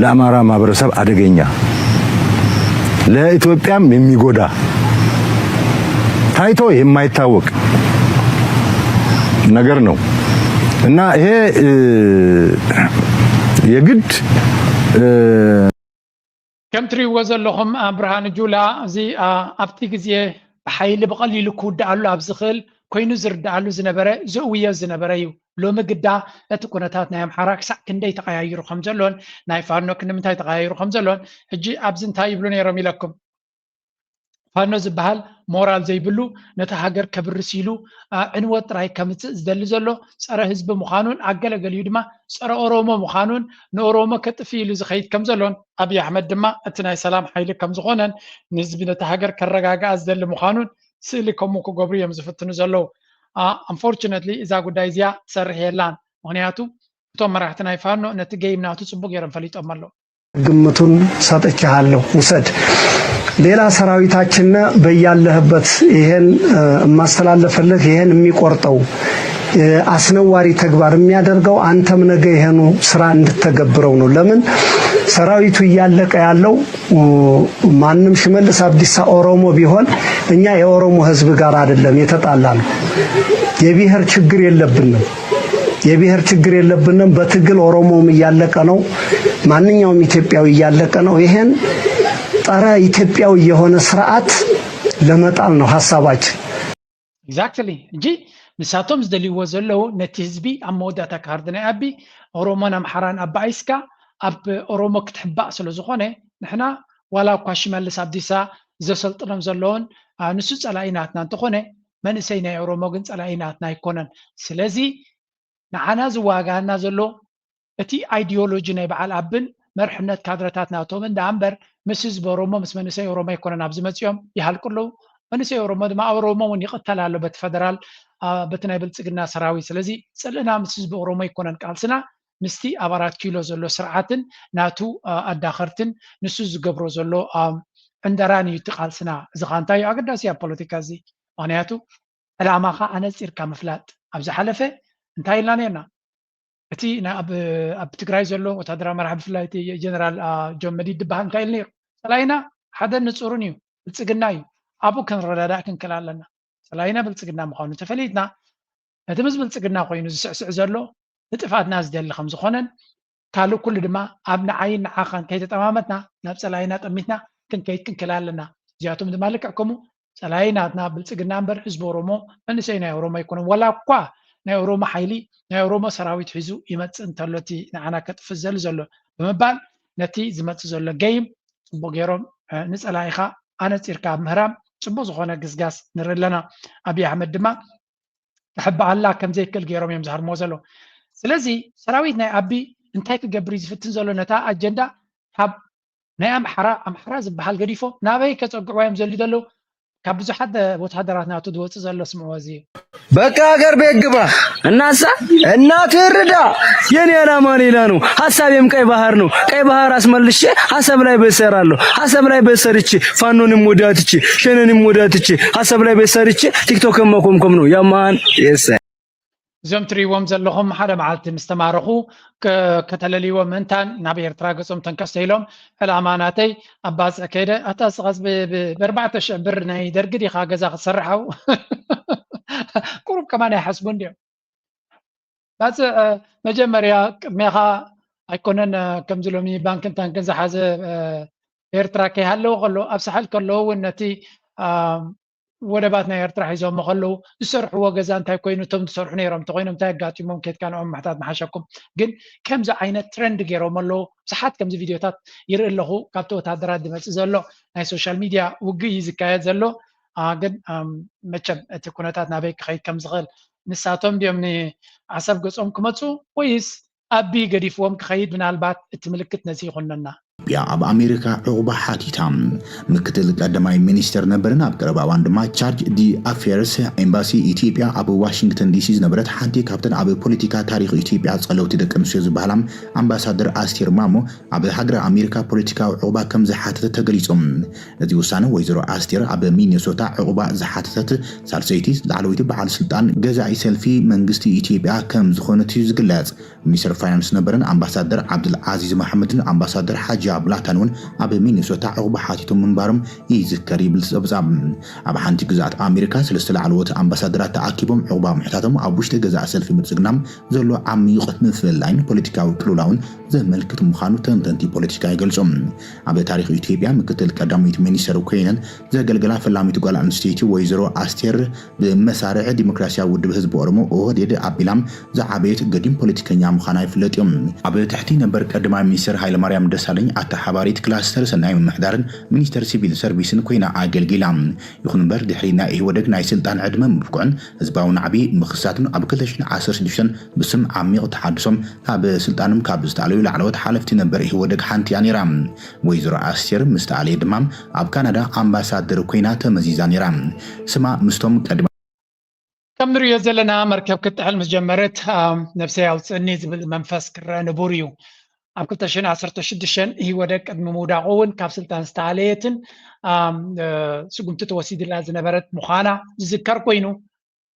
ለአማራ ማህበረሰብ አደገኛ፣ ለኢትዮጵያም የሚጎዳ ታይቶ የማይታወቅ ነገር ነው እና ይሄ የግድ ከም ትሪእዎ ዘለኹም ብርሃን ጁላ እዚ ኣብቲ ግዜ ብሓይሊ ብቐሊሉ ክውድኣሉ ኣብ ዝኽእል ኮይኑ ዝርድኣሉ ዝነበረ ዝእውዮ ዝነበረ እዩ። ሎሚ ግዳ እቲ ኩነታት ናይ ኣምሓራ ክሳዕ ክንደይ ተቐያይሩ ከም ዘሎን ናይ ፋኖ ክንምንታይ ተቐያይሩ ከም ዘሎን ሕጂ ኣብዚ እንታይ ይብሉ ነይሮም ኢለኩም ፋኖ ዝበሃል ሞራል ዘይብሉ፣ ነታ ሃገር ከብርስ ኢሉ ዕንወት ጥራይ ከምፅእ ዝደሊ ዘሎ ጸረ ህዝቢ ምዃኑን ኣገለገሊኡ ድማ ጸረ ኦሮሞ ምዃኑን ንኦሮሞ ከጥፍ ኢሉ ዝኸይድ ከም ዘሎን ኣብይ ኣሕመድ ድማ እቲ ናይ ሰላም ሓይሊ ከም ዝኾነን ንህዝቢ ነታ ሃገር ከረጋግኣ ዝደሊ ምዃኑን ስእሊ ከምኡ ክገብሩ እዮም ዝፍትኑ ዘለዉ። ኣንፎርችነትሊ እዛ ጉዳይ እዚኣ ትሰርሕ የላን። ምክንያቱ እቶም መራሕቲ ናይ ፋኖ ነቲ ገይም ናቱ ጽቡቅ ገይሮም ፈሊጦም ኣለዉ። ግምቱን ሰጥቻለሁ፣ ውሰድ። ሌላ ሰራዊታችን በያለህበት ይሄን የማስተላለፈልህ ይሄን የሚቆርጠው አስነዋሪ ተግባር የሚያደርገው አንተም ነገ ይሄኑ ስራ እንድተገብረው ነው። ለምን ሰራዊቱ እያለቀ ያለው ማንም ሽመልስ አብዲሳ ኦሮሞ ቢሆን እኛ የኦሮሞ ህዝብ ጋር አይደለም የተጣላ ነው። የብሔር ችግር የለብንም። የብሔር ችግር የለብንም። በትግል ኦሮሞም እያለቀ ነው። ማንኛውም ኢትዮጵያዊ እያለቀ ነው። ይሄን ጸረ ኢትዮጵያዊ የሆነ ስርዓት ለመጣል ነው ሐሳባችን። Exactly እንጂ ንሳቶም ዝደልይዎ ዘለዉ ነቲ ህዝቢ ኣብ መወዳእታ ካርድ ናይ ኣቢ ኦሮሞን ኣምሓራን ኣባኢስካ ኣብ ኦሮሞ ክትሕባእ ስለ ዝኾነ ንሕና ዋላ እኳ ሽመልስ ኣብዲሳ ዘሰልጥኖም ዘለውን ንሱ ጸላኢ ናትና እንተኾነ መንእሰይ ናይ ኦሮሞ ግን ጸላኢ ናትና ኣይኮነን። ስለዚ ንዓና ዝዋጋና ዘሎ እቲ ኣይዲዮሎጂ ናይ በዓል ኣብን መርሕነት ካድረታት ናቶምን ደኣ እምበር ምስ ህዝቢ ኦሮሞ ምስ መንእሰይ ኦሮሞ ኣይኮነን ኣብዚ መፂኦም ይሃልቁ ኣለዉ። መንእሰይ ኦሮሞ ድማ ኣብ ኦሮሞ እውን ይቕተል ኣሎ በቲ ፈደራል በቲ ናይ ብልፅግና ሰራዊት። ስለዚ ፅልእና ምስ ህዝቢ ኦሮሞ ኣይኮነን ቃልስና ምስቲ ኣብ ኣራት ኪሎ ዘሎ ስርዓትን ናቱ ኣዳኸርትን ንሱ ዝገብሮ ዘሎ ዕንደራን እዩ እቲ ቃልስና። እዚ ኸዓ እንታይ እዩ ኣገዳሲ ኣብ ፖለቲካ እዚ? ምክንያቱ ዕላማኻ ኣነፂርካ ምፍላጥ። ኣብ ዝሓለፈ እንታይ ኢልና ነርና? እቲ ኣብ ትግራይ ዘሎ ወታደራዊ መራሒ ብፍላይ እቲ ጀነራል ጆን መዲድ ዝበሃል እንታይ ኢሉ ነይሩ? ፀላኢና ሓደን ንፁርን እዩ፣ ብልፅግና እዩ። ኣብኡ ክንረዳዳእ ክንክእል ኣለና። ፀላኢና ብልፅግና ምዃኑ ተፈሊጥና ነቲ ምስ ብልፅግና ኮይኑ ዝስዕስዕ ዘሎ ንጥፋትና ዝደሊ ከም ዝኾነን ካልእ ኩሉ ድማ ኣብ ንዓይን ንዓኻን ከይተጠማመትና ናብ ፀላኢና ጠሚትና ክንከይድ ክንክእል ኣለና። እዚኣቶም ድማ ልክዕ ከምኡ ፀላኢ ናትና ብልፅግና እምበር ህዝቢ ኦሮሞ መንእሰይ ናይ ኦሮሞ ኣይኮነን። ዋላ እኳ ናይ ኦሮሞ ሓይሊ ናይ ኦሮሞ ሰራዊት ሒዙ ይመፅእ እንተሎ እቲ ንዓና ከጥፍእ ዘሊ ዘሎ ብምባል ነቲ ዝመፅእ ዘሎ ገይም ፅቡቅ ገይሮም ንፀላኢኻ ኣነፂርካ ኣብ ምህራም ፅቡቅ ዝኾነ ግስጋስ ንርኢ ኣለና። ኣብይ ኣሕመድ ድማ ክሕባኣላ ከም ዘይክእል ገይሮም እዮም ዝሃርምዎ ዘለዉ። ስለዚ ሰራዊት ናይ ኣቢ እንታይ ክገብር እዩ ዝፍትን ዘሎ ነታ ኣጀንዳ ካብ ናይ ኣምሓራ ኣምሓራ ዝበሃል ገዲፎ ናበይ ከፀግዕዋ እዮም ዘልዩ ዘለዉ ካብ ብዙሓት ወታደራት ናቱ ዝወፅእ ዘሎ ስምዕዎ እዚ እዩ። በቃ ሀገር ቤት ግባ እናሳ እናትህ ርዳ። የኔ ዓላማ ሌላ ነው፣ ሀሳቤም ቀይ ባህር ነው። ቀይ ባህር አስመልሼ አሰብ ላይ ቤት እሰራለሁ። አሰብ ላይ ቤት ሰርቼ ፋኖንም ወዳትቼ ሸኔንም ወዳትቼ አሰብ ላይ ቤት ሰርቼ ቲክቶክን መኮምኮም ነው። ያማን የሰ እዞም ትሪእዎም ዘለኹም ሓደ መዓልቲ ምስ ተማረኹ ከተለልይዎም ምእንታን ናብ ኤርትራ ገጾም ተንከስተ ኢሎም ዕላማ ናተይ ኣብ ባጽዕ ከይደ ኣታ ስኻስ ብኣርባዕተ ሽሕ ብር ናይ ደርጊ ዲኻ ገዛ ክትሰርሕ ሓው ቁሩብ ከማን ኣይሓስቡን ድዮም ባጽዕ መጀመርያ ቅድሜኻ ኣይኮነን ከምዚ ሎሚ ባንክን ታንክን ዝሓዘ ኤርትራ ከይሃለወ ከሎ ኣብ ሳሕል ከለዉ እውን ነቲ ወደባት ናይ ኤርትራ ሒዞሞ ከለዉ ዝሰርሕዎ ገዛ እንታይ ኮይኑ እቶም ዝሰርሑ ነይሮም እንተኮይኖም እንታይ ኣጋጢሞም ኬድካ ንኦም ምሕታት ምሓሸኩም ግን ከምዚ ዓይነት ትረንድ ገይሮም ኣለዉ ብዙሓት ከምዚ ቪድዮታት ይርኢ ኣለኹ ካብቲ ወታደራት ዝመፅእ ዘሎ ናይ ሶሻል ሚድያ ውግእ እዩ ዝካየድ ዘሎ ግን መቸም እቲ ኩነታት ናበይ ክኸይድ ከም ዝኽእል ንሳቶም ድዮም ንዓሰብ ገፆም ክመፁ ወይስ ኣቢ ገዲፍዎም ክኸይድ ምናልባት እቲ ምልክት ነዚ ይኹነና። ኢትዮጵያ ኣብ ኣሜሪካ ዕቑባ ሓቲታ። ምክትል ቀዳማይ ሚኒስተር ነበርን ኣብ ቀረባ እዋን ድማ ቻርጅ ዲ ኣፌርስ ኤምባሲ ኢትዮጵያ ኣብ ዋሽንግተን ዲሲ ዝነበረት ሓንቲ ካብተን ኣብ ፖለቲካ ታሪኽ ኢትዮጵያ ጸለውቲ ደቂ ኣንስትዮ ዝበሃላ ኣምባሳደር ኣስቴር ማሞ ኣብ ሃገረ ኣሜሪካ ፖለቲካዊ ዕቑባ ከም ዝሓተተት ተገሊጹ። እዚ ውሳነ ወይዘሮ ኣስቴር ኣብ ሚኒሶታ ዕቑባ ዝሓተተት ሳልሰይቲ ላዕለወይቲ በዓል ስልጣን ገዛኢ ሰልፊ መንግስቲ ኢትዮጵያ ከም ዝኾነት እዩ ዝግለጽ። ሚኒስተር ፋይናንስ ነበርን ኣምባሳደር ዓብድል ዓዚዝ መሓመድን ኣምባሳደር ሓጂ ኣቡላታን እውን ኣብ ሚኒሶታ ዕቑባ ሓቲቶም ምንባሮም ይዝከር ይብል ጸብጻብ። ኣብ ሓንቲ ግዝኣት ኣሜሪካ ሰለስተ ላዕለዎት ኣምባሳደራት ተኣኪቦም ዕቑባ ምሕታቶም ኣብ ውሽጢ ገዛእ ሰልፊ ብልጽግና ዘሎ ዓሚቕ ምፍልላይን ፖለቲካዊ ቅልውላውን ዘመልክት ምዃኑ ተንተንቲ ፖለቲካ ይገልጹ። ኣብ ታሪኽ ኢትዮጵያ ምክትል ቀዳመይቲ ሚኒስተር ኮይነን ዘገልገላ ፈላሚት ጓል ኣንስተይቲ ወይዘሮ ኣስቴር ብመሳርሒ ዲሞክራሲያዊ ውድብ ህዝቢ ኦሮሞ ኦህዴድ ኣቢላም ዝዓበየት ገዲም ፖለቲከኛ ምዃና ይፍለጥ እዩ። ኣብ ትሕቲ ነበር ቀዳማይ ሚኒስትር ሃይለማርያም ደሳለኝ ኣተሓባሪት ክላስተር ሰናይ ምምሕዳርን ሚኒስተር ሲቪል ሰርቪስን ኮይና ኣገልጊላ። ይኹን እምበር፣ ድሕሪ ናይ ኢህወደግ ናይ ስልጣን ዕድመ ምብቅዑን ህዝባዊ ናዕቢ ምኽሳቱን፣ ኣብ ክልተ ሽሕን ዓሰርተ ሽዱሽተን ብስም ዓሚቕ ተሓድሶ ካብ ስልጣኖም ካብ ዝተኣለዩ ላዕለዎት ሓለፍቲ ነበር ኢህወደግ ሓንቲ እያ ነይራ። ወይዘሮ ኣስቴር ምስ ተኣለየ ድማ ኣብ ካናዳ ኣምባሳደር ኮይና ተመዚዛ ነይራ። ስማ ምስቶም ቀድማ ከም ንሪኦ ዘለና፣ መርከብ ክትጥሕል ምስ ጀመረት፣ ኣም፣ ነብሰይ ኣውፅእኒ ዝብል መንፈስ ክረአ ንቡር እዩ። ኣብ ክልተ ሽሕን ዓሰርተ ሽዱሽተን ኢህወደግ ቅድሚ ምውዳቑ እውን ካብ ስልጣን ዝተኣለየትን፣ ኣም፣ እ፣ ስጉምቲ ተወሲድላ ዝነበረት ምዃና ዝዝከር ኮይኑ፣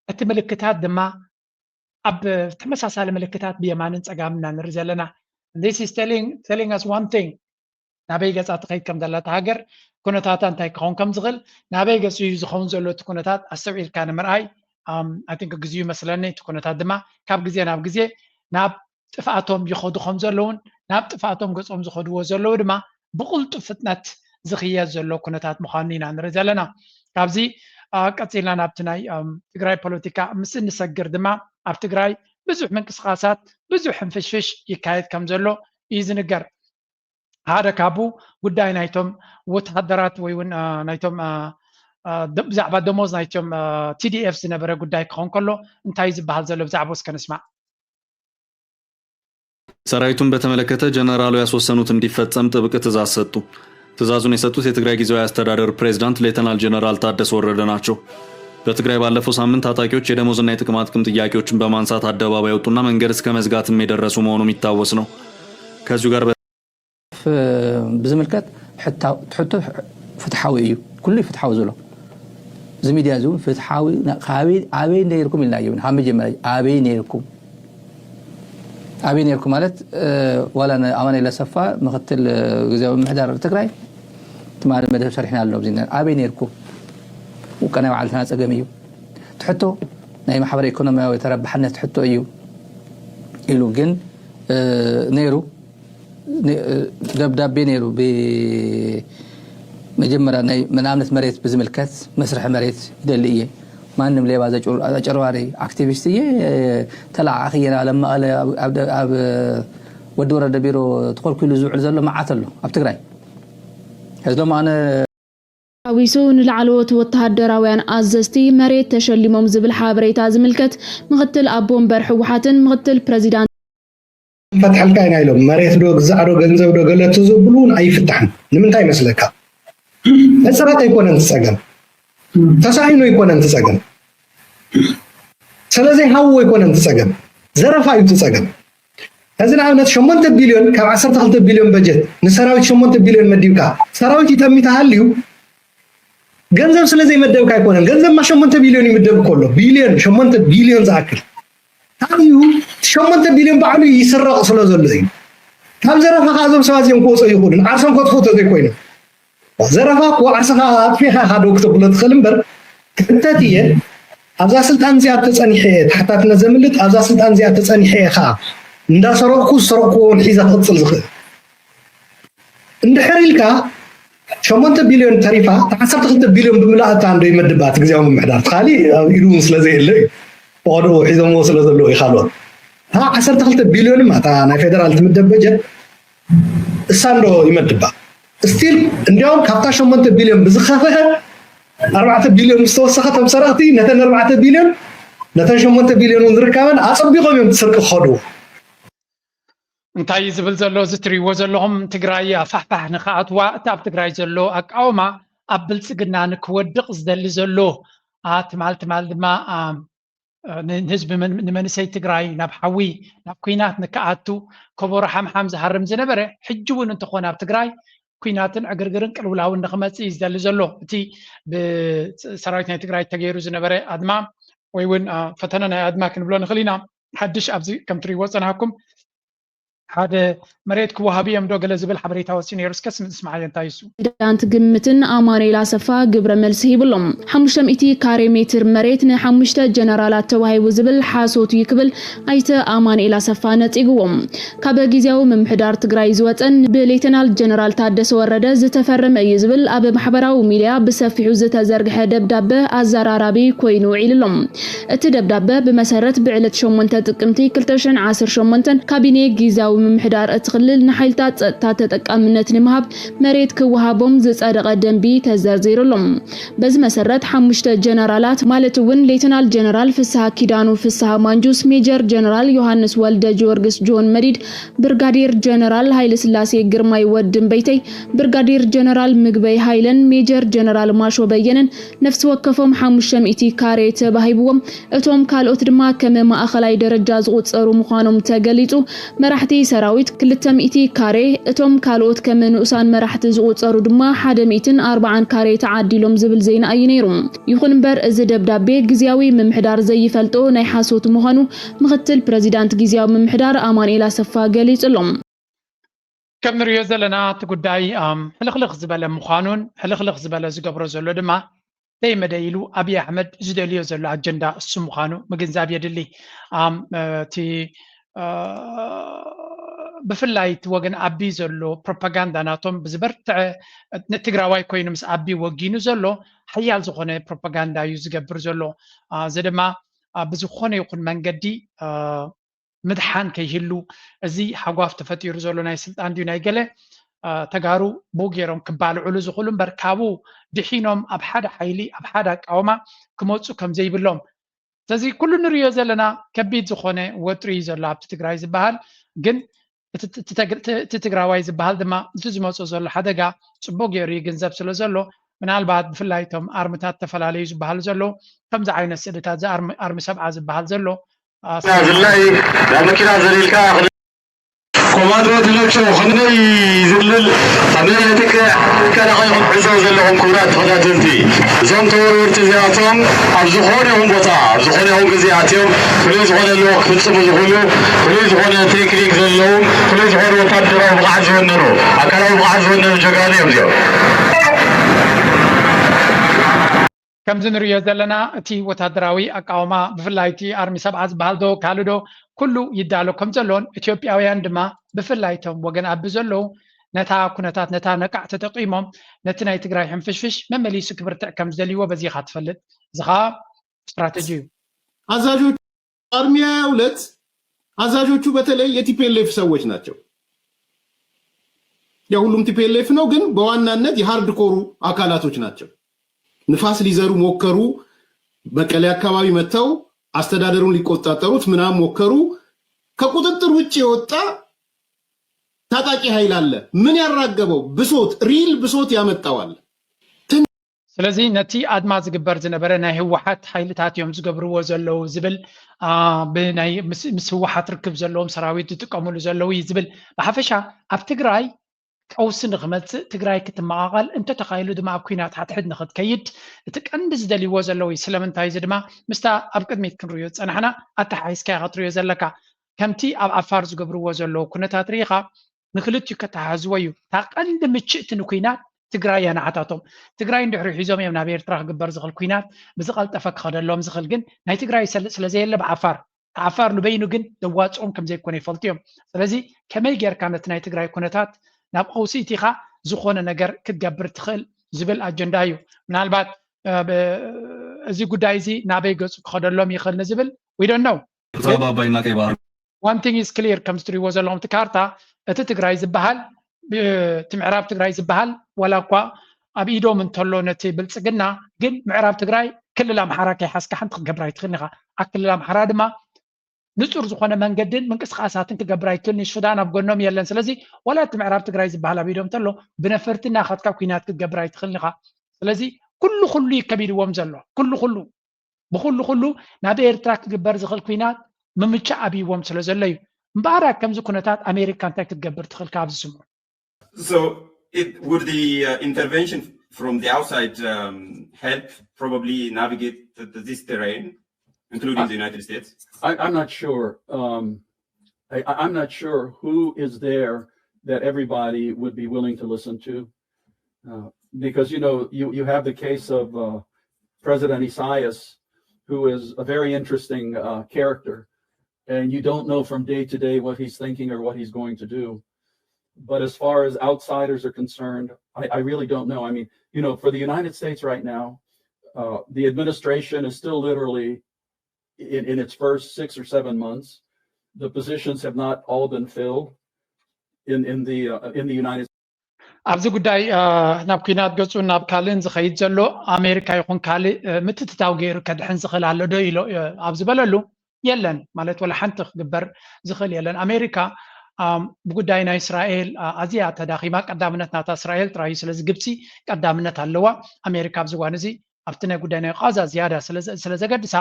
እቲ ምልክታት ድማ ኣብ ተመሳሳሊ ምልክታት ብየማንን ጸጋምን ኢና ንርኢ ዘለና። This is telling, telling us one thing. ናበይ ገጻ ትኸይድ ከም ዘላ እታ ሃገር፣ ኩነታታ እንታይ ክኸውን ከም ዝኽእል፣ ናበይ ገጹ እዩ ዝኸውን ዘሎ እቲ ኩነታት ኣስተውዒልካ ንምርኣይ፣ ኣም፣ I think ግዜኡ ይመስለኒ። እቲ ኩነታት ድማ ካብ ግዜ ናብ ግዜ ናብ ጥፍኣቶም ይኸዱ ከም ዘለውን ናብ ጥፍኣቶም ገጾም ዝኸድዎ ዘለዉ ድማ ብቕልጡፍ ፍጥነት ዝኽየድ ዘሎ ኩነታት ምዃኑ ኢና ንርኢ ዘለና። ካብዚ፣ አ፣ ቀጺልና ናብቲ ናይ፣ ኣም፣ ትግራይ ፖለቲካ ምስ እንሰግር ድማ ኣብ ትግራይ ብዙሕ ምንቅስቓሳት፣ ብዙሕ ሕንፍሽፍሽ ይካየድ ከም ዘሎ እዩ ዝንገር። ሓደ ካብኡ ጉዳይ ናይቶም ወተሃደራት ወይ እውን፣ አ፣ ናይቶም፣ አ፣ አ፣ ደ-፣ ብዛዕባ ደሞዝ ናይቶም፣ አ፣ ቲ ዲ ኤፍ ዝነበረ ጉዳይ ክኸውን ከሎ እንታይ እዩ ዝበሃል ዘሎ ብዛዕባኡ እስከ ንስማዕ። ሰራዊቱን በተመለከተ ጀነራሉ ያስወሰኑት እንዲፈጸም ጥብቅ ትእዛዝ ሰጡ። ትእዛዙን የሰጡት የትግራይ ጊዜያዊ አስተዳደር ፕሬዝዳንት ሌተናል ጀነራል ታደሰ ወረደ ናቸው። በትግራይ ባለፈው ሳምንት ታጣቂዎች የደሞዝና የጥቅማ ጥቅም ጥያቄዎችን በማንሳት አደባባይ ወጡና መንገድ እስከ መዝጋትም የደረሱ መሆኑ የሚታወስ ነው። ከዚሁ ጋር በ- ፍ-፣ ብዝምልከት ሕታ-፣ ትሕቶ ፍትሓዊ እዩ። ኩሉ እዩ ፍትሓዊ ዝብሎ። እዚ ሚድያ እዚ እውን ፍትሓዊ ና-፣ ካበይ፣ ኣበይ ነይርኩም ኢልናዮ። ካብ መጀመርያ ኣበይ ነይርኩም? ኣበይ ነይርኩም ማለት፣ እ፣ ዋላ ነ-፣ ኣማኑኤል ኣሰፋ ምኽትል፣ እ፣ ግዜያዊ ምምሕዳር ትግራይ ትማሊ መደብ ሰሪሕና ኣሎ። ኣብዚ ነ-፣ ኣበይ ነይርኩም? ውቀ ናይ ባዕልትና ጸገም እዩ። ትሕቶ ናይ ማሕበረ ኢኮኖሚያዊ ተረባሕነት ትሕቶ እዩ ኢሉ ግን፣ እ፣ ነይሩ። ነ-፣ ደብዳቤ ነይሩ። ብ-፣ መጀመርያ ናይ ንኣብነት መሬት ብዝምልከት መስርሒ መሬት ይደሊ እየ። ማንም ሌባ ዘጭር-፣ ኣጨርባሪ ኣክቲቪስት እየ፣ ተለዓዓኺ እየ እናበለ ኣብ መቐለ ኣብ፣ ኣብ ደ-፣ ኣብ ወዲ ወረደ ቢሮ ተኾልኲሉ ዝውዕል ዘሎ መዓት ኣሎ ኣብ ትግራይ። ሕዚ ሎም ኣነ ሓዊሱ ንላዕለዎት ወተሃደራውያን ኣዘዝቲ መሬት ተሸሊሞም ዝብል ሓበሬታ ዝምልከት ምኽትል ኣቦ ወንበር ህወሓትን ምኽትል ፕረዚዳንት ንፈትሐልካ ኢና ኢሎም መሬት ዶ ግዛዕ ዶ ገንዘብ ዶ ገለ ተዘብሉ እውን ኣይፍታሕን። ንምንታይ ይመስለካ? ሕፅረት ኣይኮነን እቲ ፀገም፣ ተሳኢኑ ኣይኮነን እቲ ፀገም፣ ስለዘይሃብዎ ኣይኮነን እቲ ፀገም፣ ዘረፋ እዩ እቲ ፀገም። ሕዚ ንኣብነት ሸሞንተ ቢልዮን ካብ ዓሰርተ ክልተ ቢልዮን በጀት ንሰራዊት ሸሞንተ ቢልዮን መዲብካ ሰራዊት ይጠሚ ተሃልዩ ገንዘብ ስለዘይመደብካ ኣይኮነን። ገንዘብማ ሸሞንተ ቢልዮን ይምደብ እኮ ኣሎ፣ ቢልዮን፣ ሸሞንተ ቢልዮን ዝኣክል ካብኡ ሸሞንተ ቢልዮን ባዕሉ ይስረቕ ስለ ዘሎ እዩ። ካብ ዘረፋ ከዓ እዞም ሰባት እዚኦም ክወፁ ኣይኽእሉን፣ ዓርሶም ከጥፍኡ ተዘይኮይኑ። ዘረፋ እኮ ዓርስኻ ኣጥፊእኻ ኢኻ ዶ ክተብሎ ትኽእል እምበር፣ ክሕተት እየ፣ ኣብዛ ስልጣን እዚኣ ተፀኒሐ እየ፣ ተሓታትነት ዘምልጥ ኣብዛ ስልጣን እዚኣ ተፀኒሐ እየ ከዓ እንዳሰረቕኩ ዝሰረቕኩዎ እውን ሒዘ ክቕፅል ዝኽእል። እንድሕር ኢልካ ሸሞንተ ቢልዮን ተሪፋ፣ እታ ዓሰርተ ክልተ ቢልዮን ብምላእታ እንዶ ይመድባ እቲ ግዜያዊ ምምሕዳር፣ እቲ ካሊእ ኣብ ኢዱ እውን ስለ ዘየለ እዩ። ፈቐድኡ ሒዞምዎ ስለ ዘለዉ እዩ ካልኦት። እታ ዓሰርተ ክልተ ቢልዮን እማ እታ ናይ ፌደራል ትምደብ በጀት እሳ እንዶ ይመድባ። ስቲል እንዲያውም ካብታ ሸሞንተ ቢልዮን ብዝኸፍአ ኣርባዕተ ቢልዮን ምስ ተወሰኸ እቶም ሰረቕቲ ነተን ኣርባዕተ ቢልዮን ነተን ሸሞንተ ቢልዮን እውን ዝርካበን ኣጸቢቖም እዮም እቲ ስርቂ ክኸድዎ። እንታይ እዩ ዝብል ዘሎ? እዚ ትሪእዎ ዘለኹም ትግራይ ፋሕፋሕ ንኽኣትዋ እቲ ኣብ ትግራይ ዘሎ ኣቃውማ ኣብ ብልፅግና ንክወድቕ ዝደሊ ዘሎ፣ አ፣ ትማል ትማል ድማ፣ አ፣ ን-፣ ንህዝቢ መን-፣ ንመንእሰይ ትግራይ ናብ ሓዊ ናብ ኲናት ንክኣቱ ከበሮ ሓምሓም ዝሃርም ዝነበረ ሕጂ እውን እንተኾነ ኣብ ትግራይ ኲናትን ዕግርግርን ቅልውላውን ንክመፅእ እዩ ዝደሊ ዘሎ። እቲ ብሰራዊት ናይ ትግራይ ተገይሩ ዝነበረ ኣድማ ወይ እውን፣ አ፣ ፈተነ ናይ ኣድማ ክንብሎ ንኽእል ኢና። ሓድሽ ኣብዚ ከም ትሪእዎ ዝፀናሕኩም ሓደ መሬት ክወሃብ እዮም ዶ ገለ ዝብል ሓበሬታ ወፂኡ ነይሩ። እስከ ስም-፣ ስምዓዮ እንታይ እዩ እሱ? ፕሬዚዳንት ግምትን ኣማኑኤል ኣሰፋ ግብረ መልሲ ሂብሎም። ሓሙሽተ ሚእቲ ካሬ ሜትር መሬት ንሓሙሽተ ጀነራላት ተዋሂቡ ዝብል ሓሶት እዩ ክብል ኣይተ ኣማኑኤል ኣሰፋ ነፂግዎም። ካብ ግዜያዊ ምምሕዳር ትግራይ ዝወፀን ብሌተናል ጀነራል ታደሰ ወረደ ዝተፈረመ እዩ ዝብል ኣብ ማሕበራዊ ሚድያ ብሰፊሑ ዝተዘርግሐ ደብዳበ ኣዘራራቢ ኮይኑ ውዒሉ ኣሎ። እቲ ደብዳበ ብመሰረት ብዕለት ሸሞንተ ጥቅምቲ ክልተ ሽሕን ዓሰርተ ሸሞንተን ካቢኔ ጊዜያዊ ምምሕዳር እቲ ክልል ንሓይልታት ጸጥታ ተጠቃምነት ንምሃብ መሬት ክወሃቦም ዝጸደቐ ደንቢ ተዘርዚሩ ኣሎ። በዚ መሰረት ሓሙሽተ ጀነራላት ማለት እውን ሌተናል ጀነራል ፍስሃ ኪዳኑ ፍስሃ ማንጁስ፣ ሜጀር ጀነራል ዮሃንስ ወልደ ጊዮርጊስ ጆን መዲድ፣ ብርጋዴር ጀነራል ሃይለስላሴ ግርማይ ወዲ እምበይተይ፣ ብርጋዴር ጀነራል ምግበይ ሃይለን ሜጀር ጀነራል ማሾ በየነን ነፍሲ ወከፎም ሓሙሽተ ሚእቲ ካሬ ተባሂብዎም። እቶም ካልኦት ድማ ከም ማእኸላይ ደረጃ ዝቑጸሩ ምዃኖም ተገሊጹ። መራሕቲ ሰራዊት ክልተ ሚእቲ ካሬ፣ እቶም ካልኦት ከም ንኡሳን መራሕቲ ዝቑጸሩ ድማ ሓደ ሚእትን ኣርባዓን ካሬ ተዓዲሎም ዝብል ዜና እዩ ነይሩ። ይኹን እምበር እዚ ደብዳቤ ግዝያዊ ምምሕዳር ዘይፈልጦ ናይ ሓሶት ምዃኑ ምኽትል ፕረዚዳንት ግዝያዊ ምምሕዳር ኣማኑኤል ኣሰፋ ገሊጹ ኣሎ። ከም ንሪኦ ዘለና እቲ ጉዳይ ኣም፣ ሕልኽልኽ ዝበለ ምዃኑን ሕልኽልኽ ዝበለ ዝገብሮ ዘሎ ድማ ደይ መደይ ኢሉ ኣብይ ኣሕመድ ዝደልዮ ዘሎ ኣጀንዳ እሱ ምዃኑ ምግንዛብ የድሊ። ኣም፣ እቲ እ፣ ብፍላይ እቲ ወገን ኣቢ ዘሎ ፕሮፓጋንዳ ናቶም ብዝበርትዐ ንትግራዋይ ኮይኑ ምስ ኣቢ ወጊኑ ዘሎ ሓያል ዝኾነ ፕሮፓጋንዳ እዩ ዝገብር ዘሎ። እ፣ እዚ ድማ እ፣ ብዝኾነ ይኹን መንገዲ እ፣ ምድሓን ከይህሉ፣ እዚ ሃጓፍ ተፈጢሩ ዘሎ ናይ ስልጣን ድዩ ናይ ገለ እ፣ ተጋሩ ብኡ ገይሮም ክባልዕሉ ዝኽእሉ እምበር ካብኡ ድሒኖም ኣብ ሓደ ሓይሊ ኣብ ሓደ ኣቃውማ ክመፁ ከም ዘይብሎም ስለዚ ኩሉ ንሪኦ ዘለና ከቢድ ዝኾነ ወጥሪ እዩ ዘሎ ኣብቲ ትግራይ ዝበሃል ግን እቲ ትግራዋይ ዝበሃል ድማ እቲ ዝመፆ ዘሎ ሓደጋ ፅቡቅ ገይሩ ይግንዘብ ስለ ዘሎ ምናልባት ብፍላይ እቶም ኣርምታት ተፈላለዩ ዝበሃሉ ዘለዉ ከምዚ ዓይነት ስእልታት እዚ ኣርሚ ሰብዓ ዝበሃል ዘሎ ብፍላይ ናብ መኪና ዘሊልካ ኮማንዶ ድለቸው ከመይ ዝብል ከመይ የጥቅዕ ከለኸይኹም ዕዘቡ ዘለኹም ክቡራት ተኸታተልቲ እዞም ተወርወርቲ እዚኣቶም ኣብ ዝኾነ ይኹን ቦታ ኣብ ዝኾነ ይኹን ግዜ ኣትዮም ፍሉይ ዝኾነ ኣለዎ ክፍፅሙ ዝኽእሉ ፍሉይ ዝኾነ ቴክኒክ ዘለዎም ፍሉይ ዝኾነ ወታደራዊ ብቕዓት ዝወነኑ ኣካላዊ ብቕዓት ዝወነኑ ጀጋኑ እዮም እዚኦም። ከምዚ ንርእዮ ዘለና እቲ ወታደራዊ ኣቃውማ ብፍላይ እቲ ኣርሚ ሰብዓ ዝበሃል ዶ ካልእ ዶ ኩሉ ይዳሎ ከም ዘሎን ኢትዮጵያውያን ድማ ብፍላይ እቶም ወገን ኣቢ ዘለዉ ነታ ኩነታት ነታ ነቃዕ ተጠቂሞም ነቲ ናይ ትግራይ ሕንፍሽፍሽ መመሊሱ ክብርትዕ ከም ዝደልይዎ በዚኻ ትፈልጥ። እዚ ኸዓ ስትራተጂ እዩ። ኣዛዦቹ ኣርሚ ሃያ ሁለት ኣዛዦቹ በተለይ የ ቲ ፒ ኤል ኤፍ ሰዎች ናቸው። የሁሉም ቲ ፒ ኤል ኤፍ ነው፣ ግን በዋናነት የ ሃርድ ኮሩ አካላቶች ናቸው። ንፋስ ሊዘሩ ሞከሩ። መቀሌ አካባቢ መጥተው አስተዳደሩን ሊቆጣጠሩት ምናምን ሞከሩ። ከቁጥጥር ውጭ የወጣ ታጣቂ ኃይል አለ። ምን ያራገበው ብሶት፣ ሪል ብሶት ያመጣዋል። ስለዚ ነቲ ኣድማ ዝግበር ዝነበረ ናይ ህወሓት ሓይልታት እዮም ዝገብርዎ ዘለዉ ዝብል ብናይ ምስ ህወሓት ርክብ ዘለዎም ሰራዊት ዝጥቀምሉ ዘለዉ እዩ ዝብል ብሓፈሻ ኣብ ትግራይ ቀውሲ ንክመፅእ ትግራይ ክትመቓቐል እንተተኻኢሉ ድማ ኣብ ኩናት ሓድሕድ ንክትከይድ እቲ ቀንዲ ዝደልይዎ ዘለዉ እዩ። ስለምንታይ እዚ ድማ ምስታ ኣብ ቅድሚት ክንሪኦ ዝፀናሕና ኣተሓሒዝካያ ክትሪኦ ዘለካ ከምቲ ኣብ ዓፋር ዝገብርዎ ዘለዉ ኩነታት ርኢኻ ንክልቲኡ ከተሓሕዝዎ እዩ። እታ ቀንዲ ምችእቲ ንኩናት ትግራይ እያ ንዓታቶም። ትግራይ እንድሕሪ ሒዞም እዮም ናብ ኤርትራ ክግበር ዝኽእል ኩናት ብዝቐልጠፈ ክኸደሎም ዝኽእል። ግን ናይ ትግራይ ሰልጥ ስለዘየለ ብዓፋር ዓፋር ንበይኑ ግን ዘዋፅኦም ከምዘይኮነ ይፈልጡ እዮም። ስለዚ ከመይ ጌርካ ነቲ ናይ ትግራይ ኩነታት ናብ ቀውሲ እቲኻ ዝኾነ ነገር ክትገብር ትኽእል ዝብል ኣጀንዳ እዩ። ምናልባት እዚ ጉዳይ እዚ ናበይ ገፁ ክኸደሎም ይኽእል ንዝብል we don't know። ዛባ ኣባይና ቀይ ባህር one thing is clear ከም ዝትሪእዎ ዘለኹም እቲ ካርታ እቲ ትግራይ ዝበሃል እቲ ምዕራብ ትግራይ ዝበሃል ዋላ እኳ ኣብ ኢዶም እንተሎ ነቲ ብልፅግና ግን ምዕራብ ትግራይ ክልል ኣምሓራ ከይሓዝካ ሓንቲ ክትገብር ኣይትኽእልን ኢኻ። ኣብ ክልል ኣምሓራ ድማ ንፁር ዝኾነ መንገድን ምንቅስቃሳትን ክገብር ኣይክእልን እዩ። ሱዳን ኣብ ጎኖም የለን። ስለዚ ዋላ እቲ ምዕራብ ትግራይ ዝበሃል ኣብ ኢዶም እንተሎ ብነፈርቲ እናኸድካ ኩናት ክትገብር ኣይትኽእልን ኢኻ። ስለዚ ኩሉ ኩሉ እዩ ከቢድዎም ዘሎ ኩሉ ኩሉ ብኹሉ ኩሉ ናብ ኤርትራ ክግበር ዝኽእል ኩናት ምምቻእ ኣብይዎም ስለ ዘሎ እዩ። እምበኣር ከምዚ ኩነታት ኣሜሪካ እንታይ ክትገብር ትኽእል ካብዚ ስምዑ። So it, would the uh, intervention from the outside um, help probably navigate the, the, this terrain, including the United States? I, I'm not sure. Um, I, I'm not sure who is there that everybody would be willing to listen to. Uh, because you know you you have the case of uh, President Isaias, who is a very interesting uh, character, and you don't know from day to day what he's thinking or what he's going to do. But as far as outsiders are concerned, I, I really don't know. I mean, you know, for the United States right now, uh, the administration is still literally in, in its first six or seven months. The positions have not all been filled. in, in the uh, in the United ኣብዚ ጉዳይ ናብ ኩናት ገጹ ናብ ካልእን ዝኸይድ ዘሎ ኣሜሪካ ይኹን ካልእ ምትትታው ገይሩ ከድሕን ዝኽእል ኣሎ ዶ ኢሎ ኣብ ዝበለሉ፣ የለን ማለት ወላ ሓንቲ ክግበር ዝኽእል የለን። ኣሜሪካ ብጉዳይ ናይ እስራኤል ኣዝያ ተዳኺማ፣ ቀዳምነት ናታ እስራኤል ጥራይ እዩ። ስለዚ ግብፂ ቀዳምነት ኣለዋ። ኣሜሪካ ኣብዚ እዋን እዚ ኣብቲ ናይ ጉዳይ ናይ ቃዛ ዝያዳ ስለ ዘገድሳ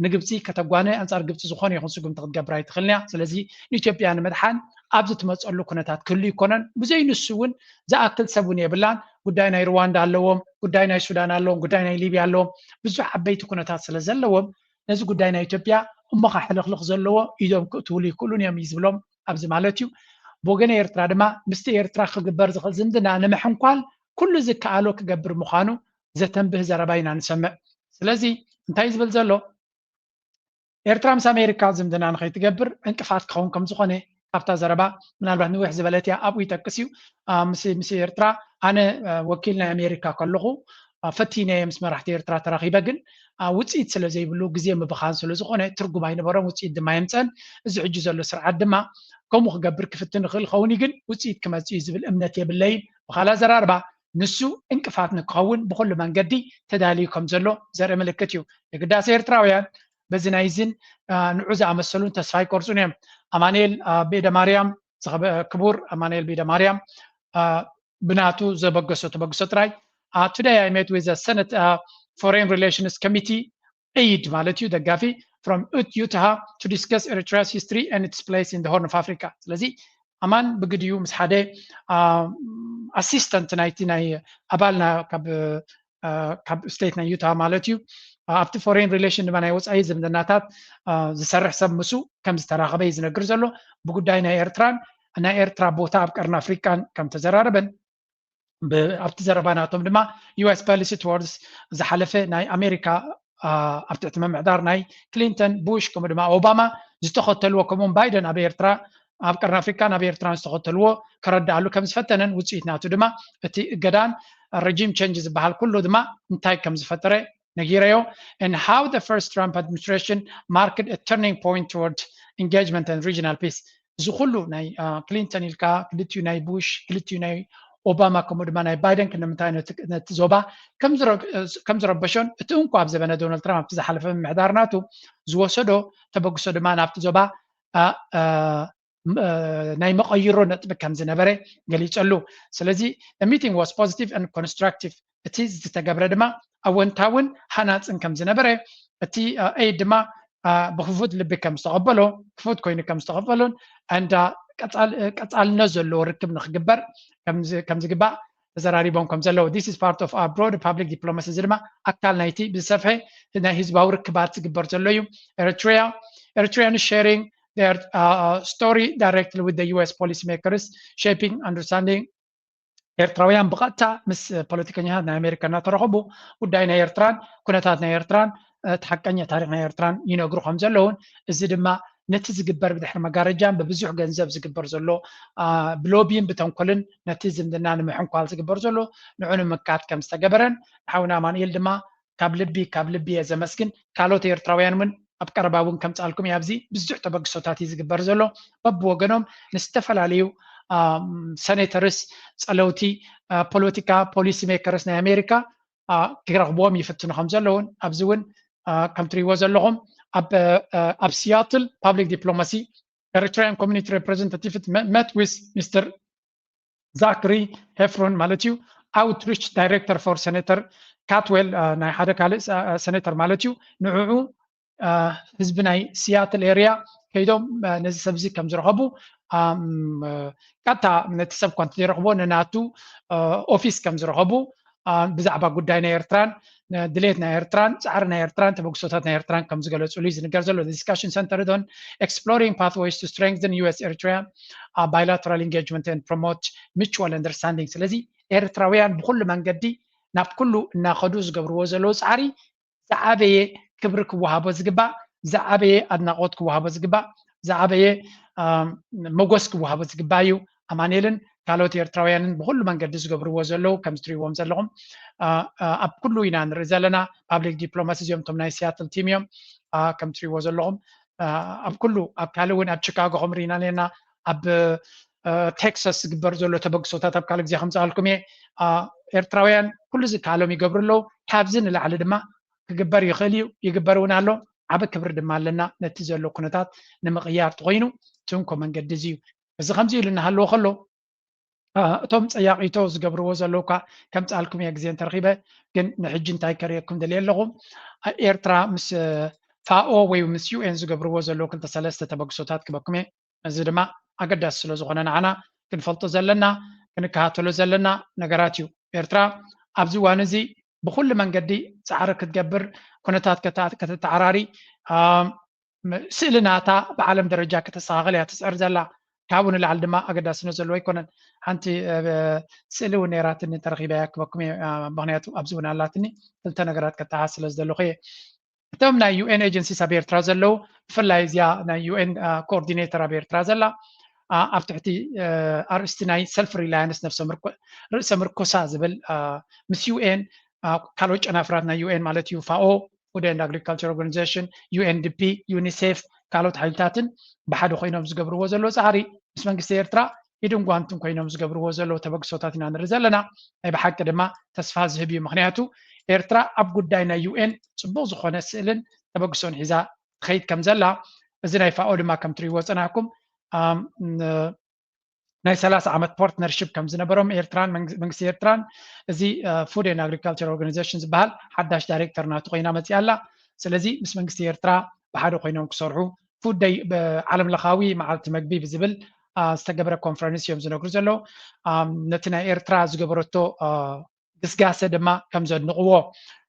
ንግብፂ ከተጓነ፣ ኣንፃር ግብፂ ዝኾነ ይኹን ስጉምቲ ክትገብር ኣይትኽእልን እያ። ስለዚ ንኢትዮጵያ ንምድሓን ኣብዚ ትመፀሉ ኩነታት ክህሉ ይኮነን። ብዘይ ንሱ እውን ዝኣክል ሰብ እውን የብላን። ጉዳይ ናይ ሩዋንዳ ኣለዎም፣ ጉዳይ ናይ ሱዳን ኣለዎም፣ ጉዳይ ናይ ሊብያ ኣለዎም። ብዙሕ ዓበይቲ ኩነታት ስለ ዘለዎም ነዚ ጉዳይ ናይ ኢትዮጵያ እሞኻ ሕልኽልኽ ዘለዎ ኢዶም ክእትውሉ ይክእሉን እዮም እዩ ዝብሎም ኣብዚ ማለት እዩ። ብወገነ ኤርትራ ድማ ምስቲ ኤርትራ ክግበር ዝኽእል ዝምድና ንምሕንኳል ኩሉ ዝከኣሎ ክገብር ምዃኑ ዘተንብህ ዘረባ ኢና ንሰምዕ። ስለዚ እንታይ ዝብል ዘሎ፣ ኤርትራ ምስ ኣሜሪካ ዝምድና ንኸይትገብር ዕንቅፋት ክኸውን ከም ዝኾነ ካብታ ዘረባ ምናልባት ንውሕ ዝበለት እያ ኣብኡ ይጠቅስ እዩ። ምስ ኤርትራ ኣነ ወኪል ናይ ኣሜሪካ ከለኹ ፈቲነ ምስ መራሕቲ ኤርትራ ተራኺበ፣ ግን ውፅኢት ስለ ዘይብሉ ግዜ ምብኻን ስለ ዝኾነ ትርጉም ኣይነበሮም፣ ውፅኢት ድማ የምፀን። እዚ ሕጂ ዘሎ ስርዓት ድማ ከምኡ ክገብር ክፍትን ይኽእል ይኸውን እዩ፣ ግን ውፅኢት ክመፅእ እዩ ዝብል እምነት የብለይን። ብኻልእ ኣዘራርባ ንሱ እንቅፋት ንክኸውን ብኩሉ መንገዲ ተዳልዩ ከም ዘሎ ዘርኢ ምልክት እዩ። የግዳስ ኤርትራውያን በዚ ናይዝን ንዑ ዝኣመሰሉን ተስፋ ኣይቆርጹን እዮም። ኣማንኤል ቤደ ማርያም፣ ክቡር ኣማንኤል ቤደ ማርያም ብናቱ ዘበገሶ ተበግሶ ጥራይ፣ Today I met with the Senate Foreign Relations Committee aide ማለት እዩ፣ ደጋፊ from Utah to discuss Eritrea's history and its place in the Horn of Africa። ስለዚ ኣማን ብግዲኡ ምስ ሓደ ኣሲስተንት ናይቲ ናይ ኣባልና ካብ ካብ ስቴት ናይ ዩታ ማለት እዩ፣ ኣብቲ ፎሬን ሪሌሽን ድማ ናይ ወፃኢ ዝምድናታት ዝሰርሕ ሰብ ምስ ከም ዝተራኸበ እዩ ዝነግር ዘሎ። ብጉዳይ ናይ ኤርትራን ናይ ኤርትራ ቦታ ኣብ ቀርኒ ኣፍሪቃን ከም ተዘራረበን ኣብቲ ዘረባ ናቶም ድማ US policy towards ዝሓለፈ ናይ ኣሜሪካ ኣብ ትሕቲ ምምሕዳር ናይ ክሊንተን፣ ቡሽ ከምኡ ድማ ኦባማ ዝተኸተልዎ፣ ከምኡውን ባይደን ኣብ ኤርትራ ኣብ ቀርኒ ኣፍሪካን ኣብ ኤርትራን ዝተኸተልዎ ከረድኣሉ ከም ዝፈተነን ውፅኢት ናቱ ድማ እቲ እገዳን ረጂም ቸንጅ ዝበሃል ኩሉ ድማ እንታይ ከም ዝፈጠረ ነጊረዮ። And how the first Trump administration marked a turning point toward engagement and regional peace። እዚ ኩሉ ናይ ክሊንተን ኢልካ ክልቲኡ ናይ ቡሽ ክልቲኡ ናይ ኦባማ ከምኡ ድማ ናይ ባይደን ክንምንታይ ነቲ ዞባ ከም ዝረበሾን እቲ እንኳ ኣብ ዘበነ ዶናልድ ትራምፕ ኣብቲ ዝሓለፈ ምምሕዳር ናቱ ዝወሰዶ ተበግሶ ድማ ናብቲ ዞባ ናይ መቐይሮ ነጥቢ ከም ዝነበረ ገሊጸሉ። ስለዚ meeting was positive and constructive። እቲ ዝተገብረ ድማ ኣወንታውን ሃናፅን ከም ዝነበረ፣ እቲ ኤድ ድማ ብክፉት ልቢ ከም ዝተቐበሎ፣ ክፉት ኮይኑ ከም ዝተቐበሎን እንዳ ቀፃልነት ዘለዎ ርክብ ንክግበር ከም ዝግባእ ተዘራሪቦም ከም ዘለዉ። This is part of our broad public diplomacy። እዚ ድማ ኣካል ናይቲ ብዝሰፍሐ ናይ ህዝባዊ ርክባት ዝግበር ዘሎ እዩ። Eritrea Eritrean sharing their story directly with the US policy makers shaping understanding ኤርትራውያን ብቐጥታ ምስ ፖለቲከኛታት ናይ ኣሜሪካ እናተረኸቡ ጉዳይ ናይ ኤርትራን ኩነታት ናይ ኤርትራን እቲ ሓቀኛ ታሪክ ናይ ኤርትራን ይነግሩ ከም ዘለውን፣ እዚ ድማ ነቲ ዝግበር ብድሕሪ መጋረጃን ብብዙሕ ገንዘብ ዝግበር ዘሎ ብሎቢን ብተንኮልን ነቲ ዝምድና ንምሕንኳል ዝግበር ዘሎ ንዑ ንምካት ከም ዝተገበረን ንሓውና ኣማንኤል ድማ ካብ ልቢ ካብ ልቢ እየ ዘመስግን። ካልኦት ኤርትራውያን እውን ኣብ ቀረባ እውን ከምፃልኩም እየ። ኣብዚ ብዙሕ ተበግሶታት እዩ ዝግበር ዘሎ። በብወገኖም ንዝተፈላለዩ ሰኔተርስ፣ ፀለውቲ ፖለቲካ፣ ፖሊሲ ሜከርስ ናይ ኣሜሪካ ክረኽብዎም ይፍትኑ ከም ዘለውን ኣብዚ እውን ከም ትሪእዎ ዘለኹም ኣብ ሲያትል ፓብሊክ ዲፕሎማሲ Eritrean community representative met with Mister Zachary Heffron ማለት እዩ፣ outreach director for Senator Cantwell ናይ ሓደ ካልእ ሰኔተር ማለት እዩ። ንዕዑ ህዝቢ ናይ ሲያትል ኤርያ ከይዶም ነዚ ሰብዚ ከም ዝረኸቡ፣ ቀጥታ ነቲ ሰብ እኳ እንተዘይረኽቦ ንናቱ ኦፊስ ከም ዝረኸቡ፣ ብዛዕባ ጉዳይ ናይ ኤርትራን ድሌት ናይ ኤርትራን ፃዕሪ ናይ ኤርትራን ተበግሶታት ናይ ኤርትራን ከም ዝገለፅሉ እዩ ዝንገር ዘሎ። Discussion centered on exploring pathways to strengthen US Eritrea bilateral engagement and promote mutual understanding። ስለዚ ኤርትራውያን ብኩሉ መንገዲ ናብ ኩሉ እናኸዱ ዝገብርዎ ዘለዉ ፃዕሪ ዝዓበየ ክብሪ ክወሃቦ ዝግባእ፣ ዝዓበየ ኣድናቆት ክወሃቦ ዝግባእ፣ ዝዓበየ መጎስ ክወሃቦ ዝግባእ እዩ። ኣማንኤልን ካልኦት ኤርትራውያንን ብኩሉ መንገዲ ዝገብርዎ ዘለዉ ከም ዝትሪእዎም ዘለኹም ኣብ ኩሉ ኢና ንርኢ ዘለና። ፓብሊክ ዲፕሎማሲ እዚኦም እቶም ናይ ሲያትል ቲም እዮም። ከም ትሪእዎ ዘለኹም ኣብ ኩሉ ኣብ ካልእ እውን ኣብ ቺካጎ ከም ርኢና ነርና ኣብ ቴክሳስ ዝግበር ዘሎ ተበግሶታት ኣብ ካልእ ግዜ ከምፅኣልኩም እየ። ኤርትራውያን ኩሉ ዝከኣሎም ይገብሩ ኣለዉ። ካብዚ ንላዕሊ ድማ ክግበር ይኽእል እዩ፣ ይግበር እውን ኣሎ። ዓቢ ክብሪ ድማ ኣለና ነቲ ዘሎ ኩነታት ንምቕያር ተኾይኑ። እቲ እንኮ መንገዲ እዚ እዩ። እዚ ከምዚ ኢሉ እናሃለዎ ከሎ እቶም ፀያቒቶ ዝገብርዎ ዘለዉ እኳ ከምፅኣልኩም እየ ግዜ እንተረኺበ። ግን ንሕጂ እንታይ ከርእየኩም ደልየ ኣለኹ? ኤርትራ ምስ ፋኦ ወይ ምስ ዩኤን ዝገብርዎ ዘለዉ ክልተ ሰለስተ ተበግሶታት ክበኩም እየ። እዚ ድማ ኣገዳሲ ስለ ዝኾነ ንዓና ክንፈልጦ ዘለና ክንከታተሎ ዘለና ነገራት እዩ። ኤርትራ ኣብዚ እዋን እዚ ብኩሉ መንገዲ ፃዕሪ ክትገብር ኩነታት ከተተዓራሪ ስእሊ ናታ ብዓለም ደረጃ ከተስተኻኸል እያ ትፅዕር ዘላ። ካብኡ ንላዕሊ ድማ ኣገዳስነት ዘለዎ ኣይኮነን። ሓንቲ ስእሊ እውን ነይራትኒ ተረኺበያ ክበኩም እየ። ምክንያቱ ኣብዚ እውን ኣላትኒ ክልተ ነገራት ከተሓስ ስለ ዝደለኹ እየ። እቶም ናይ ዩኤን ኤጀንሲስ ኣብ ኤርትራ ዘለዉ ብፍላይ እዚኣ ናይ ዩኤን ኮኦርዲኔተር ኣብ ኤርትራ ዘላ ኣብ ትሕቲ ኣርእስቲ ናይ ሰልፍ ሪላያንስ ነፍሰ ርእሰ ምርኮሳ ዝብል ምስ ዩኤን ካልኦት ጨናፍራት ናይ ዩኤን ማለት እዩ ፋኦ ፉድ ኤንድ ኣግሪካልቸር ኦርጋኒዜሽን ዩኤንዲፒ ዩኒሴፍ ካልኦት ሓይልታትን ብሓደ ኮይኖም ዝገብርዎ ዘለዉ ፃዕሪ ምስ መንግስቲ ኤርትራ ኢድን ጓንትን ኮይኖም ዝገብርዎ ዘለዉ ተበግሶታት ኢና ንርኢ ዘለና። ናይ ብሓቂ ድማ ተስፋ ዝህብ እዩ። ምክንያቱ ኤርትራ ኣብ ጉዳይ ናይ ዩኤን ፅቡቅ ዝኾነ ስእልን ተበግሶን ሒዛ ትኸይድ ከም ዘላ እዚ ናይ ፋኦ ድማ ከም ትሪእዎ ዝፀናሕኩም ናይ ሰላሳ ዓመት ፓርትነርሽፕ ከም ዝነበሮም ኤርትራን መንግስቲ ኤርትራን እዚ ፉድ ኤንድ ኣግሪካልቸር ኦርጋኒዜሽን ዝበሃል ሓዳሽ ዳይሬክተር ናቱ ኮይና መፂኣ ኣላ። ስለዚ ምስ መንግስቲ ኤርትራ ብሓደ ኮይኖም ክሰርሑ ፉድ ደይ ዓለም ለኻዊ መዓልቲ መግቢ ብዝብል ዝተገብረ ኮንፈረንስ እዮም ዝነግሩ ዘለዉ። ነቲ ናይ ኤርትራ ዝገበረቶ ግስጋሰ ድማ ከም ዘድንቕዎ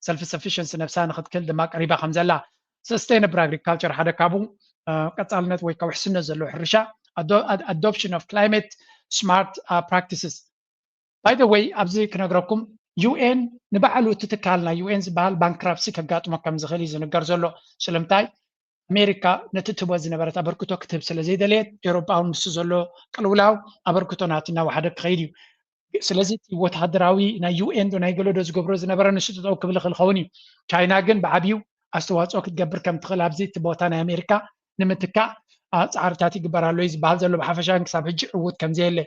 ሰልፍ ሰፊሽንሲ ነብሳ ንክትክል ድማ ቀሪባ ከም ዘላ ሰስቴነብል ኣግሪካልቸር ሓደ ካብኡ ቀፃልነት ወይ ከዓ ውሕስነት ዘለዎ ሕርሻ adoption of climate smart practices by the way ኣብዚ ክነግረኩም ዩኤን ንባዕሉ እቲ ትካል ናይ ዩኤን ዝበሃል ባንክራፕሲ ከጋጥሞ ከም ዝኽእል እዩ ዝንገር ዘሎ። ስለምንታይ ኣሜሪካ ነቲ ትህቦ ዝነበረት ኣበርክቶ ክትህብ ስለ ዘይደለየት ኤሮጳ እውን ንሱ ዘሎ ቅልውላው ኣበርክቶ ናቲ እናወሓደ ክኸይድ እዩ። ስለዚ እቲ ወተሃደራዊ ናይ ዩኤን ዶ ናይ ገሎ ዶ ዝገብሮ ዝነበረ ንሱ ጠጠው ክብል ይኽእል ይኸውን እዩ። ቻይና ግን ብዓብዩ ኣስተዋፅኦ ክትገብር ከም ትኽእል ኣብዚ እቲ ቦታ ናይ ኣሜሪካ ንምትካእ ፃዕርታት ይግበር ኣሎ እዩ ዝበሃል ዘሎ። ብሓፈሻ ግን ክሳብ ሕጂ ዕዉት ከም ዘየለ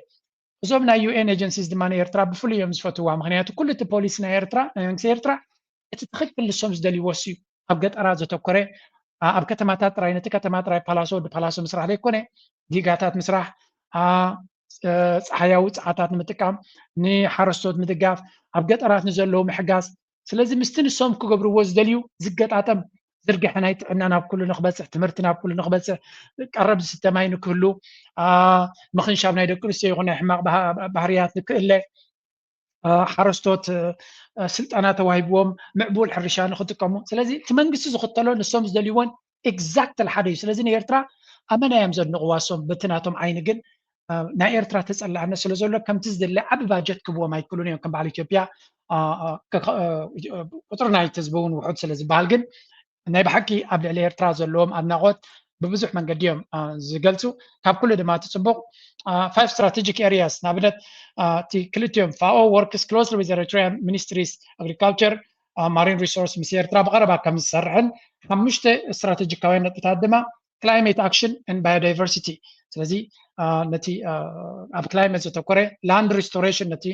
እዞም ናይ ዩኤን ኤጀንሲስ ድማ ንኤርትራ ብፍሉይ እዮም ዝፈትዋ። ምክንያቱ ኩሉ እቲ ፖሊሲ ናይ ኤርትራ ናይ መንግስቲ ኤርትራ እቲ ትኽክል ንሶም ዝደልይዎ ሱ ኣብ ገጠራት ዘተኮረ ኣብ ከተማታት ጥራይ ነቲ ከተማ ጥራይ ፓላሶ ወዲ ፓላሶ ምስራሕ ዘይኮነ ዲጋታት ምስራሕ ፃሓያዊ ፀዓታት ንምጥቃም ንሓረስቶት ምድጋፍ ኣብ ገጠራት ንዘለዉ ምሕጋዝ ስለዚ ምስቲ ንሶም ክገብርዎ ዝደልዩ ዝገጣጠም ዝርግሐ ናይ ጥዕና ናብ ኩሉ ንክበፅሕ ትምህርቲ ናብ ኩሉ ንክበፅሕ ቀረብ ዝስተ ማይ ንክህሉ ምክንሻብ ናይ ደቂ ኣንስትዮ ይኹን ናይ ሕማቕ ባህርያት ንክእለ ሓረስቶት ስልጠና ተዋሂብዎም ምዕቡል ሕርሻ ንክጥቀሙ ስለዚ እቲ መንግስቲ ዝኽተሎ ንሶም ዝደልይዎን ኤግዛክትሊ ሓደ እዩ። ስለዚ ንኤርትራ ኣመና እዮም ዘድንቕዋ እሶም በቲ ናቶም ዓይኒ ግን ናይ ኤርትራ ተፀላዕነት ስለ ዘሎ ከምቲ ዝድለ ዓቢ ባጀት ክብዎም ኣይክእሉን እዮም ከም በዓል ኢትዮጵያ ቁፅሪ ናይቲ ህዝቢ እውን ውሑድ ስለ ዝበሃል ግን ናይ ብሓቂ ኣብ ልዕሊ ኤርትራ ዘለዎም ኣድናቖት ብብዙሕ መንገዲ እዮም ዝገልፁ። ካብ ኩሉ ድማ እቲ ፅቡቕ five strategic areas ንኣብነት እቲ ክልቲኦም ፋኦ works closely with Eritrean ministries agriculture marine resource ምስ ኤርትራ ብቐረባ ከም ዝሰርሕን ሓሙሽተ ስትራቴጂካውያን ነጥብታት ድማ climate action and biodiversity ስለዚ ነቲ ኣብ ክላይመት ዘተኮረ land restoration ነቲ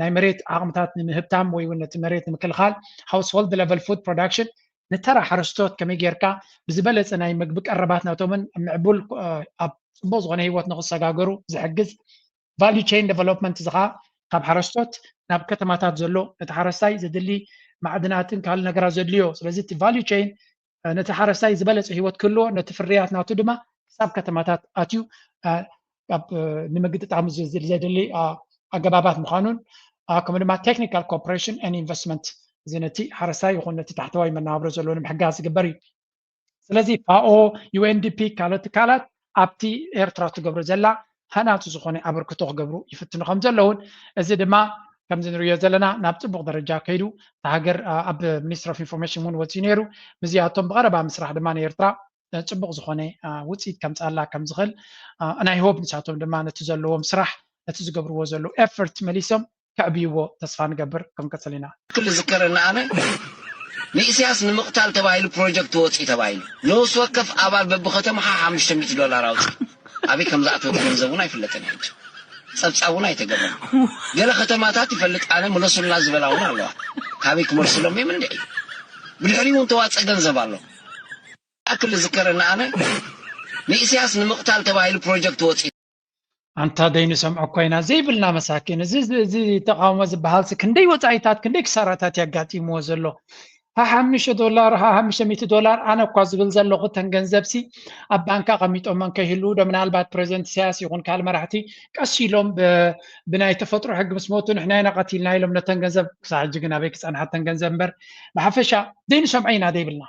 ናይ መሬት ዓቕምታት ንምህብታም ወይ እውን ነቲ መሬት ንምክልኻል household level food production ንተራ ሓረስቶት ከመይ ጌርካ ብዝበለፀ ናይ ምግቢ ቀረባት ናቶምን ምዕቡል ኣብ ፅቡቅ ዝኾነ ሂወት ንክሰጋገሩ ዝሕግዝ value chain development እዚ ከዓ ካብ ሓረስቶት ናብ ከተማታት ዘሎ ነቲ ሓረስታይ ዘድሊ ማዕድናትን ካልእ ነገራት ዘድልዮ ስለዚ እቲ value chain ነቲ ሓረስታይ ዝበለፀ ሂወት ክህልዎ ነቲ ፍርያት ናቱ ድማ ክሳብ ከተማታት ኣትዩ ንምግጥጣሙ ዘድሊ ኣገባባት ምዃኑን ከምኡ ድማ technical cooperation and investment እዚ ነቲ ሓረስታይ ይኹን ነቲ ታሕተዋይ መነባብሮ ዘለዎ ንምሕጋዝ ዝግበር እዩ። ስለዚ ፋኦ፣ ዩኤንዲፒ ካልኦት ትካላት ኣብቲ ኤርትራ ትገብሮ ዘላ ሃናፂ ዝኾነ ኣበርክቶ ክገብሩ ይፍትኑ ከም ዘለውን እዚ ድማ ከምዚ ንሪኦ ዘለና ናብ ፅቡቕ ደረጃ ከይዱ እታ ሃገር ኣብ ሚኒስትሪ ኦፍ ኢንፎርሜሽን እውን ወፂኡ ነይሩ። ምስዚኣቶም ብቐረባ ምስራሕ ድማ ንኤርትራ ፅቡቕ ዝኾነ ውፅኢት ከምፅኣላ ከም ዝኽእል ናይ ሆፕ ንሳቶም ድማ ነቲ ዘለዎም ስራሕ ነቲ ዝገብርዎ ዘለዉ ኤፈርት መሊሶም ከዕብይዎ ተስፋ ንገብር። ክንቅፅል ኢና። ክልዝከረኒ ኣነ ንኢሳያስ ንምቕታል ተባሂሉ ፕሮጀክት ወፂ ተባሂሉ ነብሲ ወከፍ ኣባል በብከተማኻ ሓሙሽተ ሚእቲ ዶላር ኣውፂ ኣበይ ከም ዝኣተወ ገንዘብ እውን ኣይፍለጥን ሕጂ ጸብጻብ እውን ኣይተገብረን። ገለ ከተማታት ይፈልጥ ኣነ ምለሱልና ዝበላ እውን ኣለዋ። ካበይ ክመልስሎም እዮም እንድዒ። ብድሕሪኡ እውን ተዋጸ ገንዘብ ኣሎ። ኣክል ዝከረኒ ኣነ ንኢሳያስ ንምቕታል ተባሂሉ ፕሮጀክት ወጺኡ። ኣንታ ደይንሰምዖ ኮይና ዘይብልና መሳኪን። እዚ እዚ ተቃውሞ ዝበሃል ሲ ክንደይ ወጻኢታት ክንደይ ክሳራታት ያጋጢምዎ ዘሎ። ሀሀምሽ ዶላር ሀሀምሽ ሚእቲ ዶላር ኣነ እኳ ዝብል ዘለኹ ተን ገንዘብ ሲ ኣብ ባንክ ኣቐሚጦመን ከይህልዉ ዶ ምናልባት ፕሬዚደንት ኢሳያስ ይኹን ካልእ መራሕቲ ቀስ ኢሎም ብ- ብናይ ተፈጥሮ ሕጊ ምስ ሞቱ ንሕና ኢና ቀቲልና ኢሎም ነተን ገንዘብ ክሳብ ሕጂ ግን ኣበይ ክጸንሓ ተን ገንዘብ እምበር ብሓፈሻ ዘይንሰምዖ ኢና ዘይብልና።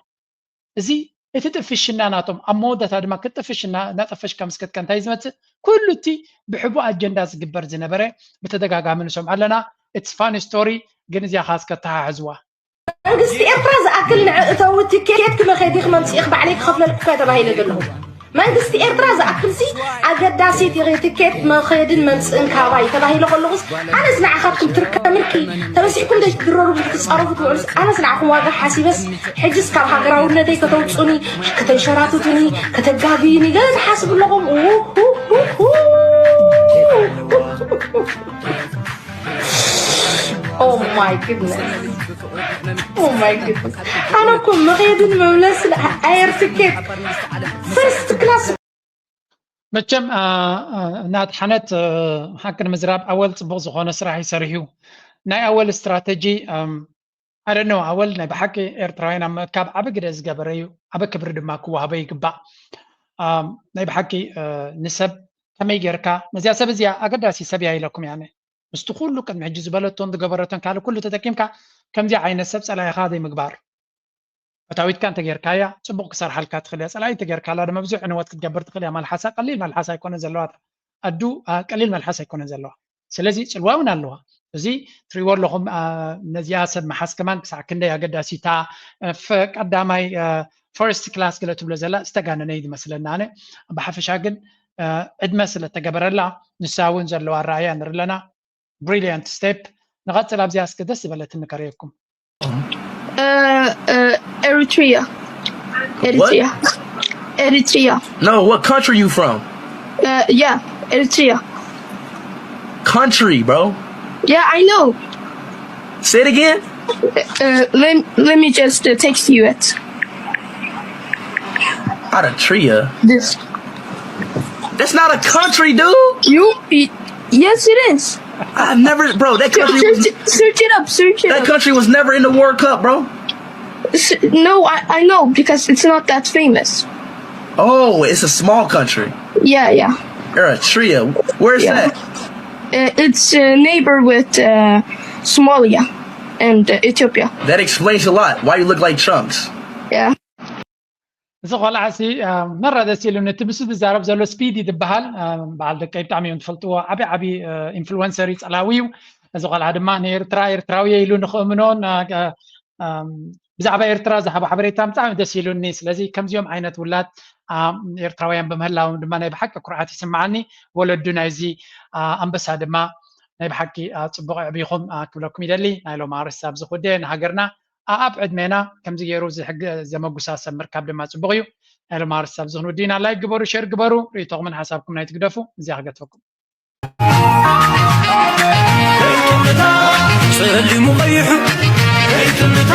እዚ እቲ ጥፍሽና ናቶም ኣብ መወዳእታ ድማ ክጥፍሽ እናጠፈሽካ ምስ ከድካ እንታይ ዝመፅእ ኩሉ እቲ ብሕቡእ ኣጀንዳ ዝግበር ዝነበረ ብተደጋጋሚ ንሰምዖ ኣለና። It's funny story ግን እዚኣ ከኣ እስከ ተሓሕዝዋ። መንግስቲ ኤርትራ ዝኣክል ንዕእተዊ ትኬት ክመኸዲ ክመምፅእኽ ባዕለይ ክኸፍለልኩ እኳ ተባሂለ ዘለኹ መንግስቲ ኤርትራ ዝኣክልሲ ኣገዳሲት ኢኺ ትኬት መኸድን መምፅእን ካባይ ተባሂለ ከለኹስ ኣነስ ንዓኻትኩም ትርከምልኪ ተበሲሕኩም ደይ ትድረሩ ክትፃረፉ ትውዕሉስ ኣነስ ንዓኹም ዋጋ ሓሲበስ ሕጅስ ካብ ሃገራውነተይ ከተውፁኒ ከተንሸራትቱኒ ከተጋግዩኒ ገለ ትሓስቡ ኣለኹም Oh my goodness. Oh my goodness. ኣነ እኮ መኸድን መምለስን ኣየር ትኬት ፈርስት ክላስ መቸም እናድሓነት ሓቂ ንምዝራብ ኣወል ፅቡቅ ዝኮነ ስራሕ ይሰርሕ እዩ ናይ ኣወል ስትራተጂ ኣደነው ኣወል ናይ ብሓቂ ኤርትራውያን ኣብ ምእካብ ዓቢ ግደ ዝገበረ እዩ ዓቢ ክብሪ ድማ ክወሃቦ ይግባእ ናይ ብሓቂ ንሰብ ከመይ ጌርካ ነዚኣ ሰብ እዚኣ ኣገዳሲ ሰብ እያ ኢለኩም ያነ ምስቲ ኩሉ ቅድሚ ሕጂ ዝበለቶን ዝገበረቶን ካልእ ኩሉ ተጠቂምካ ከምዚኣ ዓይነት ሰብ ጸላኢኻ ዘይምግባር። ፈታዊትካ እንተጌርካያ ጽቡቕ ክሰርሓልካ ትኽእል እያ። ጸላኢ እንተጌርካላ ድማ ብዙሕ ዕንወት ክትገብር ትኽእል እያ። መልሓሳ ቀሊል መልሓስ ኣይኮነን ዘለዋ እታ ኣዱ ቀሊል መልሓስ ኣይኮነን ዘለዋ። ስለዚ ጽልዋ እውን ኣለዋ። እዚ ትሪእዎ ኣለኹም ነዚኣ ሰብ ምሓዝ ከማን ክሳዕ ክንደይ ኣገዳሲታ ቀዳማይ ፈርስት ክላስ ገለ ትብሎ ዘላ ዝተጋነነ እዩ ዝመስለና ኣነ። ብሓፈሻ ግን ዕድመ ስለ እተገበረላ ንሳ እውን ዘለዋ ኣረኣእያ ንርኢ ኣለና። ብሪልያንት ስቴፕ። ንቐጽል ኣብዚኣ እስከ ደስ ዝበለትኒ ከርእየኩም። Eritrea. Eritrea. Eritrea. No, what country you from? Uh, yeah, Eritrea. Country, bro. Yeah, I know. Say it again. Uh, let, let me just uh, text you it. Eritrea. This. That's not a country, dude. You. Yes, it is. I've never, bro. That country. Search, was, search it up. Search it that up. Country was never in the World Cup, bro. No, I, I know because it's not that famous. Oh, it's a small country. Yeah, yeah. Eritrea. Where's yeah. that? Uh, it's a neighbor with uh, Somalia and uh, Ethiopia. That explains a lot. Why you look like chunks? Yeah. እዚ ቆልዓ ሲ መራ ደስ ኢሉኒ እቲ ምስ ዝዛረብ ዘሎ ስፒዲ ዝበሃል በዓል ደቀይ ብጣዕሚ እዮም ትፈልጥዎ ዓብዪ ዓብዪ ኢንፍሉወንሰር እዩ ጸላዊ እዩ እዚ ቆልዓ ድማ ንኤርትራ ኤርትራዊ ኢሉ ንኽእምኖን ብዛዕባ ኤርትራ ዝሃቦ ሓበሬታ ብጣዕሚ ደስ ኢሉኒ ስለዚ ከምዚኦም ዓይነት ውላድ ኤርትራውያን ብምህላዎም ድማ ናይ ብሓቂ ኩርዓት ይስምዓኒ ወለዱ ናይዚ ኣንበሳ ድማ ናይ ብሓቂ ጽቡቕ ኣዕቢኹም ክብለኩም ይደሊ ናይ ሎም ኣርእስቲ ኣብዚ ኩደ ንሃገርና ኣኣብ ዕድሜና ከምዚ ገይሩ ዘመጉሳ ሰብ ምርካብ ድማ ጽቡቕ እዩ። ናይ ሎም ኣርእስቲ ኣብዚ ክንውድእ ኢና። ላይክ ግበሩ፣ ሼር ግበሩ፣ ርእይቶኹምን ሓሳብኩምን ኣይትግደፉ። እዚኣ ክገድፈኩም። ጸሊሙ ቀይሑ ከይትምታ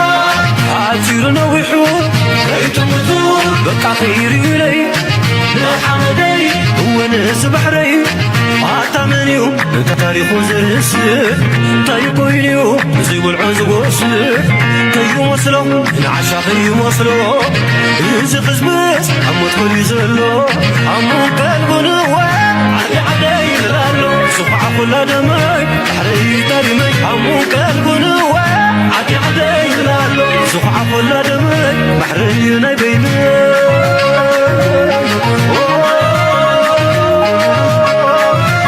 ኣዚሩ ነዊሑ ከይትምቱ በቃ ከይርዩለይ ንሓመደይ እወ ንእዚ ባሕረይ ኣታ መን እዩ ነታ ታሪኹ ዘርስዕ እንታይ ኮይኑ እዩ እዚ ውልዑ ዝጎስዕ ከይመስሎ ንዓሻ ከይመስሎ እዚ ሕዝብስ ኣብ ሞት ኮልዩ ዘሎ ኣሙን ቀልቡ ንወ ዓዲ ዓደይ ይብል ኣሎ ዝኹዓ ኩላ ደመይ ባሕረይ ታሪመይ ኣሙን ቀልቡ ንወ ዓዲ ዓደይ ይብል ኣሎ ዝኹዓ ኩላ ደመይ ባሕረይ ናይ በይነይ